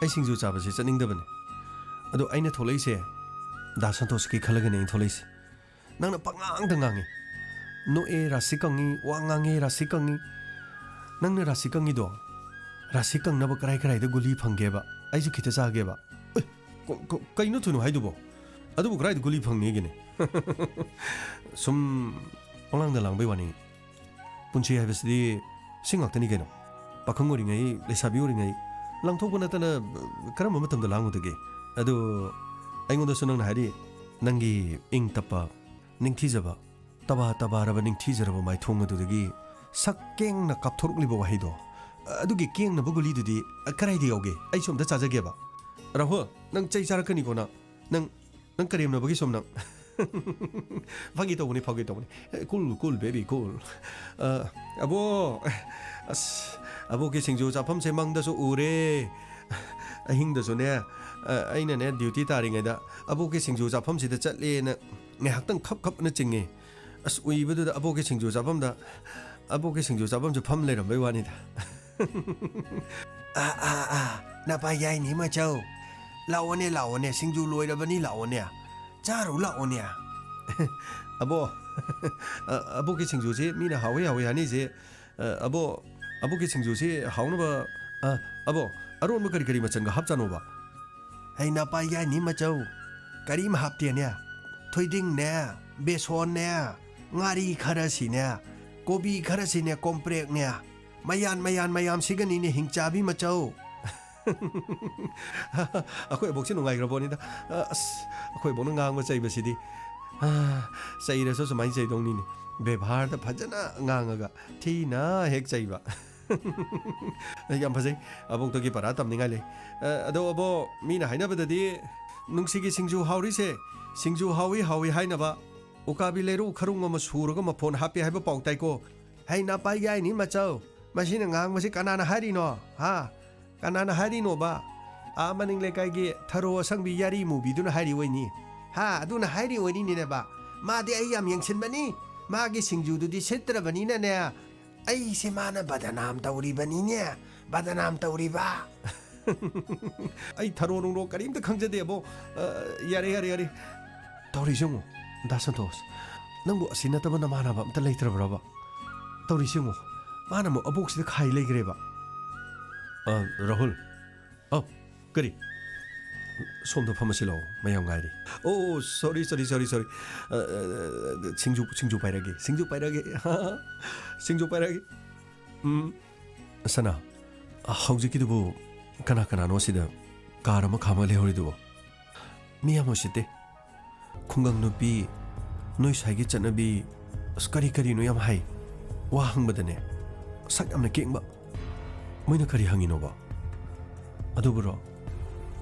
ꯑꯩ ꯁꯤꯡꯖꯨ ꯆꯥꯕꯁꯦ ꯆꯠꯅꯤꯡꯗꯕꯅꯦ꯫ ꯑꯗꯣ ꯑꯩꯅ ꯊꯣꯛꯂꯛꯏꯁꯦ ꯗꯥ ꯁꯟꯇꯣꯁꯀꯤ ꯈꯜꯂꯒꯅꯦ ꯑꯩꯅ ꯊꯣꯛꯂꯛꯏꯁꯦ꯫ ꯅꯪꯅ ꯄꯉꯥꯡꯗ ꯉꯥꯡꯉꯤ꯫ ꯅꯣꯛꯑꯦ ꯔꯥꯁꯤ ꯀꯪꯉꯤ, ꯋꯥ ꯉꯥꯡꯉꯦ ꯔꯥꯁꯤ ꯀꯪꯉꯤ꯫ ꯅꯪꯅ ꯔꯥꯁꯤ ꯀꯪꯉꯤꯗꯣ, ꯔꯥꯁꯤ ꯀꯪꯅꯕ ꯀꯔꯥꯏ ꯀꯔꯥꯏꯗ ꯒꯨꯂꯤ ꯐꯪꯒꯦꯕ? ꯑꯩꯁꯨ ꯈꯤꯇ ꯆꯥꯒꯦꯕ꯫ ꯑꯦ, ꯀ-, ꯀ-, ꯀꯩꯅꯣ ꯊꯣꯏꯅꯣ ꯍꯥꯏꯗꯨꯕꯣ? ꯑꯗꯨꯕꯨ ꯀꯗꯥꯏꯗ ꯒꯨꯂꯤ ꯐꯪꯅꯤꯒꯦꯅꯦ? ꯁꯨꯝ ꯄꯪꯂꯥꯡꯗ ꯂꯥꯡꯕꯩ ꯋꯥꯅꯤ꯫ ꯄꯨꯟꯁꯤ ꯍꯥꯏꯕꯁꯤꯗꯤ ꯁꯤ ꯉꯥꯛꯇꯅꯤ ꯀꯩꯅꯣ꯫ ꯄꯥꯈꯪ ꯑꯣꯏꯔꯤꯉꯩ, ꯂꯩꯁꯥꯕꯤ ꯑꯣꯏꯔꯤꯉꯩ ꯂꯥꯡꯊꯣꯛꯄ ꯅꯠꯇꯅ ꯀꯔꯝꯕ ꯃꯇꯝꯗ ꯂꯥꯡꯉꯨꯗꯒꯦ? ꯑꯗꯣ ꯑꯩꯉꯣꯟꯗꯁꯨ ꯅꯪꯅ ꯍꯥꯏꯔꯤ, ꯅꯪꯒꯤ ꯏꯪ ꯇꯞꯄ, ꯅꯤꯡꯊꯤꯖꯕ, ꯇꯕꯥ ꯇꯕꯥꯔꯕ ꯅꯤꯡꯊꯤꯖꯔꯕ ꯃꯥꯏꯊꯣꯡ ꯑꯗꯨꯗꯒꯤ ꯁꯛ ꯀꯦꯡꯅ ꯀꯥꯞꯊꯣꯔꯛꯂꯤꯕ ꯋꯥꯍꯩꯗꯣ, ꯑꯗꯨꯒꯤ ꯀꯦꯡꯅꯕ ꯒꯨꯂꯤꯗꯨꯗꯤ ꯀꯗꯥꯏꯗ ꯌꯥꯎꯒꯦ? ꯑꯩꯁꯨ ꯑꯝꯇ ꯆꯥꯖꯒꯦꯕ꯫ ꯔꯥꯍꯨꯜ, ꯅꯪ ꯆꯩ ꯆꯥꯔꯛꯀꯅꯤꯀꯣ ꯅꯪ꯫ ꯅꯪ, ꯅꯪ ꯀꯔꯦꯝꯅꯕꯒꯤ ꯁꯣꯝ ꯅꯪ꯫ ꯐꯥꯒꯤ ꯇꯧꯕꯅꯤ, ꯐꯥꯒꯤ ꯇꯧꯕꯅꯤ꯫ ꯑꯦ, cool, cool, baby, cool꯫ ꯑ, ꯑꯕꯣ, ꯑꯁ, ꯑꯕꯣꯛꯀꯤ ꯁꯤꯡꯖꯨ ꯆꯥꯐꯝꯁꯦ ꯃꯪꯗꯁꯨ ꯎꯔꯦ꯫ ꯑꯍꯤꯡꯗꯁꯨꯅꯦ, ꯑ, ꯑꯩꯅꯅꯦ duty ꯇꯥꯔꯤꯉꯩꯗ ꯑꯕꯣꯛꯀꯤ ꯁꯤꯡꯖꯨ ꯆꯥꯐꯝꯁꯤꯗ ꯆꯠꯂꯦꯅ ꯉꯥꯏꯍꯥꯛꯇꯪ ꯈꯞ ꯈꯞꯅ ꯆꯤꯡꯉꯦ꯫ ꯑꯁ, ꯎꯏꯕꯗꯨꯗ ꯑꯕꯣꯛꯀꯤ ꯁꯤꯡꯖꯨ ꯆꯥꯐꯝꯗ, ꯑꯕꯣꯛꯀꯤ ꯁꯤꯡꯖꯨ ꯆꯥꯐꯝꯁꯨ ꯐꯝ ꯂꯩꯔꯝꯕꯩ ꯋꯥꯅꯤꯗ꯫ ꯑꯥ, ꯑꯥ, ꯑꯥ, ꯅꯄꯥ ꯌꯥꯏꯅꯤ ꯃꯆꯧ꯫ ꯂꯥꯛꯑꯣꯅꯦ, ꯂꯥꯛꯑꯣꯅꯦ, ꯁꯤꯡꯖꯨ ꯂꯣꯏꯔꯕꯅꯤ, ꯂꯥꯛꯑꯣꯅꯦ꯫ ꯆꯥꯔꯨ ꯂꯥꯛꯑꯣꯅꯦ꯫ ꯑꯕꯣ, ꯑ, ꯑꯕꯣꯛꯀꯤ ꯁꯤꯡꯖꯨꯁꯤ ꯃꯤꯅ ꯍꯥꯎꯋꯤ, ꯍꯥꯎꯋꯤ ꯍꯥꯏꯅꯩꯁꯦ꯫ ꯑ, ꯑꯕꯣ, ꯑꯕꯣꯛꯀꯤ ꯁꯤꯡꯖꯨꯁꯤ ꯍꯥꯎꯅꯕ, ꯑ, ꯑꯕꯣ, ꯑꯔꯣꯟꯕ ꯀꯔꯤ ꯀꯔꯤ ꯃꯆꯜꯒ ꯍꯥꯞꯆꯥꯅꯣꯕ? ꯍꯩ ꯅꯄꯥ ꯌꯥꯏꯅꯤ ꯃꯆꯧ꯫ ꯀꯔꯤꯝ ꯍꯥꯞꯇꯦꯅꯦ꯫ ꯊꯣꯏꯗꯤꯡꯅꯦ, ꯕꯦꯁꯣꯟꯅꯦ, ꯉꯥꯔꯤ ꯈꯔꯁꯤꯅꯦ, ꯀꯣꯕꯤ ꯈꯔꯁꯤꯅꯦ, ꯀꯣꯝꯄ꯭ꯔꯦꯛꯅꯦ꯫ ꯃꯌꯥꯟ ꯃꯌꯥꯟ ꯃꯌꯥꯝꯁꯤꯒꯅꯤꯅꯦ ꯍꯤꯡꯆꯥꯕꯤ ꯃꯆꯧ꯫ ꯑꯩꯈꯣꯏ ꯑꯕꯣꯛꯁꯦ ꯅꯨꯡꯉꯥꯏꯈ꯭ꯔ ꯄꯣꯠꯅꯤꯗ꯫ ꯑꯁ, ꯑꯩꯈꯣꯏ ꯑꯕꯣꯛꯅ ꯉꯥꯡꯕ ꯆꯩꯕꯁꯤꯗꯤ꯫ ꯆꯩꯔꯁꯨ ꯁꯨꯃꯥꯏꯅ ꯆꯩꯗꯧꯅꯤꯅꯦ, ꯕꯦꯕꯥꯔꯗ ꯐꯖꯅ ꯉꯥꯡꯉꯒ ꯊꯤꯅ ꯍꯦꯛ ꯆꯩꯕ꯫ ꯌꯥꯝ ꯐꯖꯩ꯫ ꯑꯕꯣꯛꯇꯒꯤ ꯄꯔꯥ ꯇꯝꯅꯤꯡꯉꯥꯏ ꯂꯩ꯫ ꯑ, ꯑꯗꯣ ꯑꯕꯣ, ꯃꯤꯅ ꯍꯥꯏꯅꯕꯗꯗꯤ ꯅꯨꯡꯁꯤꯒꯤ ꯁꯤꯡꯖꯨ ꯍꯥꯎꯔꯤꯁꯦ, ꯁꯤꯡꯖꯨ ꯍꯥꯎꯏ ꯍꯥꯎꯏ ꯍꯥꯏꯅꯕ ꯎꯀꯥꯕꯤ ꯂꯩꯔꯨ ꯈꯔꯨꯡ ꯑꯃ ꯁꯨꯔꯒ ꯃꯐꯣꯟ ꯍꯥꯞꯄꯦ ꯍꯥꯏꯕ ꯄꯥꯎ ꯇꯥꯏꯀꯣ꯫ ꯍꯩ ꯅꯄꯥ ꯌꯥꯏꯅꯤ ꯃꯆꯧ, ꯃꯁꯤꯅ ꯉꯥꯡꯕꯁꯤ ꯀꯅꯥꯅ ꯍꯥꯏꯔꯤꯅꯣ? ꯍꯥ? ꯀꯅꯥꯅ ꯍꯥꯏꯔꯤꯅꯣꯕ? ꯑꯥ ꯃꯅꯤꯡ ꯂꯩꯀꯥꯏꯒꯤ ꯊꯔꯣ ꯑꯁꯪꯕꯤ ꯌꯥꯔꯤ ꯃꯨꯕꯤꯗꯨꯅ ꯍꯥꯏꯔꯤ ꯑꯣꯏꯅꯤ꯫ ꯍꯥ? ꯑꯗꯨꯅ ꯍꯥꯏꯔꯤ ꯑꯣꯏꯔꯤꯅꯤꯅꯦꯕ꯫ ꯃꯥꯗꯤ ꯑꯩ ꯌꯥꯝ ꯌꯦꯡꯁꯤꯟꯕꯅꯤ꯫ ꯃꯥꯒꯤ ꯁꯤꯡꯖꯨꯗꯨꯗꯤ ꯁꯤꯠꯇ꯭ꯔꯕꯅꯤꯅꯅꯦ, ꯑꯩꯁꯦ ꯃꯥꯅ ꯕꯗꯅꯥꯝ ꯇꯧꯔꯤꯕꯅꯤꯅꯦ, ꯕꯗꯅꯥꯝ ꯇꯧꯔꯤꯕ꯫ ꯑꯩ ꯊꯔꯣ ꯅꯨꯡꯔꯣ ꯀꯔꯤꯝꯇ ꯈꯪꯖꯗꯦꯕꯣ꯫ ꯑ, ꯌꯥꯔꯦ, ꯌꯥꯔꯦ, ꯌꯥꯔꯦ꯫ ꯇꯧꯔꯤꯁꯦ ꯌꯦꯡꯉꯣ, ꯗꯥ ꯁꯟꯇꯣꯁ, ꯅꯪꯕꯨ ꯑꯁꯤ ꯅꯠꯇꯕ ꯅꯃꯥꯟꯅꯕ ꯑꯝꯇ ꯂꯩꯇ꯭ꯔꯕ꯭ꯔꯕ? ꯇꯧꯔꯤꯁꯦ ꯌꯦꯡꯉꯣ, ꯃꯥꯅ ꯑꯃꯨꯛ ꯑꯕꯣꯛꯁꯤꯗ ꯈꯥꯏ ꯂꯩꯈ꯭ꯔꯦꯕ꯫ ꯑ, ꯔꯥꯍꯨꯜ, ꯑ, ꯀꯔꯤ? ꯁꯣꯝꯗ ꯐꯝꯃꯁꯤ ꯂꯥꯛꯑꯣ, ꯃꯌꯥꯝ ꯉꯥꯏꯔꯤ꯫ ꯑꯣ, ꯁꯣꯔꯤ, ꯁꯣꯔꯤ, ꯁꯣꯔꯤ, ꯁꯣꯔꯤ꯫ ꯑ, ꯑ, ꯑ, ꯁꯤꯡꯖꯨ, ꯁꯤꯡꯖꯨ ꯄꯥꯏꯔꯒꯦ, ꯁꯤꯡꯖꯨ ꯄꯥꯏꯔꯒꯦ, ꯁꯤꯡꯖꯨ ꯄꯥꯏꯔꯒꯦ꯫ ꯎꯝ꯫ ꯁꯅꯥ, ꯍꯧꯖꯤꯛꯀꯤꯗꯨꯕꯨ ꯀꯅꯥ ꯀꯅꯥꯅꯣ ꯁꯤꯗ ꯀꯥꯔ ꯑꯃ ꯈꯥꯝꯃ ꯂꯩꯍꯧꯔꯤꯗꯨꯕꯣ? ꯃꯤ ꯌꯥꯝ ꯎꯁꯤꯠꯇꯦ꯫ ꯈꯨꯡꯒꯪ ꯅꯨꯄꯤ, ꯅꯣꯏ ꯁ꯭ꯋꯥꯏꯒꯤ ꯆꯠꯅꯕꯤ, ꯑꯁ, ꯀꯔꯤ ꯀꯔꯤꯅꯣ ꯌꯥꯝ ꯍꯥꯏ꯫ ꯋꯥ ꯍꯪꯕꯗꯅꯦ, ꯁꯛ ꯌꯥꯝꯅ ꯀꯦꯡꯕ꯫ ꯃꯣꯏꯅ ꯀꯔꯤ ꯍꯪꯉꯤꯅꯣꯕ? ꯑꯗꯨꯕꯨꯔꯣ,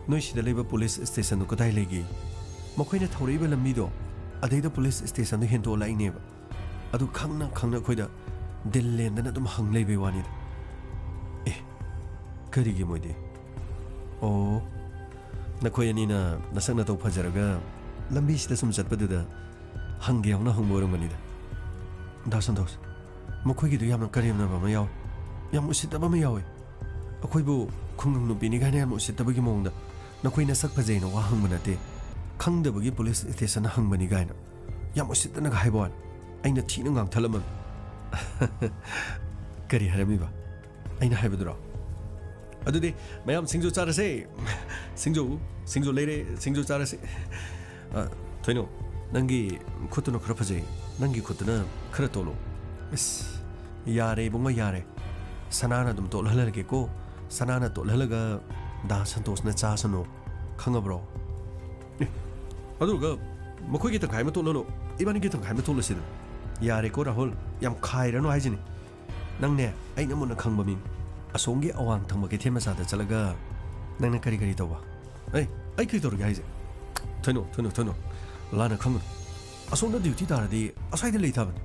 ꯅꯣꯏ ꯁꯤꯗ ꯂꯩꯕ ꯄꯨꯂꯤꯁ ꯁ꯭ꯇꯦꯁꯟꯗꯨ ꯀꯗꯥꯏ ꯂꯩꯒꯦ? ꯃꯈꯣꯏꯅ ꯊꯧꯔꯛꯏꯕ ꯂꯝꯕꯤꯗꯣ ꯑꯗꯩꯗ ꯄꯨꯂꯤꯁ ꯁ꯭ꯇꯦꯁꯟꯗꯣ ꯍꯦꯟꯇꯣꯛꯑ ꯂꯥꯛꯏꯅꯦꯕ꯫ ꯑꯗꯨ ꯈꯪꯅ ꯈꯪꯅ ꯑꯩꯈꯣꯏꯗ ꯗꯤꯜ ꯂꯦꯟꯗꯅ ꯑꯗꯨꯝ ꯍꯪ ꯂꯩꯕꯩ ꯋꯥꯅꯤꯗ꯫ ꯑꯦ, ꯀꯔꯤꯒꯤ ꯃꯣꯏꯗꯤ? ꯑꯣ, ꯅꯈꯣꯏ ꯑꯅꯤꯅ ꯅꯁꯛ ꯅꯇꯧ ꯐꯖꯔꯒ ꯂꯝꯕꯤꯁꯤꯗ ꯁꯨꯝ ꯆꯠꯄꯗꯨꯗ ꯍꯪꯒꯦ ꯌꯥꯎꯅ ꯍꯪꯕ ꯑꯣꯏꯔꯝꯒꯅꯤꯗ꯫ ꯗꯥ ꯁꯟꯇꯣꯁ, ꯃꯈꯣꯏꯒꯤꯗꯨ ꯌꯥꯝꯅ ꯀꯔꯦꯝꯅꯕ ꯑꯃ ꯌꯥꯎꯋꯦ, ꯌꯥꯝ ꯎꯁꯤꯠꯇꯕ ꯑꯃ ꯌꯥꯎꯋꯦ꯫ ꯑꯩꯈꯣꯏꯕꯨ ꯈꯨꯡꯒꯪ ꯅꯨꯄꯤꯅꯤ ꯀꯥꯏꯅ ꯌꯥꯝ ꯎꯁꯤꯠꯇꯕꯒꯤ ꯃꯑꯣꯡꯗ, "ꯅꯈꯣꯏ ꯅꯁꯛ ꯐꯖꯩꯅ ꯋꯥ ꯍꯪꯕ ꯅꯠꯇꯦ, ꯈꯪꯗꯕꯒꯤ ꯄꯨꯂꯤꯁ ꯁ꯭ꯇꯦꯁꯟꯗ ꯍꯪꯕꯅꯤ" ꯀꯥꯏꯅ ꯌꯥꯝ ꯎꯁꯤꯠꯇꯅꯒ ꯍꯥꯏꯕ ꯋꯥꯅꯤ꯫ ꯑꯩꯅ ꯊꯤꯅ ꯉꯥꯡꯊꯠꯂꯝꯃꯕꯅꯤ꯫ ꯀꯔꯤ ꯍꯥꯏꯔꯝꯃꯤꯕ? ꯑꯩꯅ ꯍꯥꯏꯕꯗꯨꯔꯣ? ꯑꯗꯨꯗꯤ ꯃꯌꯥꯝ ꯁꯤꯡꯖꯨ ꯆꯥꯔꯁꯦ꯫ ꯁꯤꯡꯖꯨ, ꯁꯤꯡꯖꯨ ꯂꯩꯔꯦ, ꯁꯤꯡꯖꯨ ꯆꯥꯔꯁꯦ꯫ ꯑ, ꯊꯣꯏꯅꯧ, ꯅꯪꯒꯤ ꯈꯨꯠꯇꯨꯅ ꯈꯔ ꯐꯖꯩ꯫ ꯅꯪꯒꯤ ꯈꯨꯠꯇꯨꯅ ꯈꯔ ꯇꯣꯠꯂꯣ꯫ ꯑꯁ, ꯌꯥꯔꯦ ꯏꯕꯨꯡꯉꯣ, ꯌꯥꯔꯦ꯫ ꯁꯅꯥꯅ ꯑꯗꯨꯝ ꯇꯣꯠꯍꯜꯂꯒꯦꯀꯣ꯫ ꯁꯅꯥꯅ ꯇꯣꯠꯍꯜꯂꯒ ꯗꯥ ꯁꯟꯇꯣꯁꯅ ꯆꯥꯁꯅꯨ꯫ ꯈꯪꯉꯕ꯭ꯔꯣ? ꯑꯦ, ꯑꯗꯨꯒ ꯃꯈꯣꯏꯒꯤ ꯇꯪꯈꯥꯏ ꯑꯃ ꯇꯣꯠꯂꯣꯅꯣ, ꯏꯕꯥꯅꯤꯒꯤ ꯇꯪꯈꯥꯏ ꯑꯃ ꯇꯣꯠꯂꯁꯤꯗꯅ꯫ ꯌꯥꯔꯦꯀꯣ ꯔꯥꯍꯨꯜ, ꯌꯥꯝ ꯈꯥꯏꯔꯅꯨ ꯍꯥꯏꯁꯤꯅꯤ꯫ ꯅꯪꯅꯦ, ꯑꯩꯅ ꯃꯨꯟꯅ ꯈꯪꯕ ꯃꯤꯅꯤ꯫ ꯑꯁꯣꯝꯒꯤ ꯑꯋꯥꯡ ꯊꯪꯕ ꯀꯩꯊꯦꯜ ꯃꯆꯥꯗ ꯆꯠꯂꯒ ꯅꯪꯅ ꯀꯔꯤ ꯀꯔꯤ ꯇꯧꯕ? ꯑꯩ, ꯑꯩ ꯀꯔꯤ ꯇꯧꯔꯒꯦ ꯍꯥꯏꯁꯦ? ꯊꯣꯏꯅꯣ, ꯊꯣꯏꯅꯣ, ꯊꯣꯏꯅꯣ, ꯂꯥꯟꯅ ꯈꯪꯒꯅꯨ꯫ ꯑꯁꯣꯝꯗ ꯗ꯭ꯌꯨꯇꯤ ꯇꯥꯔꯗꯤ ꯑꯁ꯭ꯋꯥꯏꯗ ꯂꯩ ꯇꯥꯕꯅꯤ꯫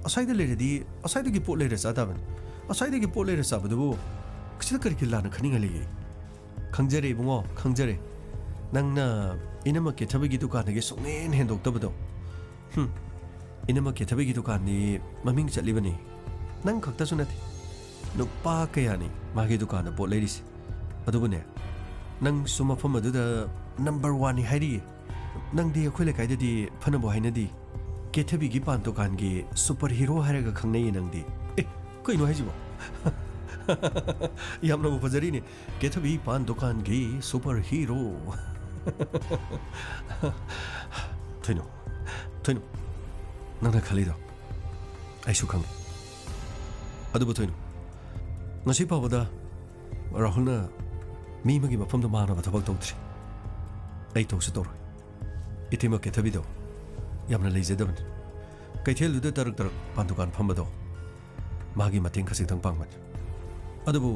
ꯑꯁ꯭ꯋꯥꯏꯗ ꯂꯩꯔꯗꯤ ꯑꯁ꯭ꯋꯥꯏꯗꯒꯤ ꯄꯣꯠ ꯂꯩꯔ ꯆꯥ ꯇꯥꯕꯅꯤ꯫ ꯑꯁ꯭ꯋꯥꯏꯗꯒꯤ ꯄꯣꯠ ꯂꯩꯔ ꯆꯥꯕꯗꯨꯕꯨ ꯁꯤꯗ ꯀꯔꯤ ꯀꯔꯤ ꯂꯥꯟꯅ ꯈꯟꯅꯤꯡꯉꯥꯏ ꯂꯩꯒꯦ? ꯈꯪꯖꯔꯦ ꯏꯕꯨꯡꯉꯣ, ꯈꯪꯖꯔꯦ꯫ ꯅꯪꯅ ꯏꯅꯝꯃ ꯀꯦꯊꯕꯤꯒꯤ ꯗꯨꯀꯥꯟꯗꯒꯤ ꯁꯨꯡꯍꯦꯟ ꯍꯦꯟꯗꯣꯛꯇꯕꯗꯣ꯫ ꯍꯨꯝ, ꯏꯅꯝꯃ ꯀꯦꯊꯕꯤꯒꯤ ꯗꯨꯀꯥꯟꯗꯤ ꯃꯃꯤꯡ ꯆꯠꯂꯤꯕꯅꯤ꯫ ꯅꯪ ꯈꯛꯇꯁꯨ ꯅꯠꯇꯦ, ꯅꯨꯄꯥ ꯀꯌꯥꯅꯤ ꯃꯥꯒꯤ ꯗꯨꯀꯥꯟꯗ ꯄꯣꯠ ꯂꯩꯔꯤꯁꯦ꯫ ꯑꯗꯨꯕꯨꯅꯦ, ꯅꯪꯁꯨ ꯃꯐꯝ ꯑꯗꯨꯗ ꯅꯝꯕꯔ ꯋꯥꯟꯅꯤ ꯍꯥꯏꯔꯤꯌꯦ꯫ ꯅꯪꯗꯤ ꯑꯩꯈꯣꯏ ꯂꯩꯀꯥꯏꯗꯗꯤ ꯐꯅꯕꯨ ꯍꯥꯏꯅꯗꯦ꯫ ꯀꯦꯊꯕꯤꯒꯤ ꯄꯥꯟ ꯗꯨꯀꯥꯟꯒꯤ ꯁꯨꯄꯔ ꯍꯤꯔꯣ ꯍꯥꯏꯔꯒ ꯈꯪꯅꯩꯌꯦ ꯅꯪꯗꯤ꯫ ꯑꯦ, ꯀꯩꯅꯣ ꯍꯥꯏꯁꯤꯕꯣ? ꯌꯥꯝꯅꯕꯨ ꯐꯖꯔꯤꯅꯦ, ꯀꯦꯊꯕꯤ ꯄꯥꯟ ꯗꯨꯀꯥꯟꯒꯤ ꯁꯨꯄꯔ ꯍꯤꯔꯣ꯫ ꯊꯣꯏꯅꯨ, ꯊꯣꯏꯅꯨ, ꯅꯪꯅ ꯈꯜꯂꯤꯗꯣ ꯑꯩꯁꯨ ꯈꯪꯉꯤ꯫ ꯑꯗꯨꯕꯨ ꯊꯣꯏꯅꯨ, ꯉꯁꯤ ꯐꯥꯎꯕꯗ ꯔꯥꯍꯨꯜꯅ ꯃꯤ ꯑꯃꯒꯤ ꯃꯐꯝꯗ ꯃꯥꯟꯅꯕ ꯊꯕꯛ ꯇꯧꯗ꯭ꯔꯤ꯫ ꯑꯩ ꯇꯧꯁꯨ ꯇꯧꯔꯣꯏ꯫ ꯏꯇꯩꯃ ꯀꯦꯊꯕꯤꯗꯣ ꯌꯥꯝꯅ ꯂꯩꯖꯗꯕꯅꯤ꯫ ꯀꯩꯊꯦꯜꯗꯨꯗ ꯇꯔꯛ ꯇꯔꯛ ꯄꯥꯟ ꯗꯨꯀꯥꯟ ꯐꯝꯕꯗꯣ ꯃꯥꯒꯤ ꯃꯇꯦꯡ ꯈꯖꯤꯛꯇꯪ ꯄꯥꯡꯕꯅꯤ꯫ ꯑꯗꯨꯕꯨ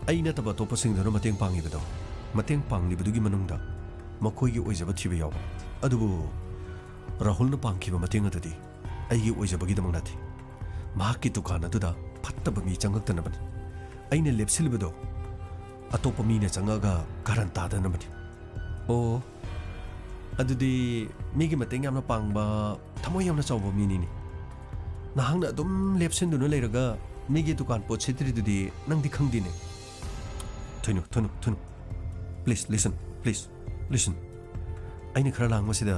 ꯑꯩ ꯅꯠꯇꯕ ꯑꯇꯣꯞꯄꯁꯤꯡꯗꯨꯅ ꯃꯇꯦꯡ ꯄꯥꯡꯉꯤꯕꯗꯣ, ꯃꯇꯦꯡ ꯄꯥꯡꯂꯤꯕꯗꯨꯒꯤ ꯃꯅꯨꯡꯗ ꯃꯈꯣꯏꯒꯤ ꯑꯣꯏꯖꯕ ꯊꯤꯕ ꯌꯥꯎꯕ꯫ ꯑꯗꯨꯕꯨ ꯔꯥꯍꯨꯜꯅ ꯄꯥꯡꯈꯤꯕ ꯃꯇꯦꯡ ꯑꯗꯨꯗꯤ ꯑꯩꯒꯤ ꯑꯣꯏꯖꯕꯒꯤꯗꯃꯛ ꯅꯠꯇꯦ꯫ ꯃꯍꯥꯛꯀꯤ ꯗꯨꯀꯥꯟ ꯑꯗꯨꯗ ꯐꯠꯇꯕ ꯃꯤ ꯆꯪꯉꯛꯇꯅꯕꯅꯤ꯫ ꯑꯩꯅ ꯂꯦꯞꯁꯤꯜꯂꯤꯕꯗꯣ ꯑꯇꯣꯞꯄ ꯃꯤꯅ ꯆꯪꯉꯛꯑꯒ ꯀꯥꯔꯟ ꯇꯥꯗꯅꯕꯅꯤ꯫ ꯑꯣ, ꯑꯗꯨꯗꯤ ꯃꯤꯒꯤ ꯃꯇꯦꯡ ꯌꯥꯝꯅ ꯄꯥꯡꯕ, ꯊꯃꯣꯏ ꯌꯥꯝꯅ ꯆꯥꯎꯕ ꯃꯤꯅꯤꯅꯦ꯫ ꯅꯍꯥꯛꯅ ꯑꯗꯨꯝ ꯂꯦꯞꯁꯤꯟꯗꯨꯅ ꯂꯩꯔꯒ ꯃꯤꯒꯤ ꯗꯨꯀꯥꯟ ꯄꯣꯠ ꯁꯤꯠꯇ꯭ꯔꯤꯗꯨꯗꯤ ꯅꯪꯗꯤ ꯈꯪꯗꯦꯅꯦ꯫ ꯊꯣꯏꯅꯨ, ꯊꯣꯏꯅꯨ, ꯊꯣꯏꯅꯨ꯫ Please listen, please listen. ꯑꯩꯅ ꯈꯔ ꯂꯥꯡꯕꯁꯤꯗ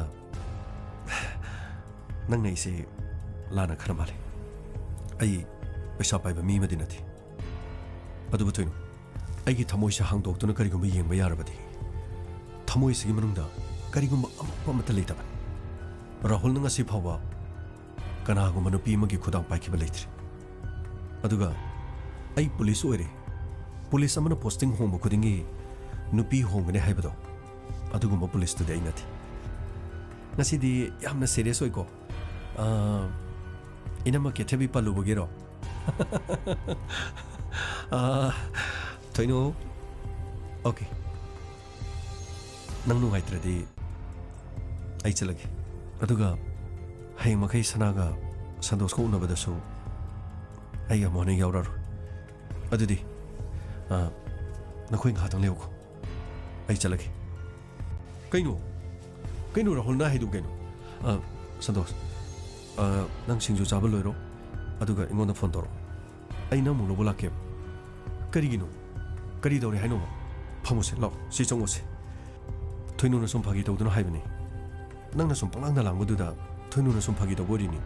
ꯅꯪꯅ ꯑꯩꯁꯦ ꯂꯥꯟꯅ ꯈꯔ ꯃꯥꯜꯂꯦ꯫ ꯑꯩ ꯄꯩꯁꯥ ꯄꯥꯏꯕ ꯃꯤ ꯑꯃꯗꯤ ꯅꯠꯇꯦ꯫ ꯑꯗꯨꯕꯨ ꯊꯣꯏꯅꯨ, ꯑꯩꯒꯤ ꯊꯃꯣꯏꯁꯦ ꯍꯥꯡꯗꯣꯛꯇꯨꯅ ꯀꯔꯤꯒꯨꯝꯕ ꯌꯦꯡꯕ ꯌꯥꯔꯕꯗꯤ, ꯊꯃꯣꯏꯁꯤꯒꯤ ꯃꯅꯨꯡꯗ ꯀꯔꯤꯒꯨꯝꯕ ꯑꯃꯣꯠꯄ ꯑꯃꯠꯇ ꯂꯩꯇꯕꯅꯤ꯫ ꯔꯥꯍꯨꯜꯅ ꯉꯁꯤ ꯐꯥꯎꯕ ꯀꯅꯥꯒꯨꯝꯕ ꯅꯨꯄꯤ ꯑꯃꯒꯤ ꯈꯨꯗꯥꯡ ꯄꯥꯏꯈꯤꯕ ꯂꯩꯇ꯭ꯔꯤ꯫ ꯑꯗꯨꯒ ꯑꯩ ꯄꯨꯂꯤꯁ ꯑꯣꯏꯔꯦ꯫ ꯄꯨꯂꯤꯁ ꯑꯃꯅ ꯄꯣꯁꯇꯤꯡ ꯍꯣꯡꯕ ꯈꯨꯗꯤꯡꯒꯤ ꯅꯨꯄꯤ ꯍꯣꯡꯒꯅꯤ ꯍꯥꯏꯕꯗꯣ, ꯑꯗꯨꯒꯨꯝꯕ ꯄꯨꯂꯤꯁꯇꯨꯗꯤ ꯑꯩ ꯅꯠꯇꯦ꯫ ꯉꯁꯤꯗꯤ ꯌꯥꯝꯅ ꯁꯤꯔꯤꯌꯁ ꯑꯣꯏꯀꯣ꯫ ꯑꯥ, ꯏꯅꯝꯃ ꯀꯦꯊꯕꯤ ꯄꯜꯂꯨꯕꯒꯤꯔꯣ? ꯑꯥ, ꯊꯣꯏꯅꯨ, ꯑꯣꯀꯦ꯫ ꯅꯪ ꯅꯨꯡꯉꯥꯏꯇ꯭ꯔꯗꯤ ꯑꯩ ꯆꯠꯂꯒꯦ꯫ ꯑꯗꯨꯒ ꯍꯌꯦꯡ ꯃꯈꯩ ꯁꯅꯥꯒ ꯁꯟꯗꯣꯁꯀ ꯎꯅꯕꯗꯁꯨ ꯑꯩꯒ ꯃꯣꯍꯟ ꯌꯥꯎꯔꯛꯑꯔꯣꯏ꯫ ꯑꯗꯨꯗꯤ, ꯑ, ꯅꯈꯣꯏ ꯉꯥꯏꯍꯥꯛꯇꯪ ꯂꯩꯌꯨꯀꯣ꯫ ꯑꯩ ꯆꯠꯂꯒꯦ꯫ ꯀꯩꯅꯣ? ꯀꯩꯅꯣ ꯔꯥꯍꯨꯜꯅ ꯍꯥꯏꯗꯨ ꯀꯩꯅꯣ? ꯑ, ꯁꯟꯇꯣꯁ, ꯑ, ꯅꯪ ꯁꯤꯡꯖꯨ ꯆꯥꯕ ꯂꯣꯏꯔꯣ, ꯑꯗꯨꯒ ꯑꯩꯉꯣꯟꯗ ꯐꯣꯟ ꯇꯧꯔꯛꯑꯣ꯫ ꯑꯩ ꯅꯪ ꯑꯃꯨꯛ ꯂꯧꯕ ꯂꯥꯛꯀꯦꯕ꯫ ꯀꯔꯤꯒꯤꯅꯣ? ꯀꯔꯤ ꯇꯧꯔꯦ ꯍꯥꯏꯅꯣꯕ? ꯐꯝꯃꯨꯁꯦ, ꯂꯥꯛꯑꯣ, ꯁꯤ ꯆꯪꯉꯨꯁꯦ꯫ ꯊꯣꯏꯅꯨꯅ ꯁꯨꯝ ꯐꯥꯒꯤ ꯇꯧꯗꯨꯅ ꯍꯥꯏꯕꯅꯤ꯫ ꯅꯪꯅ ꯁꯨꯝ ꯄꯪꯂꯥꯡꯗ ꯂꯥꯡꯕꯗꯨꯗ ꯊꯣꯏꯅꯨꯅ ꯁꯨꯝ ꯐꯥꯒꯤ ꯇꯧꯕ ꯑꯣꯏꯔꯤꯅꯤ꯫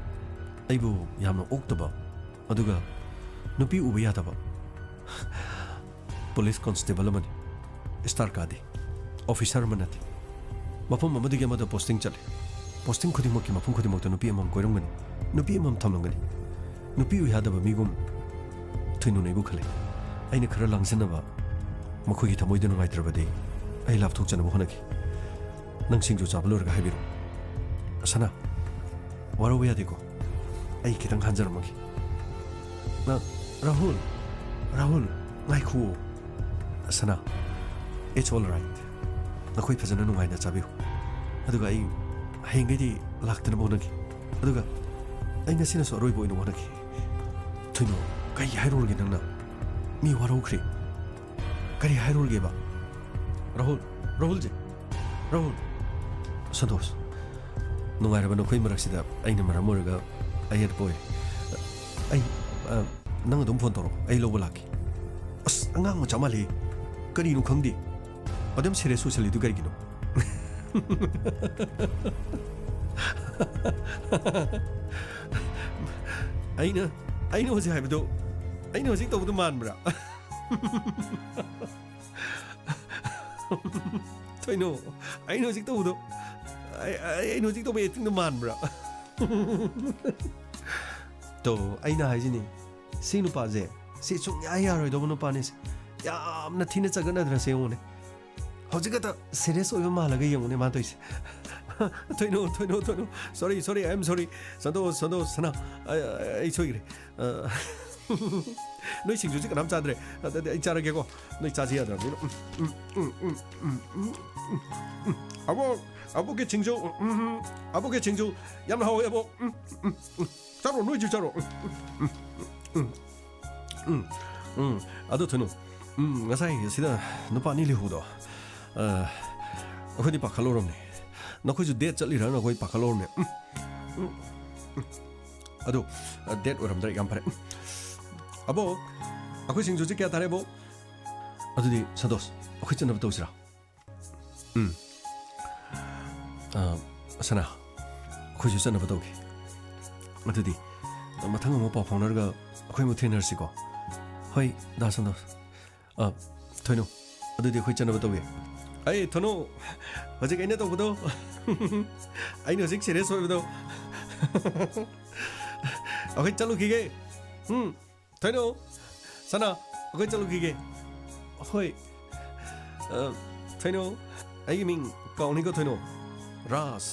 ꯑꯩꯕꯨ ꯌꯥꯝꯅ ꯑꯣꯛꯇꯕ, ꯑꯗꯨꯒ ꯅꯨꯄꯤ ꯎꯕ ꯌꯥꯗꯕ ꯄꯨꯂꯤꯁ ꯀꯣꯟꯁꯇꯦꯕꯜ ꯑꯃꯅꯤ꯫ ꯁ꯭ꯇꯥꯔ ꯀꯥꯗꯦ, ꯑꯣꯐꯤꯁꯥꯔ ꯑꯃ ꯅꯠꯇꯦ꯫ ꯃꯐꯝ ꯑꯃꯗꯒꯤ ꯑꯃꯗ ꯄꯣꯁꯇꯤꯡ ꯆꯠꯂꯤ꯫ ꯄꯣꯁꯇꯤꯡ ꯈꯨꯗꯤꯡꯃꯛꯀꯤ ꯃꯐꯝ ꯈꯨꯗꯤꯡꯃꯛꯇ ꯅꯨꯄꯤ ꯑꯃꯃꯝ ꯀꯣꯏꯔꯝꯒꯅꯤ, ꯅꯨꯄꯤ ꯑꯃꯃꯝ ꯊꯝꯂꯝꯒꯅꯤ꯫ ꯅꯨꯄꯤ ꯎ ꯌꯥꯗꯕ ꯃꯤꯒꯨꯝ ꯊꯣꯏꯅꯨꯅ ꯑꯩꯕꯨ ꯈꯜꯂꯤ꯫ ꯑꯩꯅ ꯈꯔ ꯂꯥꯡꯖꯅꯕ ꯃꯈꯣꯏꯒꯤ ꯊꯃꯣꯏꯗ ꯅꯨꯡꯉꯥꯏꯇ꯭ꯔꯕꯗꯤ ꯑꯩ ꯂꯥꯞꯊꯣꯛꯆꯅꯕ ꯍꯣꯠꯅꯈꯤ꯫ ꯅꯪ ꯁꯤꯡꯖꯨ ꯆꯥꯕ ꯂꯣꯏꯔꯒ ꯍꯥꯏꯕꯤꯔꯣ꯫ ꯁꯅꯥ, ꯋꯥꯔꯧꯕ ꯌꯥꯗꯦꯀꯣ꯫ ꯑꯩ ꯈꯤꯇꯪ ꯍꯟꯖꯔꯝꯃꯒꯦ꯫ ꯅ-, ꯔꯥꯍꯨꯜ, ꯔꯥꯍꯨꯜ, ꯉꯥꯏꯈꯨꯑꯣ꯫ ꯁꯅꯥ, it's all right꯫ ꯅꯈꯣꯏ ꯐꯖꯅ ꯅꯨꯡꯉꯥꯏꯅ ꯆꯥꯕꯤꯌꯨ꯫ ꯑꯗꯨꯒ ꯑꯩ ꯍꯌꯦꯡꯗꯩꯗꯤ ꯂꯥꯛꯇꯅꯕ ꯍꯣꯠꯅꯒꯦ꯫ ꯑꯗꯨꯒ ꯑꯩ ꯉꯁꯤꯅꯁꯨ ꯑꯔꯣꯏꯕ ꯑꯣꯏꯅ ꯍꯣꯠꯅꯒꯦ꯫ ꯊꯣꯏꯅꯨ, ꯀꯩ ꯍꯥꯏꯔꯨꯔꯒꯦ ꯅꯪꯅ? ꯃꯤ ꯋꯥꯔꯧꯈ꯭ꯔꯦ꯫ ꯀꯔꯤ ꯍꯥꯏꯔꯨꯔꯒꯦꯕ? ꯔꯥꯍꯨꯜ, ꯔꯥꯍꯨꯜꯖꯤ, ꯔꯥꯍꯨꯜ꯫ ꯁꯟꯇꯣꯁ, ꯅꯨꯡꯉꯥꯏꯔꯕ ꯅꯈꯣꯏ ꯃꯔꯛꯁꯤꯗ ꯑꯩꯅ ꯃꯔꯝ ꯑꯣꯏꯔꯒ ꯑꯌꯦꯠꯄ ꯑꯣꯏ꯫ ꯑꯩ, ꯑ, ꯅꯪ ꯑꯗꯨꯝ ꯐꯣꯟ ꯇꯧꯔꯛꯑꯣ, ꯑꯩ ꯂꯧꯕ ꯂꯥꯛꯀꯦ꯫ ꯑꯁ, ꯑꯉꯥꯡ ꯃꯆꯥ ꯃꯥꯜꯂꯤ꯫ ꯀꯔꯤꯅꯣ ꯈꯪꯗꯦ꯫ ꯑꯗꯨꯝ ꯁꯤꯔꯤꯌꯁ ꯑꯣꯏꯁꯜꯂꯤꯗꯨ ꯀꯔꯤꯒꯤꯅꯣ? ꯑꯩꯅ, ꯑꯩꯅ ꯍꯧꯖꯤꯛ ꯍꯥꯏꯕꯗꯣ, ꯑꯩꯅ ꯍꯧꯖꯤꯛ ꯇꯧꯕꯗꯣ ꯃꯥꯟꯕ꯭ꯔꯥ? ꯊꯣꯏꯅꯣ, ꯑꯩꯅ ꯍꯧꯖꯤꯛ ꯇꯧꯕꯗꯣ, ꯑꯩ, ꯑꯩ, ꯑꯩꯅ ꯍꯧꯖꯤꯛ ꯇꯧꯕ ꯑꯦꯛꯇꯤꯡꯗꯣ ꯃꯥꯟꯕ꯭ꯔꯥ? ꯇꯣ, ꯑꯩꯅ ꯍꯥꯏꯁꯤꯅꯤ, ꯁꯤ ꯅꯨꯄꯥꯁꯦ, ꯁꯤ ꯁꯨꯡꯌꯥ ꯌꯥꯔꯣꯏꯗꯧꯕ ꯅꯨꯄꯥꯅꯤ ꯁꯤ꯫ ꯌꯥꯝꯅ ꯊꯤꯅ ꯆꯒꯠꯅꯗ꯭ꯔꯁꯦ ꯌꯦꯡꯉꯨꯅꯦ꯫ ꯍꯧꯖꯤꯛ ꯈꯛꯇ ꯁꯤꯔꯤꯌꯁ ꯑꯣꯏꯕ ꯃꯥꯜꯂꯒ ꯌꯦꯡꯉꯨꯅꯦ ꯃꯥ ꯇꯧꯔꯤꯁꯦ꯫ ꯊꯣꯏꯅꯣ, ꯊꯣꯏꯅꯣ, ꯊꯣꯏꯅꯣ, sorry, sorry, I am sorry. Santosh, Santosh, ꯁꯅꯥ, ꯑꯩ, ꯑꯩ ꯁꯣꯏꯈ꯭ꯔꯦ꯫ ꯑ, ꯅꯣꯏ ꯁꯤꯡꯖꯨꯁꯤ ꯀꯅꯥꯝ ꯆꯥꯗ꯭ꯔꯦ꯫ ꯑꯗꯨꯗꯤ ꯑꯩ ꯆꯥꯔꯒꯦꯀꯣ꯫ ꯅꯣꯏ ꯆꯥꯁꯤ ꯌꯥꯗ꯭ꯔꯕꯅꯤꯅ꯫ ꯎꯝ, ꯎꯝ, ꯎꯝ꯫ ꯑꯕꯣꯛ, ꯑꯕꯣꯛꯀꯤ ꯁꯤꯡꯖꯨ, ꯎꯝ, ꯎꯝ, ꯎꯝ꯫ ꯑꯕꯣꯛꯀꯤ ꯁꯤꯡꯖꯨ ꯌꯥꯝꯅ ꯍꯥꯎꯋꯦ, ꯑꯕꯣꯛ꯫ ꯎꯝ, ꯎꯝ, ꯎꯝ꯫ ꯆꯥꯔꯣ, ꯅꯣꯏꯁꯨ ꯆꯥꯔꯣ꯫ ꯎꯝ, ꯎꯝ, ꯎꯝ, ꯎꯝ, ꯎꯝ, ꯎꯝ꯫ ꯑꯗꯨ ꯊꯣꯏꯅꯨ, ꯎꯝ, ꯉꯁꯥꯏ ꯁꯤꯗ ꯅꯨꯄꯥ ꯑꯅꯤ ꯂꯩꯍꯧꯕꯗꯣ, ꯑ, ꯑꯩꯈꯣꯏꯗꯤ ꯄꯥꯈꯠꯂꯨꯔꯕꯅꯦ꯫ ꯅꯈꯣꯏꯁꯨ date ꯆꯠꯂꯤꯔꯅ ꯑꯩꯈꯣꯏ ꯄꯥꯈꯠꯂꯨꯔꯕꯅꯦ꯫ ꯎꯝ, ꯎꯝ, ꯎꯝ, ꯎꯝ꯫ ꯑꯗꯨ, ꯑ, date ꯑꯣꯏꯔꯝꯗ꯭ꯔꯦ, ꯌꯥꯝ ꯐꯔꯦ꯫ ꯎꯝ꯫ ꯑꯕꯣꯛ, ꯑꯩꯈꯣꯏ ꯁꯤꯡꯖꯨꯁꯤ ꯀꯌꯥ ꯇꯥꯔꯦ, ꯑꯕꯣꯛ? ꯑꯗꯨꯗꯤ, ꯁꯟꯇꯣꯁ, ꯑꯩꯈꯣꯏ ꯆꯠꯅꯕ ꯇꯧꯁꯤꯔꯥ? ꯎꯝ꯫ ꯑ, ꯁꯅꯥ, ꯑꯩꯈꯣꯏꯁꯨ ꯆꯠꯅꯕ ꯇꯧꯒꯦ꯫ ꯑꯗꯨꯗꯤ, ꯃꯊꯪ ꯑꯃꯨꯛ ꯄꯥꯎ ꯐꯥꯎꯅꯔꯒ ꯑꯩꯈꯣꯏ ꯑꯃꯨꯛ ꯊꯦꯡꯅꯔꯁꯤꯀꯣ꯫ ꯍꯣꯏ, ꯗꯥ ꯁꯟꯇꯣꯁ꯫ ꯑ, ꯊꯣꯏꯅꯨ, ꯑꯗꯨꯗꯤ ꯑꯩꯈꯣꯏ ꯆꯠꯅꯕ ꯇꯧꯒꯦ꯫ ꯑꯩ, ꯊꯣꯏꯅꯨ, ꯍꯧꯖꯤꯛ ꯑꯩꯅ ꯇꯧꯕꯗꯣ, ꯑꯩꯅ ꯍꯧꯖꯤꯛ serious ꯑꯣꯏꯕꯗꯣ꯫ ꯑꯩꯈꯣꯏ ꯆꯠꯂꯨꯈꯤꯒꯦ꯫ ꯎꯝ꯫ ꯊꯣꯏꯅꯨ, ꯁꯅꯥ, ꯑꯩꯈꯣꯏ ꯆꯠꯂꯨꯈꯤꯒꯦ꯫ ꯍꯣꯏ꯫ ꯑ, ꯊꯣꯏꯅꯨ, ꯑꯩꯒꯤ ꯃꯤꯡ ꯀꯥꯎꯅꯤꯀꯣ, ꯊꯣꯏꯅꯨ꯫ ꯔꯥꯖ,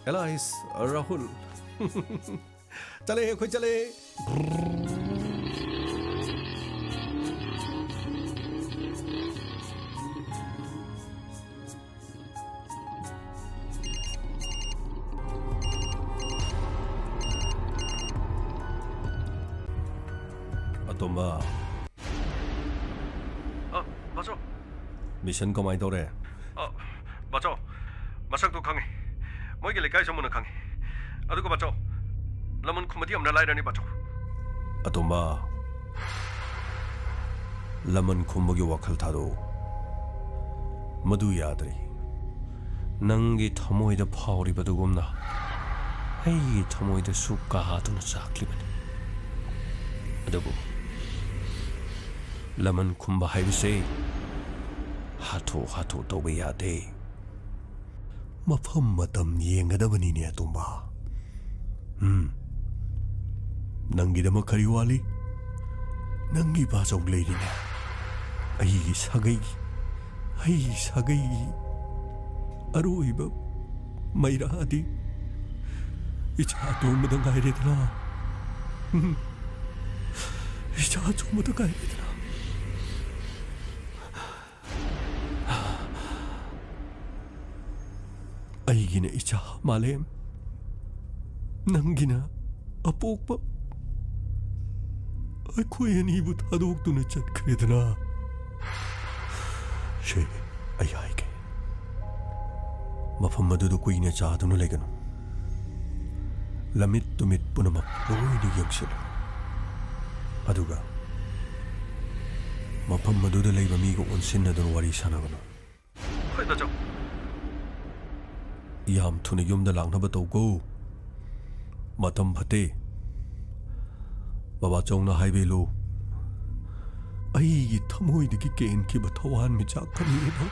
ꯑꯦꯂꯥꯏꯁ, ꯔꯥꯍꯨꯜ꯫ ꯆꯠꯂꯦ, ꯑꯩꯈꯣꯏ ꯆꯠꯂꯦ꯫ ꯑꯇꯣꯝꯕ꯫ ꯑ, ꯕꯥꯆꯧ꯫ Mission ꯀꯃꯥꯏ ꯇꯧꯔꯦ? ꯑ, ꯕꯥꯆꯧ, ꯃꯁꯛꯇꯣ ꯈꯪꯉꯤ꯫ ꯃꯣꯏꯒꯤ ꯂꯩꯀꯥꯏꯁꯨ ꯃꯨꯟꯅ ꯈꯪꯉꯤ꯫ ꯑꯗꯨꯒ ꯕꯥꯆꯧ, ꯂꯃꯟ ꯈꯨꯝꯕꯗꯤ ꯌꯥꯝꯅ ꯂꯥꯏꯔꯅꯤ, ꯕꯥꯆꯧ꯫ ꯑꯇꯣꯝꯕ, ꯂꯃꯟ ꯈꯨꯝꯕꯒꯤ ꯋꯥꯈꯜ ꯊꯥꯗꯣꯛꯎ꯫ ꯃꯗꯨ ꯌꯥꯗ꯭ꯔꯤ꯫ ꯅꯪꯒꯤ ꯊꯃꯣꯏꯗ ꯐꯥꯎꯔꯤꯕꯗꯨꯒꯨꯝꯅ ꯑꯩꯒꯤ ꯊꯃꯣꯏꯗꯁꯨ ꯀꯥꯗꯨꯅ ꯆꯥꯛꯂꯤꯕꯅꯤ꯫ ꯑꯗꯨꯕꯨ ꯂꯃꯟ ꯈꯨꯝꯕ ꯍꯥꯏꯕꯁꯦ ꯍꯥꯊꯨ ꯍꯥꯊꯨ ꯇꯧꯕ ꯌꯥꯗꯦ꯫ ꯃꯐꯝ ꯃꯇꯝ ꯌꯦꯡꯒꯗꯕꯅꯤꯅꯦ, ꯑꯇꯣꯝꯕ꯫ ꯎꯝ꯫ ꯅꯪꯒꯤꯗꯃꯛ ꯀꯔꯤ ꯋꯥꯠꯂꯤ? ꯅꯪꯒꯤ ꯕꯥꯆꯧ ꯂꯩꯔꯤꯅꯦ꯫ ꯑꯩꯒꯤ ꯁꯥꯒꯩꯒꯤ, ꯑꯩꯒꯤ ꯁꯥꯒꯩꯒꯤ ꯑꯔꯣꯏꯕ ꯃꯩꯔꯥꯗꯤ ꯏꯆꯥ ꯑꯇꯣꯝꯕꯗ ꯉꯥꯏꯔꯦꯗꯅ꯫ ꯎꯝ꯫ ꯏꯆꯥ ꯑꯇꯣꯝꯕꯗ ꯉꯥꯏꯔꯦꯗꯅ꯫ ꯑꯩꯒꯤꯅ ꯏꯆꯥ ꯃꯥꯂꯦꯝ, ꯅꯪꯒꯤꯅ ꯑꯄꯣꯛꯄ꯫ ꯑꯩꯈꯣꯏ ꯑꯅꯤꯕꯨ ꯊꯥꯗꯣꯛꯇꯨꯅ ꯆꯠꯈ꯭ꯔꯦꯗꯅ꯫ ꯁꯦ, ꯑꯩ ꯍꯥꯏꯒꯦ꯫ ꯃꯐꯝ ꯑꯗꯨꯗ ꯀꯨꯏꯅ ꯆꯥꯗꯨꯅ ꯂꯩꯒꯅꯨ꯫ ꯂꯝꯃꯤꯠ ꯇꯨꯃꯤꯠ ꯄꯨꯝꯅꯃꯛ ꯂꯣꯏꯅ ꯌꯦꯡꯁꯤꯜꯂꯨ꯫ ꯑꯗꯨꯒ ꯃꯐꯝ ꯑꯗꯨꯗ ꯂꯩꯕ ꯃꯤꯒ ꯑꯣꯟꯁꯤꯟꯅꯗꯨꯅ ꯋꯥꯔꯤ ꯁꯥꯟꯅꯒꯅꯨ꯫ ꯍꯣꯏ, ꯗꯥꯆꯧ꯫ ꯌꯥꯝ ꯊꯨꯅ ꯌꯨꯝꯗ ꯂꯥꯛꯅꯕ ꯇꯧꯀꯣ꯫ ꯃꯇꯝ ꯐꯠꯇꯦ꯫ ꯕꯕꯥꯆꯧꯅ ꯍꯥꯏꯕꯤꯂꯨ, ꯑꯩꯒꯤ ꯊꯃꯣꯏꯗꯒꯤ ꯀꯦꯟꯈꯤꯕ ꯊꯋꯥꯟꯃꯤꯆꯥꯛ ꯑꯅꯤ ꯑꯗꯣ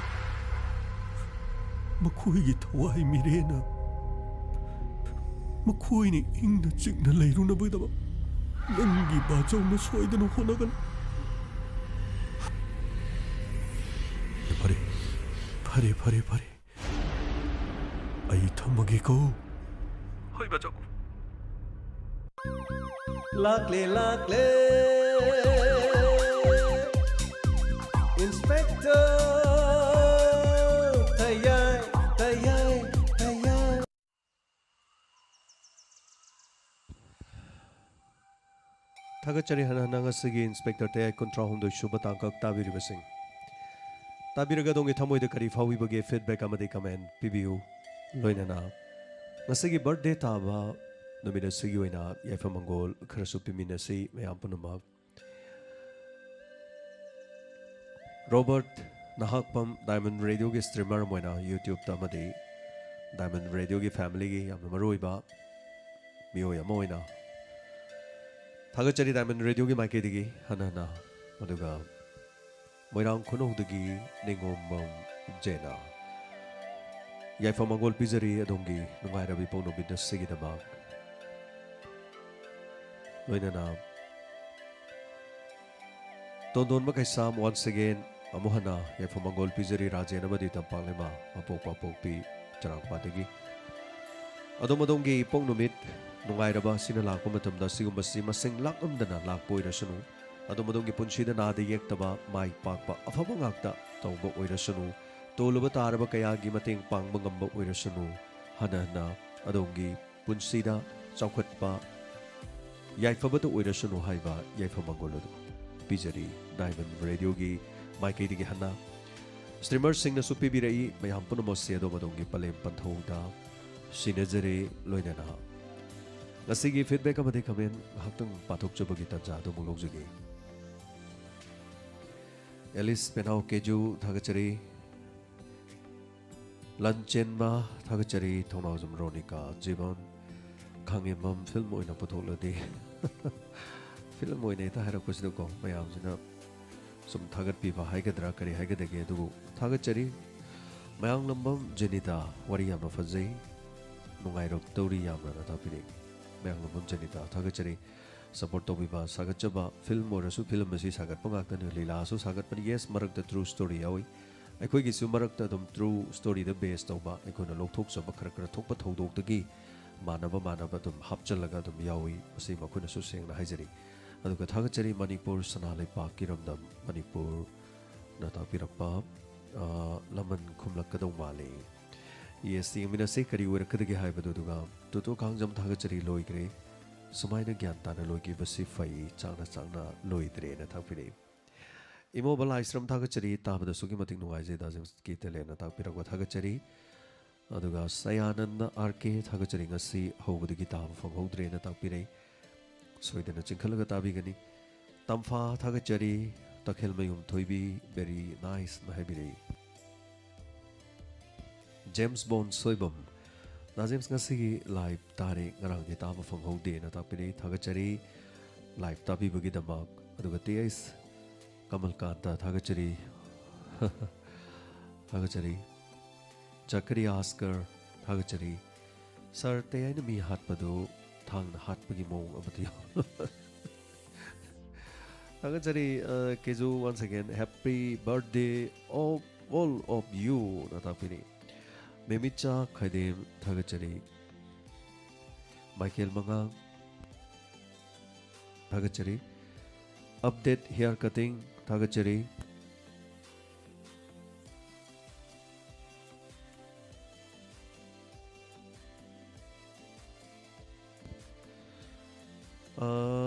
ꯃꯈꯣꯏꯒꯤ ꯊꯋꯥꯏ ꯃꯤꯔꯦꯟꯅ ꯃꯈꯣꯏꯅ ꯏꯪꯅ ꯆꯤꯛꯅ ꯂꯩꯔꯨꯅꯕꯒꯤꯗꯃꯛ ꯅꯪꯒꯤ ꯕꯥꯆꯧꯅ ꯁꯣꯏꯗꯅ ꯍꯣꯠꯅꯒꯅꯤ꯫ ꯐꯔꯦ, ꯐꯔꯦ, ꯐꯔꯦ, ꯐꯔꯦ꯫ ꯑꯩ ꯊꯝꯃꯒꯦꯀꯣ꯫ ꯍꯣꯏ, ꯕꯥꯆꯧ꯫ ꯂꯥꯛꯂꯦ, ꯂꯥꯛꯂꯦ꯫ Inspector ꯊꯌꯥꯏ, ꯊꯌꯥꯏ, ꯊꯌꯥꯏ꯫ ꯊꯥꯒꯠꯆꯔꯤ ꯍꯟꯅ ꯍꯟꯅ ꯉꯁꯤꯒꯤ Inspector ꯊꯌꯥꯏ ꯀꯨꯟꯊ꯭ꯔꯥ ꯍꯨꯝꯗꯣꯏ ꯁꯨꯕ ꯇꯥꯡꯀꯛ ꯇꯥꯕꯤꯔꯤꯕꯁꯤꯡ꯫ ꯇꯥꯕꯤꯔꯒ ꯑꯗꯣꯝꯒꯤ ꯊꯃꯣꯏꯗ ꯀꯔꯤ ꯐꯥꯎꯕꯤꯕꯒꯦ? Feedback ꯑꯃꯗꯤ comment ꯄꯤꯕꯤꯌꯨ꯫ ꯂꯣꯏꯅꯅ ꯉꯁꯤꯒꯤ birthday ꯇꯥꯕ ꯅꯨꯃꯤꯠ ꯑꯁꯤꯒꯤ ꯑꯣꯏꯅ ꯌꯥꯏꯐ ꯃꯪꯒꯣꯜ ꯈꯔꯁꯨ ꯄꯤꯃꯤꯟꯅꯁꯤ ꯃꯌꯥꯝ ꯄꯨꯝꯅꯃꯛ꯫ ꯔꯣꯕꯔꯠ ꯅꯍꯥꯛꯄꯝ, Diamond Radio ꯒꯤ streamer ꯑꯃ ꯑꯣꯏꯅ YouTube ꯇ ꯑꯃꯗꯤ Diamond Radio ꯒꯤ family ꯒꯤ ꯌꯥꯝꯅ ꯃꯔꯨ ꯑꯣꯏꯕ ꯃꯤꯑꯣꯏ ꯑꯃ ꯑꯣꯏꯅ ꯊꯥꯒꯠꯆꯔꯤ Diamond Radio ꯒꯤ ꯃꯥꯏꯀꯩꯗꯒꯤ ꯍꯟꯅ ꯍꯟꯅ꯫ ꯑꯗꯨꯒ ꯃꯣꯏꯔꯥꯡ ꯈꯨꯅꯧꯗꯒꯤ ꯅꯤꯉꯣꯝꯕꯝ ꯖꯦꯅ ꯌꯥꯏꯐ ꯃꯪꯒꯣꯜ ꯄꯤꯖꯔꯤ ꯑꯗꯣꯝꯒꯤ ꯅꯨꯡꯉꯥꯏꯔꯕ ꯏꯄꯣꯛ ꯅꯨꯃꯤꯠ ꯑꯁꯤꯒꯤꯗꯃꯛ꯫ ꯂꯣꯏꯅꯅ ꯇꯣꯟꯗꯣꯟꯕ ꯀꯩꯁꯥꯝ once again ꯑꯃꯨꯛ ꯍꯟꯅ ꯌꯥꯏꯐ ꯃꯪꯒꯣꯜ ꯄꯤꯖꯔꯤ ꯔꯥꯖꯦꯟ ꯑꯃꯗꯤ ꯇꯝꯄꯥꯛ ꯂꯩꯃ, ꯑꯄꯣꯛꯄ ꯑꯄꯣꯛꯄꯤ ꯆꯔꯥꯡꯄꯥꯠꯇꯒꯤ꯫ ꯑꯗꯣꯝ ꯑꯗꯣꯝꯒꯤ ꯏꯄꯣꯛ ꯅꯨꯃꯤꯠ ꯅꯨꯡꯉꯥꯏꯔꯕ ꯑꯁꯤꯅ ꯂꯥꯛꯄ ꯃꯇꯝꯗ ꯑꯁꯤꯒꯨꯝꯕꯁꯤ ꯃꯁꯤꯡ ꯂꯥꯛꯂꯝꯗꯅ ꯂꯥꯛꯄ ꯑꯣꯏꯔꯁꯅꯨ꯫ ꯑꯗꯣꯝ ꯑꯗꯣꯝꯒꯤ ꯄꯨꯟꯁꯤꯗ ꯅꯥꯗ ꯌꯦꯛꯇꯕ, ꯃꯥꯏ ꯄꯥꯛꯄ, ꯑꯐꯕ ꯉꯥꯛꯇ ꯇꯧꯕ ꯑꯣꯏꯔꯁꯅꯨ꯫ ꯇꯣꯜꯂꯨꯕ ꯇꯥꯔꯕ ꯀꯌꯥꯒꯤ ꯃꯇꯦꯡ ꯄꯥꯡꯕ ꯉꯝꯕ ꯑꯣꯏꯔꯁꯅꯨ꯫ ꯍꯟꯅ ꯍꯟꯅ ꯑꯗꯣꯝꯒꯤ ꯄꯨꯟꯁꯤꯗ ꯆꯥꯎꯈꯠꯄ, ꯌꯥꯏꯐꯕꯇ ꯑꯣꯏꯔꯁꯅꯨ ꯍꯥꯏꯕ ꯌꯥꯏꯐ ꯃꯪꯒꯣꯜ ꯑꯗꯨ ꯄꯤꯖꯔꯤ꯫ ꯗꯥꯏꯃꯟ ꯔꯦꯗꯤꯑꯣꯒꯤ ꯃꯥꯏꯀꯩꯗꯒꯤ ꯍꯟꯅ ꯁ꯭ꯇ꯭ꯔꯤꯃꯔꯁꯤꯡꯅꯁꯨ ꯄꯤꯕꯤꯔꯛꯏ꯫ ꯃꯌꯥꯝ ꯄꯨꯝꯅꯃꯛꯁꯦ ꯑꯗꯣꯝ ꯑꯗꯣꯝꯒꯤ ꯄꯂꯦꯝ ꯄꯟꯊꯧꯗ ꯁꯤꯟꯅꯖꯔꯦ꯫ ꯂꯣꯏꯅꯅ ꯉꯁꯤꯒꯤ ꯐꯤꯗꯕꯦꯛ ꯑꯃꯗꯤ ꯀꯃꯦꯟ ꯉꯥꯏꯍꯥꯛꯇꯪ ꯄꯥꯊꯣꯛꯆꯕꯒꯤ ꯇꯥꯟꯖꯥ ꯑꯗꯨꯃꯨꯛ ꯂꯧꯖꯒꯦ꯫ ꯑꯦꯂꯤꯁ ꯄꯦꯅꯥꯎ ꯀꯦꯖꯨ ꯊꯥꯒꯠꯆꯔꯤ꯫ ꯂꯟꯆꯦꯟꯕ ꯊꯥꯒꯠꯆꯔꯤ꯫ ꯊꯧꯅꯥꯎꯖꯝ ꯔꯣꯅꯤꯀꯥ ꯖꯤꯕꯟ ꯈꯥꯡꯉꯦꯝꯕꯝ ꯐꯤꯜꯝ ꯑꯣꯏꯅ ꯄꯨꯊꯣꯛꯂꯗꯤ꯫ ꯐꯤꯜꯝ ꯑꯣꯏꯅ ꯍꯦꯛꯇ ꯍꯥꯏꯔꯛꯄꯁꯤꯗꯀꯣ, ꯃꯌꯥꯝꯁꯤꯅ ꯁꯨꯝ ꯊꯥꯒꯠꯄꯤꯕ ꯍꯥꯏꯒꯗ꯭ꯔꯥ ꯀꯔꯤ ꯍꯥꯏꯒꯗꯒꯦ, ꯑꯗꯨꯕꯨ ꯊꯥꯒꯠꯆꯔꯤ꯫ ꯃꯌꯥꯡꯂꯝꯕꯝ ꯖꯦꯅꯤꯇꯥ, ꯋꯥꯔꯤ ꯌꯥꯝꯅ ꯐꯖꯩ, ꯅꯨꯡꯉꯥꯏꯔꯛꯇꯧꯔꯤ ꯌꯥꯝꯅꯅ ꯇꯥꯛꯄꯤꯔꯛꯏ꯫ ꯃꯌꯥꯡꯂꯝꯕꯝ ꯖꯦꯅꯤꯇꯥ ꯊꯥꯒꯠꯆꯔꯤ꯫ ꯁꯄꯣꯔꯠ ꯇꯧꯕꯤꯕ, ꯁꯥꯒꯠꯆꯕ꯫ ꯐꯤꯜꯝ ꯑꯣꯏꯔꯁꯨ ꯐꯤꯜꯝ ꯑꯁꯤ ꯁꯥꯒꯠꯄ ꯉꯥꯛꯇꯅꯤ, ꯂꯤꯂꯥꯁꯨ ꯁꯥꯒꯠꯄꯅꯤ꯫ ꯌꯦꯁ, ꯃꯔꯛꯇ ꯇ꯭ꯔꯨ ꯁ꯭ꯇꯣꯔꯤ ꯌꯥꯎꯏ꯫ ꯑꯩꯈꯣꯏꯒꯤꯁꯨ ꯃꯔꯛꯇ ꯑꯗꯨꯝ ꯇ꯭ꯔꯨ ꯁ꯭ꯇꯣꯔꯤꯗ ꯕꯦꯁ ꯇꯧꯕ, ꯑꯩꯈꯣꯏꯅ ꯂꯧꯊꯣꯛꯆꯕ ꯈꯔ ꯈꯔ ꯊꯣꯛꯄ ꯊꯧꯗꯣꯛꯇꯒꯤ ꯃꯥꯟꯅꯕ ꯃꯥꯟꯅꯕ ꯑꯗꯨꯝ ꯍꯥꯞꯆꯜꯂꯒ ꯑꯗꯨꯝ ꯌꯥꯎꯏ꯫ ꯃꯁꯤ ꯃꯈꯣꯏꯅꯁꯨ ꯁꯦꯡꯅ ꯍꯥꯏꯖꯔꯤ꯫ ꯑꯗꯨꯒ ꯊꯥꯒꯠꯆꯔꯤ ꯃꯅꯤꯄꯨꯔ ꯁꯅꯥ ꯂꯩꯄꯥꯛꯀꯤ ꯏꯔꯝꯗꯝ ꯃꯅꯤꯄꯨꯔꯅ ꯇꯥꯛꯄꯤꯔꯛꯄ, ꯑ, ꯂꯃꯟ ꯈꯨꯝꯂꯛꯀꯗꯧ ꯃꯥꯜꯂꯤ꯫ ꯌꯦꯁ, ꯌꯦꯡꯃꯤꯟꯅꯁꯤ ꯀꯔꯤ ꯑꯣꯏꯔꯛꯀꯗꯒꯦ ꯍꯥꯏꯕꯗꯨ꯫ ꯑꯗꯨꯒ ꯇꯨꯇꯨ ꯀꯥꯡꯖꯝ ꯊꯥꯒꯠꯆꯔꯤ, ꯂꯣꯏꯈ꯭ꯔꯦ꯫ ꯁꯨꯃꯥꯏꯅ ꯒ꯭ꯌꯥꯟ ꯇꯥꯅ ꯂꯣꯏꯈꯤꯕꯁꯤ ꯐꯩ, ꯆꯥꯛꯅ ꯆꯥꯛꯅ ꯂꯣꯏꯗ꯭ꯔꯦꯅ ꯊꯥꯛꯄꯤꯔꯛꯏ꯫ ꯏꯃꯣꯕ ꯂꯥꯏꯁ꯭ꯔꯝ ꯊꯥꯒꯠꯆꯔꯤ, ꯇꯥꯕꯗ ꯑꯁꯨꯛꯀꯤ ꯃꯇꯤꯛ ꯅꯨꯡꯉꯥꯏꯖꯩ, ꯗꯥ ꯖꯦꯝꯁꯀꯤ ꯇꯦꯂꯦꯟꯅ ꯇꯥꯛꯄꯤꯔꯛꯄ ꯊꯥꯒꯠꯆꯔꯤ꯫ ꯑꯗꯨꯒ ꯁꯌꯥꯅꯟꯗ ꯑꯥꯔ ꯀꯦ ꯊꯥꯒꯠꯆꯔꯤ, ꯉꯁꯤ ꯍꯧꯕꯗꯒꯤ ꯇꯥꯕ ꯐꯪꯍꯧꯗ꯭ꯔꯦꯅ ꯇꯥꯛꯄꯤꯔꯛꯏ꯫ ꯁꯣꯏꯗꯅ ꯆꯤꯡꯈꯠꯂꯒ ꯇꯥꯕꯤꯒꯅꯤ꯫ ꯇꯝꯐꯥ ꯊꯥꯒꯠꯆꯔꯤ, ꯇꯈꯦꯜꯃꯌꯨꯝ ꯊꯣꯏꯕꯤ, very nice ꯅ ꯍꯥꯏꯕꯤꯔꯛꯏ꯫ ꯖꯦꯝꯁ ꯕꯣꯟ ꯁꯣꯏꯕꯝ, ꯗꯥ ꯖꯦꯝꯁ ꯉꯁꯤꯒꯤ ꯂꯥꯏꯚ ꯇꯥꯔꯦ, ꯉꯔꯥꯡꯗꯤ ꯇꯥꯕ ꯐꯪꯍꯧꯗꯦꯅ ꯇꯥꯛꯄꯤꯔꯛꯏ, ꯊꯥꯒꯠꯆꯔꯤ ꯂꯥꯏꯚ ꯇꯥꯕꯤꯕꯒꯤꯗꯃꯛ꯫ ꯑꯗꯨꯒ ꯇꯤ ꯑꯩꯁ ꯀꯃꯜꯀꯥꯟꯇ ꯊꯥꯒꯠꯆꯔꯤ꯫ ꯊꯥꯒꯠꯆꯔꯤ꯫ ꯖꯀꯔꯤꯌꯥ ꯑꯁꯀꯔ ꯊꯥꯒꯠꯆꯔꯤ꯫ ꯁꯥꯔ, ꯇꯦ ꯑꯩꯅ ꯃꯤ ꯍꯥꯠꯄꯗꯨ ꯊꯥꯡꯅ ꯍꯥꯠꯄꯒꯤ ꯃꯑꯣꯡ ꯑꯃꯗꯤ ꯌꯥꯎ-, ꯊꯥꯒꯠꯆꯔꯤ꯫ ꯑ, ꯀꯦꯖꯨ, once again, happy birthday of all of you ꯅ ꯇꯥꯛꯄꯤꯔꯤ꯫ ꯃꯦꯃꯤꯆꯥ ꯈꯩꯗꯦꯝ ꯊꯥꯒꯠꯆꯔꯤ꯫ ꯃꯥꯏꯀꯦꯜ ꯃꯉꯥꯡ, ꯊꯥꯒꯠꯆꯔꯤ꯫ Update Hair Cutting, ꯊꯥꯒꯠꯆꯔꯤ꯫ ꯑ,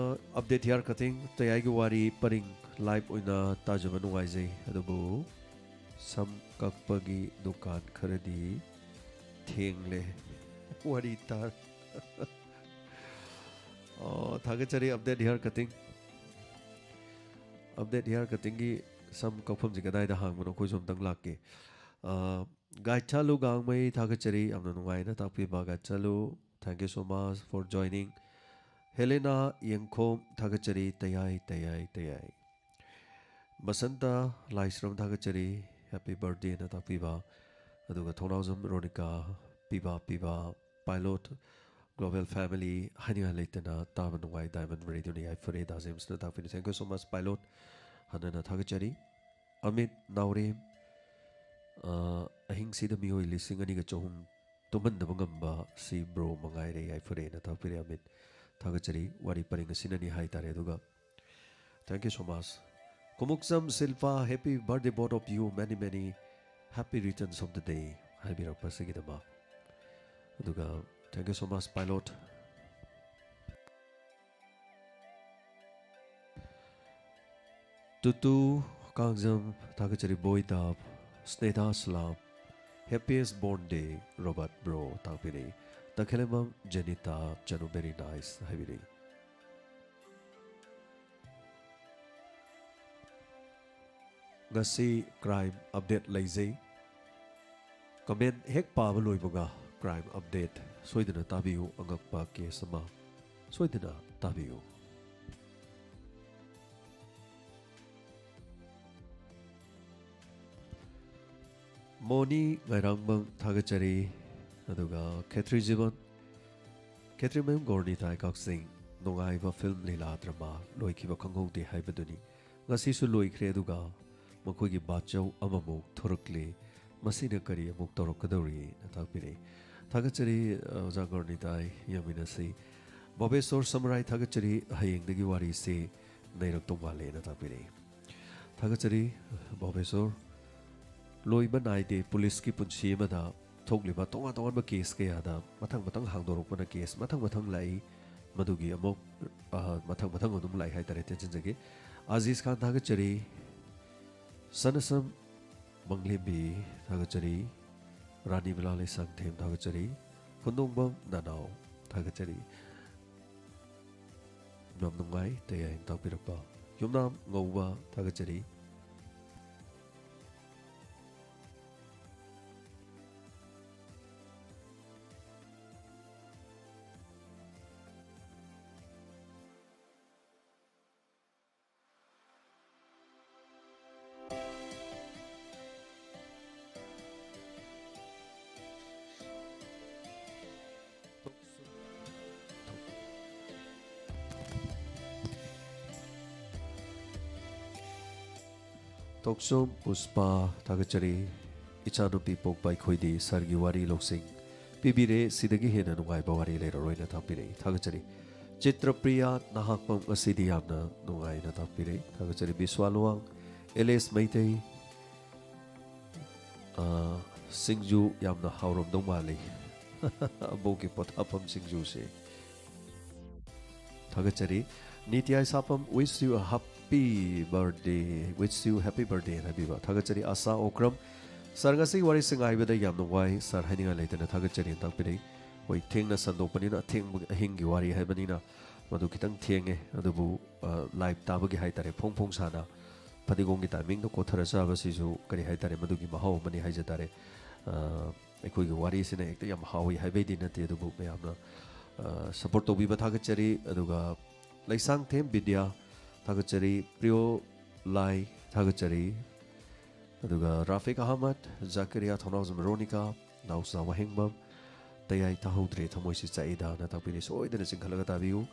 Update Hair Cutting, ꯇꯌꯥꯏꯒꯤ ꯋꯥꯔꯤ ꯄꯔꯤꯡ live ꯑꯣꯏꯅ ꯇꯥꯖꯕ ꯅꯨꯡꯉꯥꯏꯖꯩ, ꯑꯗꯨꯕꯨ ꯁꯝ ꯀꯛꯄꯒꯤ ꯗꯨꯀꯥꯟ ꯈꯔꯗꯤ ꯊꯦꯡꯂꯦ꯫ ꯋꯥꯔꯤ ꯇꯥꯔ-, ꯑꯣ, ꯊꯥꯒꯠꯆꯔꯤ Update Hair Cutting꯫ Update Hair Cuttingꯒꯤ ꯁꯝ ꯀꯛꯐꯝꯁꯤ ꯀꯗꯥꯏꯗ ꯍꯥꯡꯕꯅꯣ? ꯑꯩꯈꯣꯏꯁꯨ ꯑꯝꯇꯪ ꯂꯥꯛꯀꯦ꯫ ꯑ, ꯒꯥꯏꯊꯥꯂꯨ ꯒꯥꯡꯃꯩ, ꯊꯥꯒꯠꯆꯔꯤ, ꯌꯥꯝꯅ ꯅꯨꯡꯉꯥꯏꯅ ꯇꯥꯛꯄꯤꯕ ꯒꯥꯏꯊꯥꯂꯨ꯫ Thank you so much for joining꯫ ꯍꯦꯂꯦꯅꯥ ꯌꯦꯡꯈꯣꯝ, ꯊꯥꯒꯠꯆꯔꯤ, ꯇꯌꯥꯏ, ꯇꯌꯥꯏ, ꯇꯌꯥꯏ꯫ ꯕꯁꯟꯇ ꯂꯥꯏꯁ꯭ꯔꯝ, ꯊꯥꯒꯠꯆꯔꯤ, happy birthdayꯅ ꯇꯥꯛꯄꯤꯕ꯫ ꯑꯗꯨꯒ ꯊꯣꯡꯅꯥꯎꯖꯝ ꯔꯣꯅꯤꯀꯥ, ꯄꯤꯕꯥ, ꯄꯤꯕꯥ, Pilot Global Family, ꯍꯥꯏꯅꯤꯡꯉꯥꯏ ꯂꯩꯇꯅ ꯇꯥꯕ ꯅꯨꯡꯉꯥꯏ, Diamond Radioꯅ ꯌꯥꯏꯐꯔꯦ, the ꯖꯦꯝꯁꯅ ꯇꯥꯛꯄꯤꯔꯤ꯫ Thank you so much, Pilot꯫ ꯍꯟꯅꯅ ꯊꯥꯒꯠꯆꯔꯤ꯫ ꯑꯃꯤꯠ ꯅꯥꯎꯔꯦꯝ, ꯑ, ꯑꯍꯤꯡꯁꯤꯗ ꯃꯤꯑꯣꯏ ꯂꯤꯁꯤꯡ ꯑꯅꯤꯒ ꯆꯍꯨꯝ ꯇꯨꯝꯍꯟꯗꯕ ꯉꯝꯕ ꯁꯤ bro ꯃꯉꯥꯏꯔꯦ, ꯌꯥꯏꯐꯔꯦꯅ ꯊꯥꯒꯠꯄꯤꯔꯦ ꯑꯃꯤꯠ꯫ ꯊꯥꯒꯠꯆꯔꯤ꯫ ꯋꯥꯔꯤ ꯄꯔꯦꯡ ꯑꯁꯤꯅꯅꯤ ꯍꯥꯏꯇꯥꯔꯦ꯫ ꯑꯗꯨꯒ thank you so much꯫ ꯀꯨꯃꯨꯛꯆꯝ Shilpa, happy birthday, both of you, many, many happy returns of the day ꯍꯥꯏꯕꯤꯔꯛꯄꯁꯤꯒꯤꯗꯃꯛ꯫ ꯑꯗꯨꯒ thank you so much, Pilot꯫ ꯇꯨꯇꯨ Kangjam, ꯊꯥꯒꯠꯆꯔꯤ꯫ ꯕꯣꯏꯗꯥꯞ, ꯁ꯭ꯅꯦꯗꯥ ꯁꯂꯥꯝ, happiest born day, Robert bro ꯇꯥꯛꯄꯤꯔꯤ꯫ ꯇꯈꯦꯂꯦꯝꯕꯝ Jenita ꯆꯅꯨ, very nice ꯍꯥꯏꯕꯤꯔꯤ꯫ ꯉꯁꯤ crime update ꯂꯩꯖꯩ꯫ Comment ꯍꯦꯛ ꯄꯥꯕ ꯂꯣꯏꯕꯒ crime update ꯁꯣꯏꯗꯅ ꯇꯥꯕꯤꯌꯨ꯫ ꯑꯉꯛꯄ case ꯑꯃ ꯁꯣꯏꯗꯅ ꯇꯥꯕꯤꯌꯨ꯫ ꯃꯣꯅꯤ ꯉꯥꯏꯔꯥꯡꯕꯝ, ꯊꯥꯒꯠꯆꯔꯤ꯫ ꯑꯗꯨꯒ ꯈꯦꯇ꯭ꯔꯤ ꯖꯤꯕꯟ, ꯈꯦꯇ꯭ꯔꯤꯃꯌꯨꯝ ꯒꯣꯔꯅꯤꯇꯥꯏ ꯀꯛꯆꯤꯡ, ꯅꯨꯡꯉꯥꯏꯕ film ꯂꯤꯂꯥ drama ꯂꯣꯏꯈꯤꯕ ꯈꯪꯍꯧꯗꯦ ꯍꯥꯏꯕꯗꯨꯅꯤ꯫ ꯉꯁꯤꯁꯨ ꯂꯣꯏꯈ꯭ꯔꯦ, ꯑꯗꯨꯒ ꯃꯈꯣꯏꯒꯤ ꯕꯥꯆꯧ ꯑꯃꯃꯨꯛ ꯊꯣꯔꯛꯂꯦ꯫ ꯃꯁꯤꯅ ꯀꯔꯤ ꯑꯃꯨꯛ ꯇꯧꯔꯛꯀꯗꯧꯔꯤꯅ ꯇꯥꯛꯄꯤꯔꯛꯏ꯫ ꯊꯥꯒꯠꯆꯔꯤ, ꯑ, ꯑꯣꯖꯥ ꯒꯣꯔꯅꯤꯇꯥꯏ, ꯌꯦꯡꯃꯤꯟꯅꯁꯤ꯫ ꯕꯣꯕꯦꯁꯣꯔ ꯁꯃꯨꯔꯥꯏ, ꯊꯥꯒꯠꯆꯔꯤ, ꯍꯌꯦꯡꯗꯒꯤ ꯋꯥꯔꯤꯁꯤ ꯅꯩꯔꯛꯇꯧ ꯃꯥꯜꯂꯦꯅ ꯇꯥꯛꯄꯤꯔꯛꯏ꯫ ꯊꯥꯒꯠꯆꯔꯤ, ꯕꯣꯕꯦꯁꯣꯔ꯫ ꯂꯣꯏꯕ ꯅꯥꯏꯗꯦ ꯄꯨꯂꯤꯁꯀꯤ ꯄꯨꯟꯁꯤ ꯑꯃꯗ ꯊꯣꯛꯂꯤꯕ ꯇꯣꯉꯥꯟ ꯇꯣꯉꯥꯟꯕ ꯀꯦꯁ ꯀꯌꯥꯗ ꯃꯊꯪ ꯃꯊꯪ ꯍꯥꯡꯗꯣꯔꯛꯄꯅ ꯀꯦꯁ ꯃꯊꯪ ꯃꯊꯪ ꯂꯥꯛꯏ꯫ ꯃꯗꯨꯒꯤ ꯑꯃꯨꯛ, ꯑ, ꯃꯊꯪ ꯃꯊꯪ ꯑꯗꯨꯝ ꯂꯥꯛꯏ ꯍꯥꯏꯇꯥꯔꯦ, ꯇꯦꯟꯁꯤꯟꯖꯒꯦ꯫ ꯑꯖꯤꯖ ꯈꯥꯟ, ꯊꯥꯒꯠꯆꯔꯤ꯫ ꯁꯅꯁꯝ ꯃꯪꯂꯦꯝꯕꯤ, ꯊꯥꯒꯠꯆꯔꯤ꯫ ꯔꯥꯅꯤꯕꯂꯥ ꯂꯩꯁꯥꯡꯊꯦꯝ, ꯊꯥꯒꯠꯆꯔꯤ꯫ ꯈꯨꯟꯗꯣꯡꯕꯝ ꯅꯅꯥꯎ, ꯊꯥꯒꯠꯆꯔꯤ꯫ ꯌꯥꯝ ꯅꯨꯡꯉꯥꯏ ꯇꯌꯥꯏꯅ ꯇꯥꯛꯄꯤꯔꯛꯄ꯫ ꯌꯨꯝꯅꯥꯝ ꯉꯧꯕ, ꯊꯥꯒꯠꯆꯔꯤ꯫ ꯇꯣꯛꯁꯣꯝ ꯄꯨꯁꯄꯥ, ꯊꯥꯒꯠꯆꯔꯤ꯫ ꯏꯆꯥꯅꯨꯄꯤ ꯄꯣꯛꯄ ꯑꯩꯈꯣꯏꯗꯤ ꯁꯥꯔꯒꯤ ꯋꯥꯔꯤ ꯂꯧꯁꯤꯡ ꯄꯤꯕꯤꯔꯦ, ꯁꯤꯗꯒꯤ ꯍꯦꯟꯅ ꯅꯨꯡꯉꯥꯏꯕ ꯋꯥꯔꯤ ꯂꯩꯔꯔꯣꯏꯅ ꯊꯥꯕꯤꯔꯛꯏ, ꯊꯥꯒꯠꯆꯔꯤ꯫ ꯆꯤꯇ꯭ꯔꯄ꯭ꯔꯤꯌꯥ ꯅꯍꯥꯛꯄꯝ, ꯉꯁꯤꯗꯤ ꯌꯥꯝꯅ ꯅꯨꯡꯉꯥꯏꯅ ꯊꯥꯕꯤꯔꯛꯏ, ꯊꯥꯒꯠꯆꯔꯤ꯫ ꯕꯤꯁ꯭ꯋꯥ ꯂꯨꯋꯥꯡ, ꯑꯦꯂꯤꯁ ꯃꯩꯇꯩ, ꯑ, ꯁꯤꯡꯖꯨ ꯌꯥꯝꯅ ꯍꯥꯎꯔꯝꯗꯧ ꯃꯥꯜꯂꯤ꯫ ꯑꯕꯣꯛꯀꯤ ꯄꯣꯊꯥꯐꯝ ꯁꯤꯡꯖꯨꯁꯦ꯫ ꯊꯥꯒꯠꯆꯔꯤ꯫ ꯅꯤꯇꯤ ꯑꯥꯏꯁꯥꯐꯝ, wish you a happy birthday, wish you happy birthday ꯍꯥꯏꯕꯤꯕ꯫ ꯊꯥꯒꯠꯆꯔꯤ꯫ ꯑꯁꯥ ꯑꯣꯀ꯭ꯔꯝ, ꯁꯥꯔ, ꯉꯁꯤꯒꯤ ꯋꯥꯔꯤꯁꯤ ꯉꯥꯏꯕꯗ ꯌꯥꯝ ꯅꯨꯡꯉꯥꯏ꯫ ꯁꯥꯔ, ꯍꯥꯏꯅꯤꯡꯉꯥꯏ ꯂꯩꯇꯅ ꯊꯥꯒꯠꯆꯔꯤ ꯇꯥꯛꯄꯤꯔꯛꯏ꯫ ꯍꯣꯏ, ꯊꯦꯡꯅ ꯁꯟꯗꯣꯛꯄꯅꯤꯅ, ꯑꯊꯦꯡꯕ ꯑꯍꯤꯡꯒꯤ ꯋꯥꯔꯤ ꯍꯥꯏꯕꯅꯤꯅ ꯃꯗꯨ ꯈꯤꯇꯪ ꯊꯦꯡꯉꯦ꯫ ꯑꯗꯨꯕꯨ, ꯑ, ꯂꯥꯏꯚ ꯇꯥꯕꯒꯤ ꯍꯥꯏꯇꯥꯔꯦ, ꯐꯣꯡ ꯐꯣꯡ ꯁꯥꯅ ꯐꯗꯤꯒꯣꯝꯒꯤ ꯇꯥꯏꯃꯤꯡꯗ ꯀꯣꯊꯔ ꯆꯥꯕꯁꯤꯁꯨ, ꯀꯔꯤ ꯍꯥꯏꯇꯥꯔꯦ, ꯃꯗꯨꯒꯤ ꯃꯍꯥꯎ ꯑꯃꯅꯤ ꯍꯥꯏꯖ ꯇꯥꯔꯦ꯫ ꯑ, ꯑꯩꯈꯣꯏꯒꯤ ꯋꯥꯔꯤꯁꯤꯅ ꯍꯦꯛꯇ ꯌꯥꯝ ꯍꯥꯎꯏ ꯍꯥꯏꯕꯩꯗꯤ ꯅꯠꯇꯦ, ꯑꯗꯨꯕꯨ ꯃꯌꯥꯝꯅ, ꯑ, ꯁꯞꯄꯣꯔꯠ ꯇꯧꯕꯤꯕ ꯊꯥꯒꯠꯆꯔꯤ꯫ ꯑꯗꯨꯒ ꯂꯩꯁꯥꯡꯊꯦꯝ ꯕꯤꯗ꯭ꯌꯥ, ꯊꯥꯒꯠꯆꯔꯤ꯫ ꯄ꯭ꯔꯤꯌꯣ ꯂꯥꯏ, ꯊꯥꯒꯠꯆꯔꯤ꯫ ꯑꯗꯨꯒ ꯔꯥꯐꯤꯛ ꯑꯍꯃꯗ, ꯖꯀꯔꯤꯌꯥ, ꯊꯣꯡꯅꯥꯎꯖꯝ ꯔꯣꯅꯤꯀꯥ, ꯅꯥꯎꯆꯥ ꯋꯥꯍꯦꯡꯕꯝ, ꯇꯌꯥꯏ ꯇꯥꯍꯧꯗ꯭ꯔꯦ, ꯊꯃꯣꯏꯁꯤ ꯆꯥꯛꯏꯗꯥꯅ ꯇꯥꯛꯄꯤꯔꯤ꯫ ꯁꯣꯏꯗꯅ ꯆꯤꯡꯈꯠꯂꯒ ꯇꯥꯕꯤꯌꯨ꯫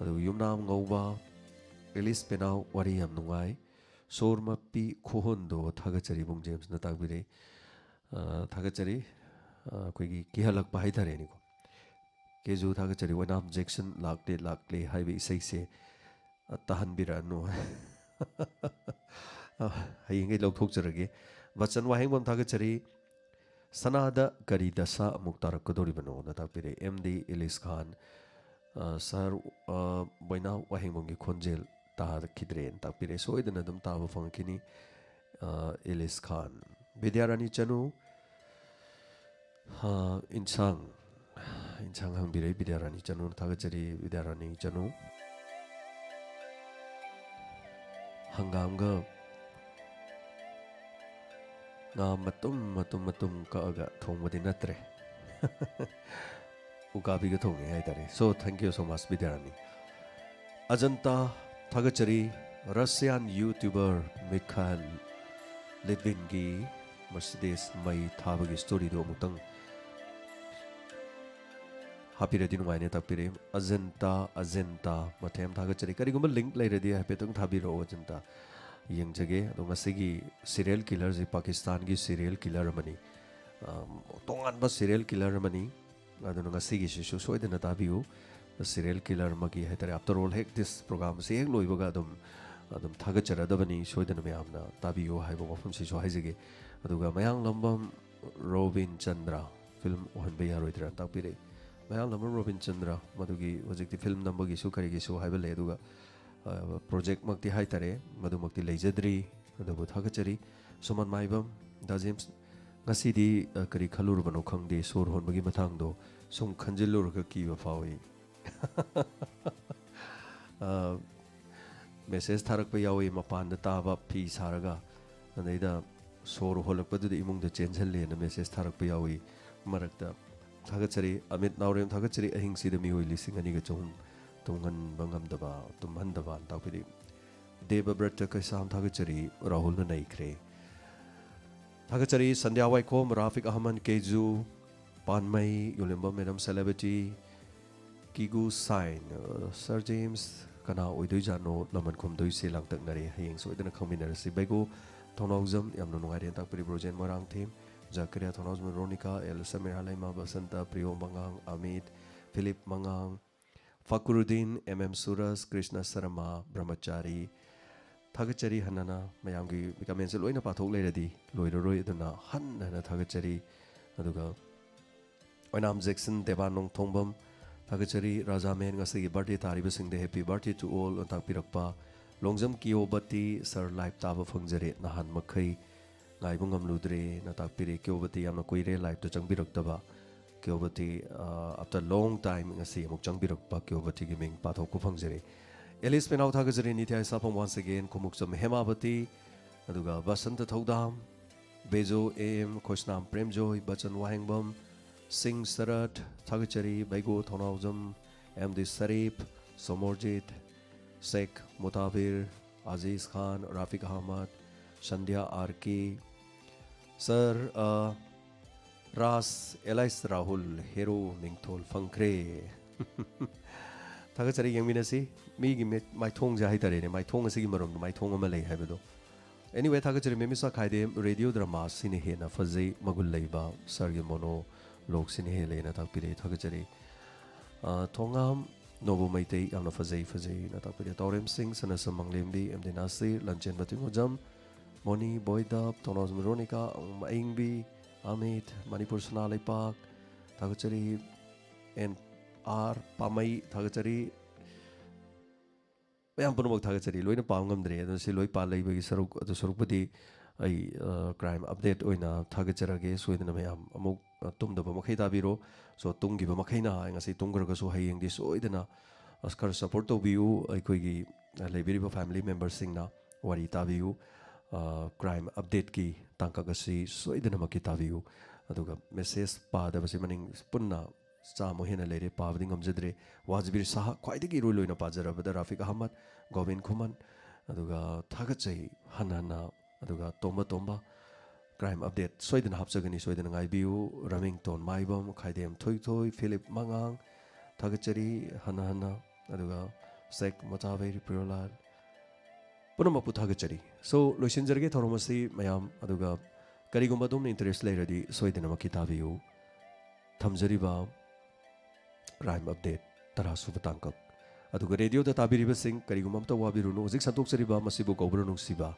ꯑꯗꯨꯒ ꯌꯨꯝꯅꯥꯝ ꯉꯧꯕ, ꯑꯦꯂꯤꯁ ꯄꯦꯅꯥꯎ, ꯋꯥꯔꯤ ꯌꯥꯝ ꯅꯨꯡꯉꯥꯏ꯫ ꯁꯣꯔ ꯃꯄꯤ ꯈꯨꯍꯣꯟꯗꯣ, ꯊꯥꯒꯠꯆꯔꯤ, ꯏꯕꯨꯡ ꯖꯦꯝꯁꯅ ꯇꯥꯛꯄꯤꯔꯤ꯫ ꯑ, ꯊꯥꯒꯠꯆꯔꯤ꯫ ꯑ, ꯑꯩꯈꯣꯏꯒꯤ ꯀꯤꯍꯜꯂꯛꯄ ꯍꯥꯏꯇꯥꯔꯦꯅꯦꯀꯣ꯫ ꯀꯦꯖꯨ ꯊꯥꯒꯠꯆꯔꯤ꯫ ꯑꯣꯏꯅꯥꯝ ꯖꯦꯛꯁꯟ ꯂꯥꯛꯂꯦ ꯂꯥꯛꯂꯦ ꯍꯥꯏꯕ ꯏꯁꯩꯁꯦ, ꯑ, ꯇꯥꯍꯟꯕꯤꯔꯛꯑꯅꯨ꯫ ꯑ, ꯍꯌꯦꯡꯈꯩ ꯂꯧꯊꯣꯛꯆꯔꯒꯦ꯫ ꯕꯆꯟ ꯋꯥꯍꯦꯡꯕꯝ ꯊꯥꯒꯠꯆꯔꯤ꯫ "ꯁꯅꯥꯗ ꯀꯔꯤ ꯗꯁꯥ ꯑꯃꯨꯛ ꯇꯥꯔꯛꯀꯗꯧꯔꯤꯕꯅꯣꯅ" ꯇꯥꯛꯄꯤꯔꯦ꯫ ꯑꯦꯝ ꯗꯤ ꯏꯂꯤꯁ ꯈꯥꯟ, ꯑ, "ꯁꯥꯔ, ꯑ, ꯕꯣꯏꯅꯥꯎ ꯋꯥꯍꯦꯡꯕꯝꯒꯤ ꯈꯣꯟꯖꯦꯜ ꯇꯥꯈꯤꯗ꯭ꯔꯦꯅ" ꯇꯥꯛꯄꯤꯔꯦ꯫ ꯁꯣꯏꯗꯅ ꯑꯗꯨꯝ ꯇꯥꯕ ꯐꯪꯉꯛꯈꯤꯅꯤ꯫ ꯑ, ꯏꯂꯤꯁ ꯈꯥꯟ꯫ ꯕꯤꯗ꯭ꯌꯥꯔꯥꯅꯤ ꯆꯅꯨ, ꯑ, ꯏꯟꯁꯥꯡ, ꯏꯟꯁꯥꯡ ꯍꯪꯕꯤꯔꯛꯏ ꯕꯤꯗ꯭ꯌꯥꯔꯥꯅꯤ ꯆꯅꯨꯅ꯫ ꯊꯥꯒꯠꯆꯔꯤ ꯕꯤꯗ꯭ꯌꯥꯔꯥꯅꯤ ꯆꯅꯨ꯫ ꯍꯪꯒꯥꯝꯒ ꯉꯥ ꯃꯇꯨꯝ ꯃꯇꯨꯝ ꯃꯇꯨꯝ ꯀꯛꯑꯒ ꯊꯣꯡꯕꯗꯤ ꯅꯠꯇ꯭ꯔꯦ꯫ ꯎꯀꯥꯕꯤꯒ ꯊꯣꯡꯉꯦ ꯍꯥꯏꯇꯥꯔꯦ꯫ So, thank you so much, ꯕꯤꯗ꯭ꯌꯥꯔꯥꯅꯤ꯫ ꯑꯖꯟꯇꯥ ꯊꯥꯒꯠꯆꯔꯤ꯫ ꯔꯁꯤꯌꯥꯟ YouTuber ꯃꯤꯈꯥꯏꯜ ꯂꯤꯠꯕꯤꯟꯒꯤ Mercedes ꯃꯩ ꯊꯥꯕꯒꯤ storyꯗꯨ ꯑꯃꯨꯛꯇꯪ ꯍꯥꯞꯄꯤꯔꯗꯤ ꯅꯨꯡꯉꯥꯏꯅꯦ ꯇꯥꯛꯄꯤꯔꯛꯏ꯫ ꯑꯖꯟꯇꯥ, ꯑꯖꯟꯇꯥ, ꯃꯊꯦꯝ ꯊꯥꯒꯠꯆꯔꯤ꯫ ꯀꯔꯤꯒꯨꯝꯕ link ꯂꯩꯔꯗꯤ ꯍꯥꯏꯐꯦꯠꯇꯪ ꯊꯥꯕꯤꯔꯛꯑꯣ, ꯑꯖꯟꯇꯥ꯫ ꯌꯦꯡꯖꯒꯦ꯫ ꯑꯗꯣ ꯉꯁꯤꯒꯤ serial killerꯁꯤ ꯄꯥꯀꯤꯁꯇꯥꯟꯒꯤ serial killer ꯑꯃꯅꯤ꯫ ꯑꯝ, ꯇꯣꯉꯥꯟꯕ serial killer ꯑꯃꯅꯤ꯫ ꯑꯗꯨꯅ ꯉꯁꯤꯒꯤꯁꯤꯁꯨ ꯁꯣꯏꯗꯅ ꯇꯥꯕꯤꯌꯨ꯫ Serial killer ꯑꯃꯒꯤ ꯍꯥꯏꯇꯥꯔꯦ, after all, ꯍꯦꯛ this programꯁꯤ ꯍꯦꯛ ꯂꯣꯏꯕꯒ ꯑꯗꯨꯝ, ꯑꯗꯨꯝ ꯊꯥꯒꯠꯆꯔꯗꯕꯅꯤ꯫ ꯁꯣꯏꯗꯅ ꯃꯌꯥꯝꯅ ꯇꯥꯕꯤꯌꯨ ꯍꯥꯏꯕ ꯋꯥꯐꯝꯁꯤꯁꯨ ꯍꯥꯏꯖꯒꯦ꯫ ꯑꯗꯨꯒ ꯃꯌꯥꯡꯂꯝꯕꯝ ꯔꯣꯕꯤꯟ ꯆꯟꯗ꯭ꯔ film ꯑꯣꯏꯍꯟꯕ ꯌꯥꯔꯣꯏꯗ꯭ꯔꯥ ꯇꯥꯛꯄꯤꯔꯛꯏ꯫ ꯃꯌꯥꯡꯂꯝꯕꯝ ꯔꯣꯕꯤꯟ ꯆꯟꯗ꯭ꯔ, ꯃꯗꯨꯒꯤ ꯍꯧꯖꯤꯛꯇꯤ film ꯅꯝꯕꯒꯤꯁꯨ ꯀꯔꯤꯒꯤꯁꯨ ꯍꯥꯏꯕ ꯂꯩ꯫ ꯑꯗꯨꯒ, ꯑ, projectꯃꯛꯇꯤ ꯍꯥꯏꯇꯥꯔꯦ, ꯃꯗꯨꯃꯛꯇꯤ ꯂꯩꯖꯗ꯭ꯔꯤ꯫ ꯑꯗꯨꯕꯨ ꯊꯥꯒꯠꯆꯔꯤ꯫ ꯁꯨꯃꯟ ꯃꯥꯏꯕꯝ, ꯗꯥ ꯖꯦꯝꯁ, ꯉꯁꯤꯗꯤ, ꯑ, ꯀꯔꯤ ꯈꯜꯂꯨꯔꯕꯅꯣ ꯈꯪꯗꯦ, ꯁꯣꯔ ꯍꯣꯟꯕꯒꯤ ꯃꯇꯥꯡꯗꯣ ꯁꯨꯝ ꯈꯟꯖꯤꯜꯂꯨꯔꯒ ꯀꯤꯕ ꯐꯥꯎꯏ꯫ ꯑ, message ꯊꯥꯔꯛꯄ ꯌꯥꯎꯏ, ꯃꯄꯥꯟꯗ ꯇꯥꯕ ꯐꯤ ꯁꯥꯔꯒ, ꯑꯗꯩꯗ ꯁꯣꯔ ꯍꯣꯜꯂꯛꯄꯗꯨꯗ ꯏꯃꯨꯡꯗ ꯆꯦꯟꯁꯤꯜꯂꯦꯅ message ꯊꯥꯔꯛꯄ ꯌꯥꯎꯏ꯫ ꯃꯔꯛꯇ ꯊꯥꯒꯠꯆꯔꯤ꯫ ꯑꯃꯤꯠ ꯅꯥꯎꯔꯦꯝ ꯊꯥꯒꯠꯆꯔꯤ꯫ "ꯑꯍꯤꯡꯁꯤꯗ ꯃꯤꯑꯣꯏ ꯂꯤꯁꯤꯡ ꯑꯅꯤꯒ ꯆꯍꯨꯝ ꯇꯨꯝꯍꯟꯕ ꯉꯝꯗꯕ, ꯇꯨꯝꯍꯟꯗꯕ" ꯇꯥꯛꯄꯤꯔꯤ꯫ ꯗꯦꯕꯕ꯭ꯔꯠꯇ ꯀꯩꯁꯥꯝ ꯊꯥꯒꯠꯆꯔꯤ꯫ ꯔꯥꯍꯨꯜꯅ ꯅꯩꯈ꯭ꯔꯦ꯫ ꯊꯥꯒꯠꯆꯔꯤ꯫ ꯁꯟꯙ꯭ꯌꯥ ꯋꯥꯏꯈꯣꯝ, ꯔꯥꯐꯤꯛ ꯑꯍꯃꯟ ꯀꯦꯖꯨ, ꯄꯥꯟꯃꯩ, ꯌꯣꯂꯦꯝꯕꯝ ꯃꯦꯗꯝ ꯁꯦꯂꯦꯕ꯭ꯔꯤꯇꯤ, ꯀꯤꯒꯨ ꯁꯥꯏꯟ, ꯑ, ꯁꯥꯔ ꯖꯦꯝꯁ, ꯀꯅꯥ ꯑꯣꯏꯗꯣꯏꯖꯥꯠꯅꯣ ꯂꯃꯟ ꯈꯨꯝꯗꯣꯏꯁꯦ? ꯂꯥꯡꯇꯛꯅꯔꯦ꯫ ꯍꯌꯦꯡ ꯁꯣꯏꯗꯅ ꯈꯪꯃꯤꯟꯅꯔꯁꯤ꯫ ꯕꯩꯒꯣ ꯊꯣꯡꯅꯥꯎꯖꯝ, ꯌꯥꯝꯅ ꯅꯨꯡꯉꯥꯏꯔꯦꯅ ꯇꯥꯛꯄꯤꯔꯤ꯫ ꯕ꯭ꯔꯣꯖꯦꯟ ꯃꯣꯏꯔꯥꯡꯊꯦꯝ, ꯖꯀꯔꯤꯌꯥ ꯊꯣꯡꯅꯥꯎꯖꯝ ꯔꯣꯅꯤꯀꯥ, ꯑꯦꯜ ꯁꯃꯤꯔꯥ ꯂꯩꯃ, Basanta, ꯄ꯭ꯔꯤꯌꯣ ꯃꯉꯥꯡ, Amit, Philip ꯃꯉꯥꯡ, ꯐꯀꯔꯨꯗꯤꯟ, M M ꯁꯨꯔꯖ, ꯀ꯭ꯔꯤꯁꯅ ꯁꯔꯃ, ꯕ꯭ꯔꯍꯃꯆꯥꯔꯤ, ꯊꯥꯒꯠꯆꯔꯤ꯫ ꯍꯟꯅꯅ ꯃꯌꯥꯝꯒꯤ ꯀꯃꯦꯟꯁꯦ ꯂꯣꯏꯅ ꯄꯥꯊꯣꯛ ꯂꯩꯔꯗꯤ ꯂꯣꯏꯔꯔꯣꯏ, ꯑꯗꯨꯅ ꯍꯟꯅ ꯍꯟꯅ ꯊꯥꯒꯠꯆꯔꯤ꯫ ꯑꯗꯨꯒ ꯑꯣꯏꯅꯥꯝ ꯖꯦꯛꯁꯟ, ꯗꯦꯕꯥ ꯅꯣꯡꯊꯣꯡꯕꯝ, ꯊꯥꯒꯠꯆꯔꯤ꯫ ꯔꯥꯖꯥꯃꯦꯟ, ꯉꯁꯤꯒꯤ ꯕꯥꯔꯗꯦ ꯇꯥꯔꯤꯕꯁꯤꯡꯗ happy birthday to all ꯇꯥꯛꯄꯤꯔꯛꯄ꯫ ꯂꯣꯡꯖꯝ ꯀꯤꯌꯣꯕꯇꯤ, ꯁꯥꯔ, ꯂꯥꯏꯚ ꯇꯥꯕ ꯐꯪꯖꯔꯦ, ꯅꯍꯥꯟ ꯃꯈꯩ ꯉꯥꯏꯕ ꯉꯝꯂꯨꯗ꯭ꯔꯦꯅ ꯇꯥꯛꯄꯤꯔꯦ꯫ ꯀꯤꯌꯣꯕꯇꯤ, ꯌꯥꯝꯅ ꯀꯨꯏꯔꯦ ꯂꯥꯏꯚꯇ ꯆꯪꯕꯤꯔꯛꯇꯕ꯫ ꯀꯤꯌꯣꯕꯇꯤ, ꯑ, after long time ꯉꯁꯤ ꯑꯃꯨꯛ ꯆꯪꯕꯤꯔꯛꯄ, ꯀꯤꯌꯣꯕꯇꯤꯒꯤ ꯃꯤꯡ ꯄꯥꯊꯣꯛꯄ ꯐꯪꯖꯔꯦ꯫ ꯑꯦꯂꯤꯁ ꯄꯦꯅꯥꯎ, ꯊꯥꯒꯠꯆꯔꯤ꯫ ꯅꯤꯊ꯭ꯌꯥ ꯏꯁꯥꯐꯝ, once again, ꯈꯣꯡꯎꯞꯆꯝ ꯍꯦꯃꯥꯕꯇꯤ, ꯑꯗꯨꯒ ꯕꯁꯟꯇ ꯊꯧꯗꯥꯝ, ꯕꯦꯖꯣ ꯑꯦ ꯑꯦꯝ, ꯈꯣꯏꯁꯅꯥꯝ ꯄ꯭ꯔꯦꯝꯖꯣꯏ, ꯕꯆꯟ ꯋꯥꯍꯦꯡꯕꯝ, ꯁꯤꯡ ꯁꯔꯠ, ꯊꯥꯒꯠꯆꯔꯤ꯫ ꯕꯩꯒꯣ ꯊꯣꯡꯅꯥꯎꯖꯝ, ꯑꯦꯝ ꯗꯤ ꯁꯔꯤꯐ, ꯁꯣꯃꯣꯔꯖꯤꯠ, ꯁꯦꯛ ꯃꯨꯇꯥꯕꯤꯔ, ꯑꯖꯤꯖ ꯈꯥꯟ, ꯔꯥꯐꯤꯛ ꯑꯍꯃꯗ, ꯁꯟꯙ꯭ꯌꯥ ꯑꯥꯔ ꯀꯦ, ꯁꯥꯔ, ꯑ, ꯔꯥꯁ, ꯑꯦꯂꯥꯏꯁ ꯔꯥꯍꯨꯜ, ꯍꯦꯔꯣ ꯃꯤꯡꯊꯣꯜ ꯐꯪꯈ꯭ꯔꯦ꯫ ꯊꯥꯒꯠꯆꯔꯤ꯫ ꯌꯦꯡꯃꯤꯟꯅꯁꯤ꯫ ꯃꯤꯒꯤ ꯃꯤꯠ, ꯃꯥꯏꯊꯣꯡꯁꯦ ꯍꯥꯏꯇꯥꯔꯦꯅꯦ, ꯃꯥꯏꯊꯣꯡ ꯑꯁꯤꯒꯤ ꯃꯔꯣꯝꯗ ꯃꯥꯏꯊꯣꯡ ꯑꯃ ꯂꯩ ꯍꯥꯏꯕꯗꯣ꯫ Anyway, ꯊꯥꯒꯠꯆꯔꯤ꯫ ꯃꯦꯃꯤꯁꯥ ꯈꯥꯏꯗꯦꯝ, ꯔꯦꯗꯤꯑꯣ ꯗ꯭ꯔꯃꯥꯁꯤꯅ ꯍꯦꯟꯅ ꯐꯖꯩ, ꯃꯒꯨꯟ ꯂꯩꯕ, ꯁꯥꯔꯒꯤ ꯃꯣꯅꯣꯂꯣꯒꯁꯤꯅ ꯍꯦꯜꯂꯦꯅ ꯇꯥꯛꯄꯤꯔꯛꯏ꯫ ꯊꯥꯒꯠꯆꯔꯤ꯫ ꯑ, ꯊꯣꯉꯥꯝ ꯅꯣꯕꯨ ꯃꯩꯇꯩ, ꯌꯥꯝꯅ ꯐꯖꯩ, ꯐꯖꯩꯅ ꯇꯥꯛꯄꯤꯔꯛꯏ꯫ ꯇꯥꯎꯔꯦꯝ ꯁꯤꯡ, ꯁꯅꯥꯁꯝ ꯃꯪꯂꯦꯝꯕꯤ, ꯑꯦꯝ ꯗꯤ ꯅꯥꯁꯤꯔ, ꯂꯟꯆꯦꯟꯕ ꯇꯤꯡꯉꯨꯖꯝ, ꯃꯣꯅꯤ ꯕꯣꯏꯗꯞ, ꯊꯣꯡꯅꯥꯎꯖꯝ ꯔꯣꯅꯤꯀꯥ, ꯑꯏꯪꯕꯤ, ꯑꯃꯤꯠ, ꯃꯅꯤꯄꯨꯔ ꯁꯅꯥ ꯂꯩꯄꯥꯛ, ꯊꯥꯒꯠꯆꯔꯤ꯫ ꯑꯦꯟ ꯑꯥꯔ ꯄꯥꯃꯩ, ꯊꯥꯒꯠꯆꯔꯤ꯫ ꯃꯌꯥꯝ ꯄꯨꯝꯅꯃꯛ ꯊꯥꯒꯠꯆꯔꯤ꯫ ꯂꯣꯏꯅ ꯄꯥꯕ ꯉꯝꯗ꯭ꯔꯦ, ꯑꯗꯨꯅ ꯁꯤ ꯂꯣꯏ ꯄꯥ ꯂꯩꯕꯒꯤ ꯁꯔꯨꯛ, ꯑꯗꯨ ꯁꯔꯨꯛꯄꯨꯗꯤ ꯑꯩ, ꯑ, ꯀ꯭ꯔꯥꯏꯝ ꯑꯞꯗꯦꯠ ꯑꯣꯏꯅ ꯊꯥꯒꯠꯆꯔꯒꯦ꯫ ꯁꯣꯏꯗꯅ ꯃꯌꯥꯝ ꯑꯃꯨꯛ, ꯑ, ꯇꯨꯝꯗꯕ ꯃꯈꯩ ꯇꯥꯕꯤꯔꯣ꯫ So, ꯇꯨꯝꯈꯤꯕ ꯃꯈꯩꯅ ꯉꯁꯤ ꯇꯨꯝꯈ꯭ꯔꯒꯁꯨ ꯍꯌꯦꯡꯗꯤ ꯁꯣꯏꯗꯅ, ꯑ, ꯈꯔ ꯁꯞꯄꯣꯔꯠ ꯇꯧꯕꯤꯌꯨ꯫ ꯑꯩꯈꯣꯏꯒꯤ, ꯑ, ꯂꯩꯕꯤꯔꯤꯕ ꯐꯦꯃꯤꯂꯤ ꯃꯦꯝꯕꯔꯁꯤꯡꯅ ꯋꯥꯔꯤ ꯇꯥꯕꯤꯌꯨ꯫ ꯑ, ꯀ꯭ꯔꯥꯏꯝ ꯑꯞꯗꯦꯠꯀꯤ ꯇꯥꯡꯀꯛ ꯑꯁꯤ ꯁꯣꯏꯗꯅꯃꯛꯀꯤ ꯇꯥꯕꯤꯌꯨ꯫ ꯑꯗꯨꯒ ꯃꯦꯁꯦꯖ ꯄꯥꯗꯕꯁꯤ ꯃꯅꯤꯡ ꯄꯨꯟꯅ ꯆꯥꯝꯃ ꯍꯦꯟꯅ ꯂꯩꯔꯦ, ꯄꯥꯕꯗꯤ ꯉꯝꯖꯗ꯭ꯔꯦ꯫ ꯋꯥꯖꯕꯤꯔ ꯁꯥꯍ, ꯈ꯭ꯋꯥꯏꯗꯒꯤ ꯏꯔꯣꯏ ꯂꯣꯏꯅ ꯄꯥꯖꯔꯕꯗ ꯔꯥꯐꯤꯛ ꯑꯍꯃꯗ, ꯒꯣꯕꯤꯟ ꯈꯨꯃꯟ, ꯑꯗꯨꯒ ꯊꯥꯒꯠꯆꯩ ꯍꯟꯅ ꯍꯟꯅ, ꯑꯗꯨꯒ ꯇꯣꯝꯕ ꯇꯣꯝꯕ, ꯀ꯭ꯔꯥꯏꯝ ꯑꯞꯗꯦꯠ ꯁꯣꯏꯗꯅ ꯍꯥꯞꯆꯒꯅꯤ, ꯁꯣꯏꯗꯅ ꯉꯥꯏꯕꯤꯌꯨ꯫ ꯔꯃꯤꯡꯇꯣꯟ ꯃꯥꯏꯕꯝ, ꯈꯥꯏꯗꯦꯝ ꯊꯣꯏꯊꯣꯏ, ꯐꯤꯂꯤꯞ ꯃꯉꯥꯡ, ꯊꯥꯒꯠꯆꯔꯤ ꯍꯟꯅ ꯍꯟꯅ, ꯑꯗꯨꯒ ꯁꯦꯛ ꯃꯣꯇꯥꯕꯩ ꯔꯤꯄ꯭ꯔꯤꯌꯣꯂꯥꯜ, ꯄꯨꯝꯅꯃꯛꯄꯨ ꯊꯥꯒꯠꯆꯔꯤ꯫ So, ꯂꯣꯏꯁꯤꯟꯖꯔꯒꯦ ꯊꯧꯔꯝ ꯑꯁꯤ ꯃꯌꯥꯝ, ꯑꯗꯨꯒ ꯀꯔꯤꯒꯨꯝꯕ ꯑꯗꯣꯝꯅ interest ꯂꯩꯔꯗꯤ ꯁꯣꯏꯗꯅꯃꯛꯀꯤ ꯇꯥꯕꯤꯌꯨ꯫ ꯊꯝꯖꯔꯤꯕ crime update ꯇꯔꯥ ꯁꯨꯕ ꯇꯥꯡꯀꯛ꯫ ꯑꯗꯨꯒ ꯔꯦꯗꯤꯑꯣꯗ ꯇꯥꯕꯤꯔꯤꯕꯁꯤꯡ, ꯀꯔꯤꯒꯨꯝꯕ ꯑꯝꯇ ꯋꯥꯕꯤꯔꯨꯅꯨ, ꯍꯧꯖꯤꯛ ꯁꯟꯗꯣꯛꯆꯔꯤꯕ ꯃꯁꯤꯕꯨ ꯀꯧꯕ꯭ꯔꯥ ꯅꯨꯡꯁꯤꯕ,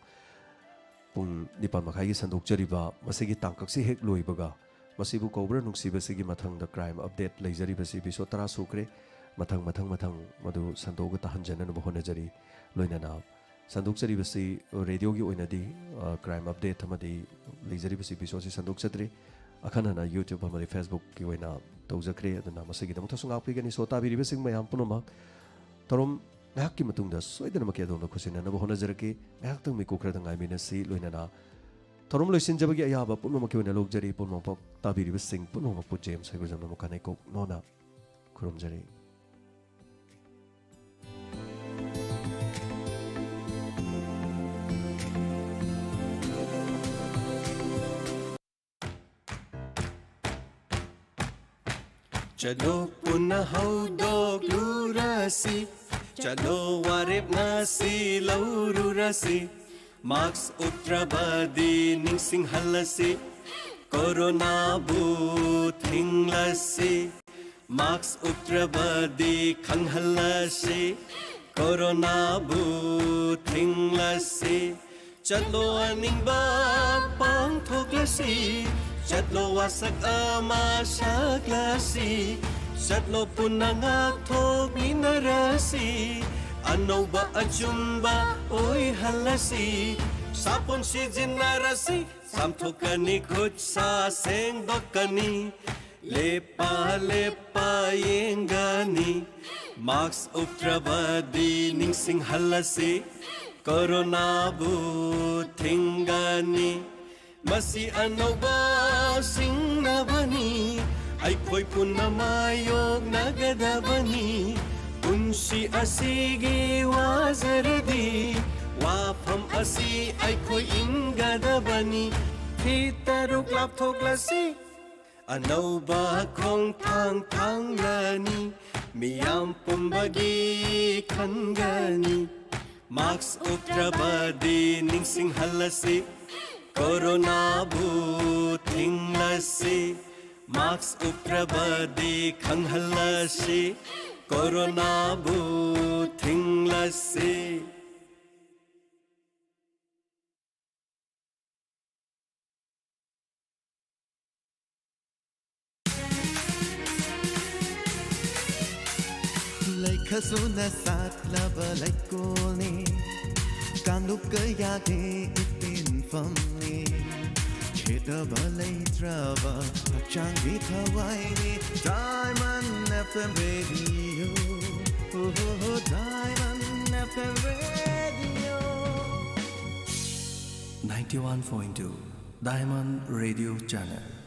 ꯄꯨꯡ ꯅꯤꯄꯥꯟ ꯃꯈꯥꯏꯒꯤ ꯁꯟꯗꯣꯛꯆꯔꯤꯕ ꯃꯁꯤꯒꯤ ꯇꯥꯡꯀꯛꯁꯤ ꯍꯦꯛ ꯂꯣꯏꯕꯒ, ꯃꯁꯤꯕꯨ ꯀꯧꯕ꯭ꯔꯥ ꯅꯨꯡꯁꯤꯕꯁꯤꯒꯤ ꯃꯊꯪꯗ crime update ꯂꯩꯖꯔꯤꯕꯁꯤ episode ꯇꯔꯥ ꯁꯨꯈ꯭ꯔꯦ꯫ ꯃꯊꯪ, ꯃꯊꯪ, ꯃꯊꯪ ꯃꯗꯨ ꯁꯟꯗꯣꯛꯑꯒ ꯇꯥꯍꯟꯖꯅꯅꯕ ꯍꯣꯠꯅꯖꯔꯤ꯫ ꯂꯣꯏꯅꯅ ꯁꯟꯗꯣꯛꯆꯔꯤꯕꯁꯤ ꯔꯦꯗꯤꯑꯣꯒꯤ ꯑꯣꯏꯅꯗꯤ, ꯑ, crime update ꯑꯃꯗꯤ ꯂꯩꯖꯔꯤꯕꯁꯤ episodeꯁꯤ ꯁꯟꯗꯣꯛꯆꯗ꯭ꯔꯤ꯫ ꯑꯈꯟꯅꯅ YouTube ꯑꯃꯗꯤ Facebookꯀꯤ ꯑꯣꯏꯅ ꯇꯧꯖꯈ꯭ꯔꯦ꯫ ꯑꯗꯨꯅ ꯃꯁꯤꯒꯤꯗꯃꯛꯇꯁꯨ ꯉꯥꯛꯄꯤꯒꯅꯤ꯫ So, ꯇꯥꯕꯤꯔꯤꯕꯁꯤꯡ ꯃꯌꯥꯝ ꯄꯨꯝꯅꯃꯛ, ꯊꯧꯔꯝ ꯉꯥꯏꯍꯥꯛꯀꯤ ꯃꯇꯨꯡꯗ ꯁꯣꯏꯗꯅꯃꯛꯀꯤ ꯑꯗꯣꯝꯗ ꯈꯨꯠꯁꯤꯟꯅꯅꯕ ꯍꯣꯠꯅꯖꯔꯛꯀꯦ꯫ ꯉꯥꯏꯍꯥꯛꯇꯪ ꯃꯤꯀꯨꯞ ꯈꯔꯗ ꯉꯥꯏꯃꯤꯟꯅꯁꯤ꯫ ꯂꯣꯏꯅꯅ ꯊꯧꯔꯝ ꯂꯣꯏꯁꯤꯟꯖꯕꯒꯤ ꯑꯌꯥꯕ ꯄꯨꯝꯅꯃꯛꯀꯤ ꯑꯣꯏꯅ ꯂꯧꯖꯔꯤ꯫ ꯄꯨꯝꯅꯃꯛ ꯇꯥꯕꯤꯔꯤꯕꯁꯤꯡ ꯄꯨꯝꯅꯃꯛꯄꯨ ꯖꯦꯝꯁ ꯍꯩꯒ꯭ꯔꯖꯝꯅ ꯃꯈꯥ ꯅꯩꯀꯣꯛ ꯅꯣꯅ ꯈꯨꯔꯨꯝꯖꯔꯤ꯫ ꯆꯠꯂꯣ ꯄꯨꯟꯅ ꯍꯧꯗꯣꯛꯂꯨꯔꯁꯤ, ꯆꯠꯂꯣ ꯋꯥꯔꯦꯞ ꯉꯁꯤ ꯂꯧꯔꯨꯔꯁꯤ꯫ ꯃꯥꯛꯁ ꯎꯞꯇ꯭ꯔꯕꯗꯤ ꯅꯤꯡꯁꯤꯡꯍꯜꯂꯁꯤ, ꯀꯣꯔꯣꯅꯥꯕꯨ ꯊꯤꯡꯂꯁꯤ꯫ ꯃꯥꯛꯁ ꯎꯞꯇ꯭ꯔꯕꯗꯤ ꯈꯪꯍꯜꯂꯁꯤ, ꯀꯣꯔꯣꯅꯥꯕꯨ ꯊꯤꯡꯂꯁꯤ꯫ ꯆꯠꯂꯣ ꯑꯅꯤꯡꯕ ꯄꯥꯡꯊꯣꯛꯂꯁꯤ, ꯆꯠꯂꯣ ꯋꯥꯁꯛ ꯑꯃ ꯁꯛꯂꯁꯤ, ꯆꯠꯂꯣ ꯄꯨꯟꯅ ꯉꯥꯛꯊꯣꯛꯃꯤꯟꯅꯔꯁꯤ, ꯑꯅꯧꯕ ꯑꯆꯨꯝꯕ ꯑꯣꯏꯍꯜꯂꯁꯤ꯫ ꯁꯥꯄꯣꯟ ꯁꯤꯖꯤꯟꯅꯔꯁꯤ, ꯆꯥꯝꯊꯣꯛꯀꯅꯤ, ꯈꯨꯠ ꯁꯥ ꯁꯦꯡꯗꯣꯛꯀꯅꯤ, ꯂꯦꯞꯄ ꯂꯦꯞꯄ ꯌꯦꯡꯒꯅꯤ꯫ ꯃꯥꯛꯁ ꯎꯞꯇ꯭ꯔꯕꯗꯤ ꯅꯤꯡꯁꯤꯡꯍꯜꯂꯁꯤ, ꯀꯣꯔꯣꯅꯥꯕꯨ ꯊꯤꯡꯒꯅꯤ꯫ ꯃꯁꯤ ꯑꯅꯧꯕ ꯁꯤꯡꯅꯕꯅꯤ, ꯑꯩꯈꯣꯏ ꯄꯨꯟꯅ ꯃꯥꯌꯣꯛꯅꯒꯗꯕꯅꯤ꯫ ꯄꯨꯟꯁꯤ ꯑꯁꯤꯒꯤ ꯋꯥꯖꯔꯗꯤ, ꯋꯥꯐꯝ ꯑꯁꯤ ꯑꯩꯈꯣꯏ ꯏꯟꯒꯗꯕꯅꯤ꯫ ꯐꯤꯠ ꯇꯔꯨꯛ ꯂꯥꯞꯊꯣꯛꯂꯁꯤ, ꯑꯅꯧꯕ ꯈꯣꯡꯊꯥꯡ ꯊꯥꯡꯂꯅꯤ, ꯃꯤꯌꯥꯝ ꯄꯨꯝꯕꯒꯤ ꯈꯟꯒꯅꯤ꯫ ꯃꯥꯛꯁ ꯎꯞꯇ꯭ꯔꯕꯗꯤ ꯅꯤꯡꯁꯤꯡꯍꯜꯂꯁꯤ, ꯀꯣꯔꯣꯅꯥꯕꯨ ꯊꯤꯡꯂꯁꯤ, ꯃꯥꯛꯁ ꯎꯞꯇ꯭ꯔꯕꯗꯤ ꯈꯪꯍꯜꯂꯁꯤ, ꯀꯣꯔꯣꯅꯥꯕꯨ ꯊꯤꯡꯂꯁꯤ꯫ ꯂꯩꯈꯠꯁꯨꯅ ꯁꯥꯠꯂꯕ ꯂꯩꯀꯣꯜꯅꯤ, ꯀꯥꯡꯂꯨꯞ ꯀꯌꯥꯒꯤ ꯏꯇꯤꯟꯐꯝꯅꯤ, ꯈꯦꯠꯅꯕ ꯂꯩꯇ꯭ꯔꯕ ꯍꯛꯆꯥꯡꯒꯤ ꯊꯋꯥꯏꯅꯤ꯫ Diamond F M Radio, oh, oh, oh, Diamond F M Radio. Ninety-one point two Diamond Radio Channel.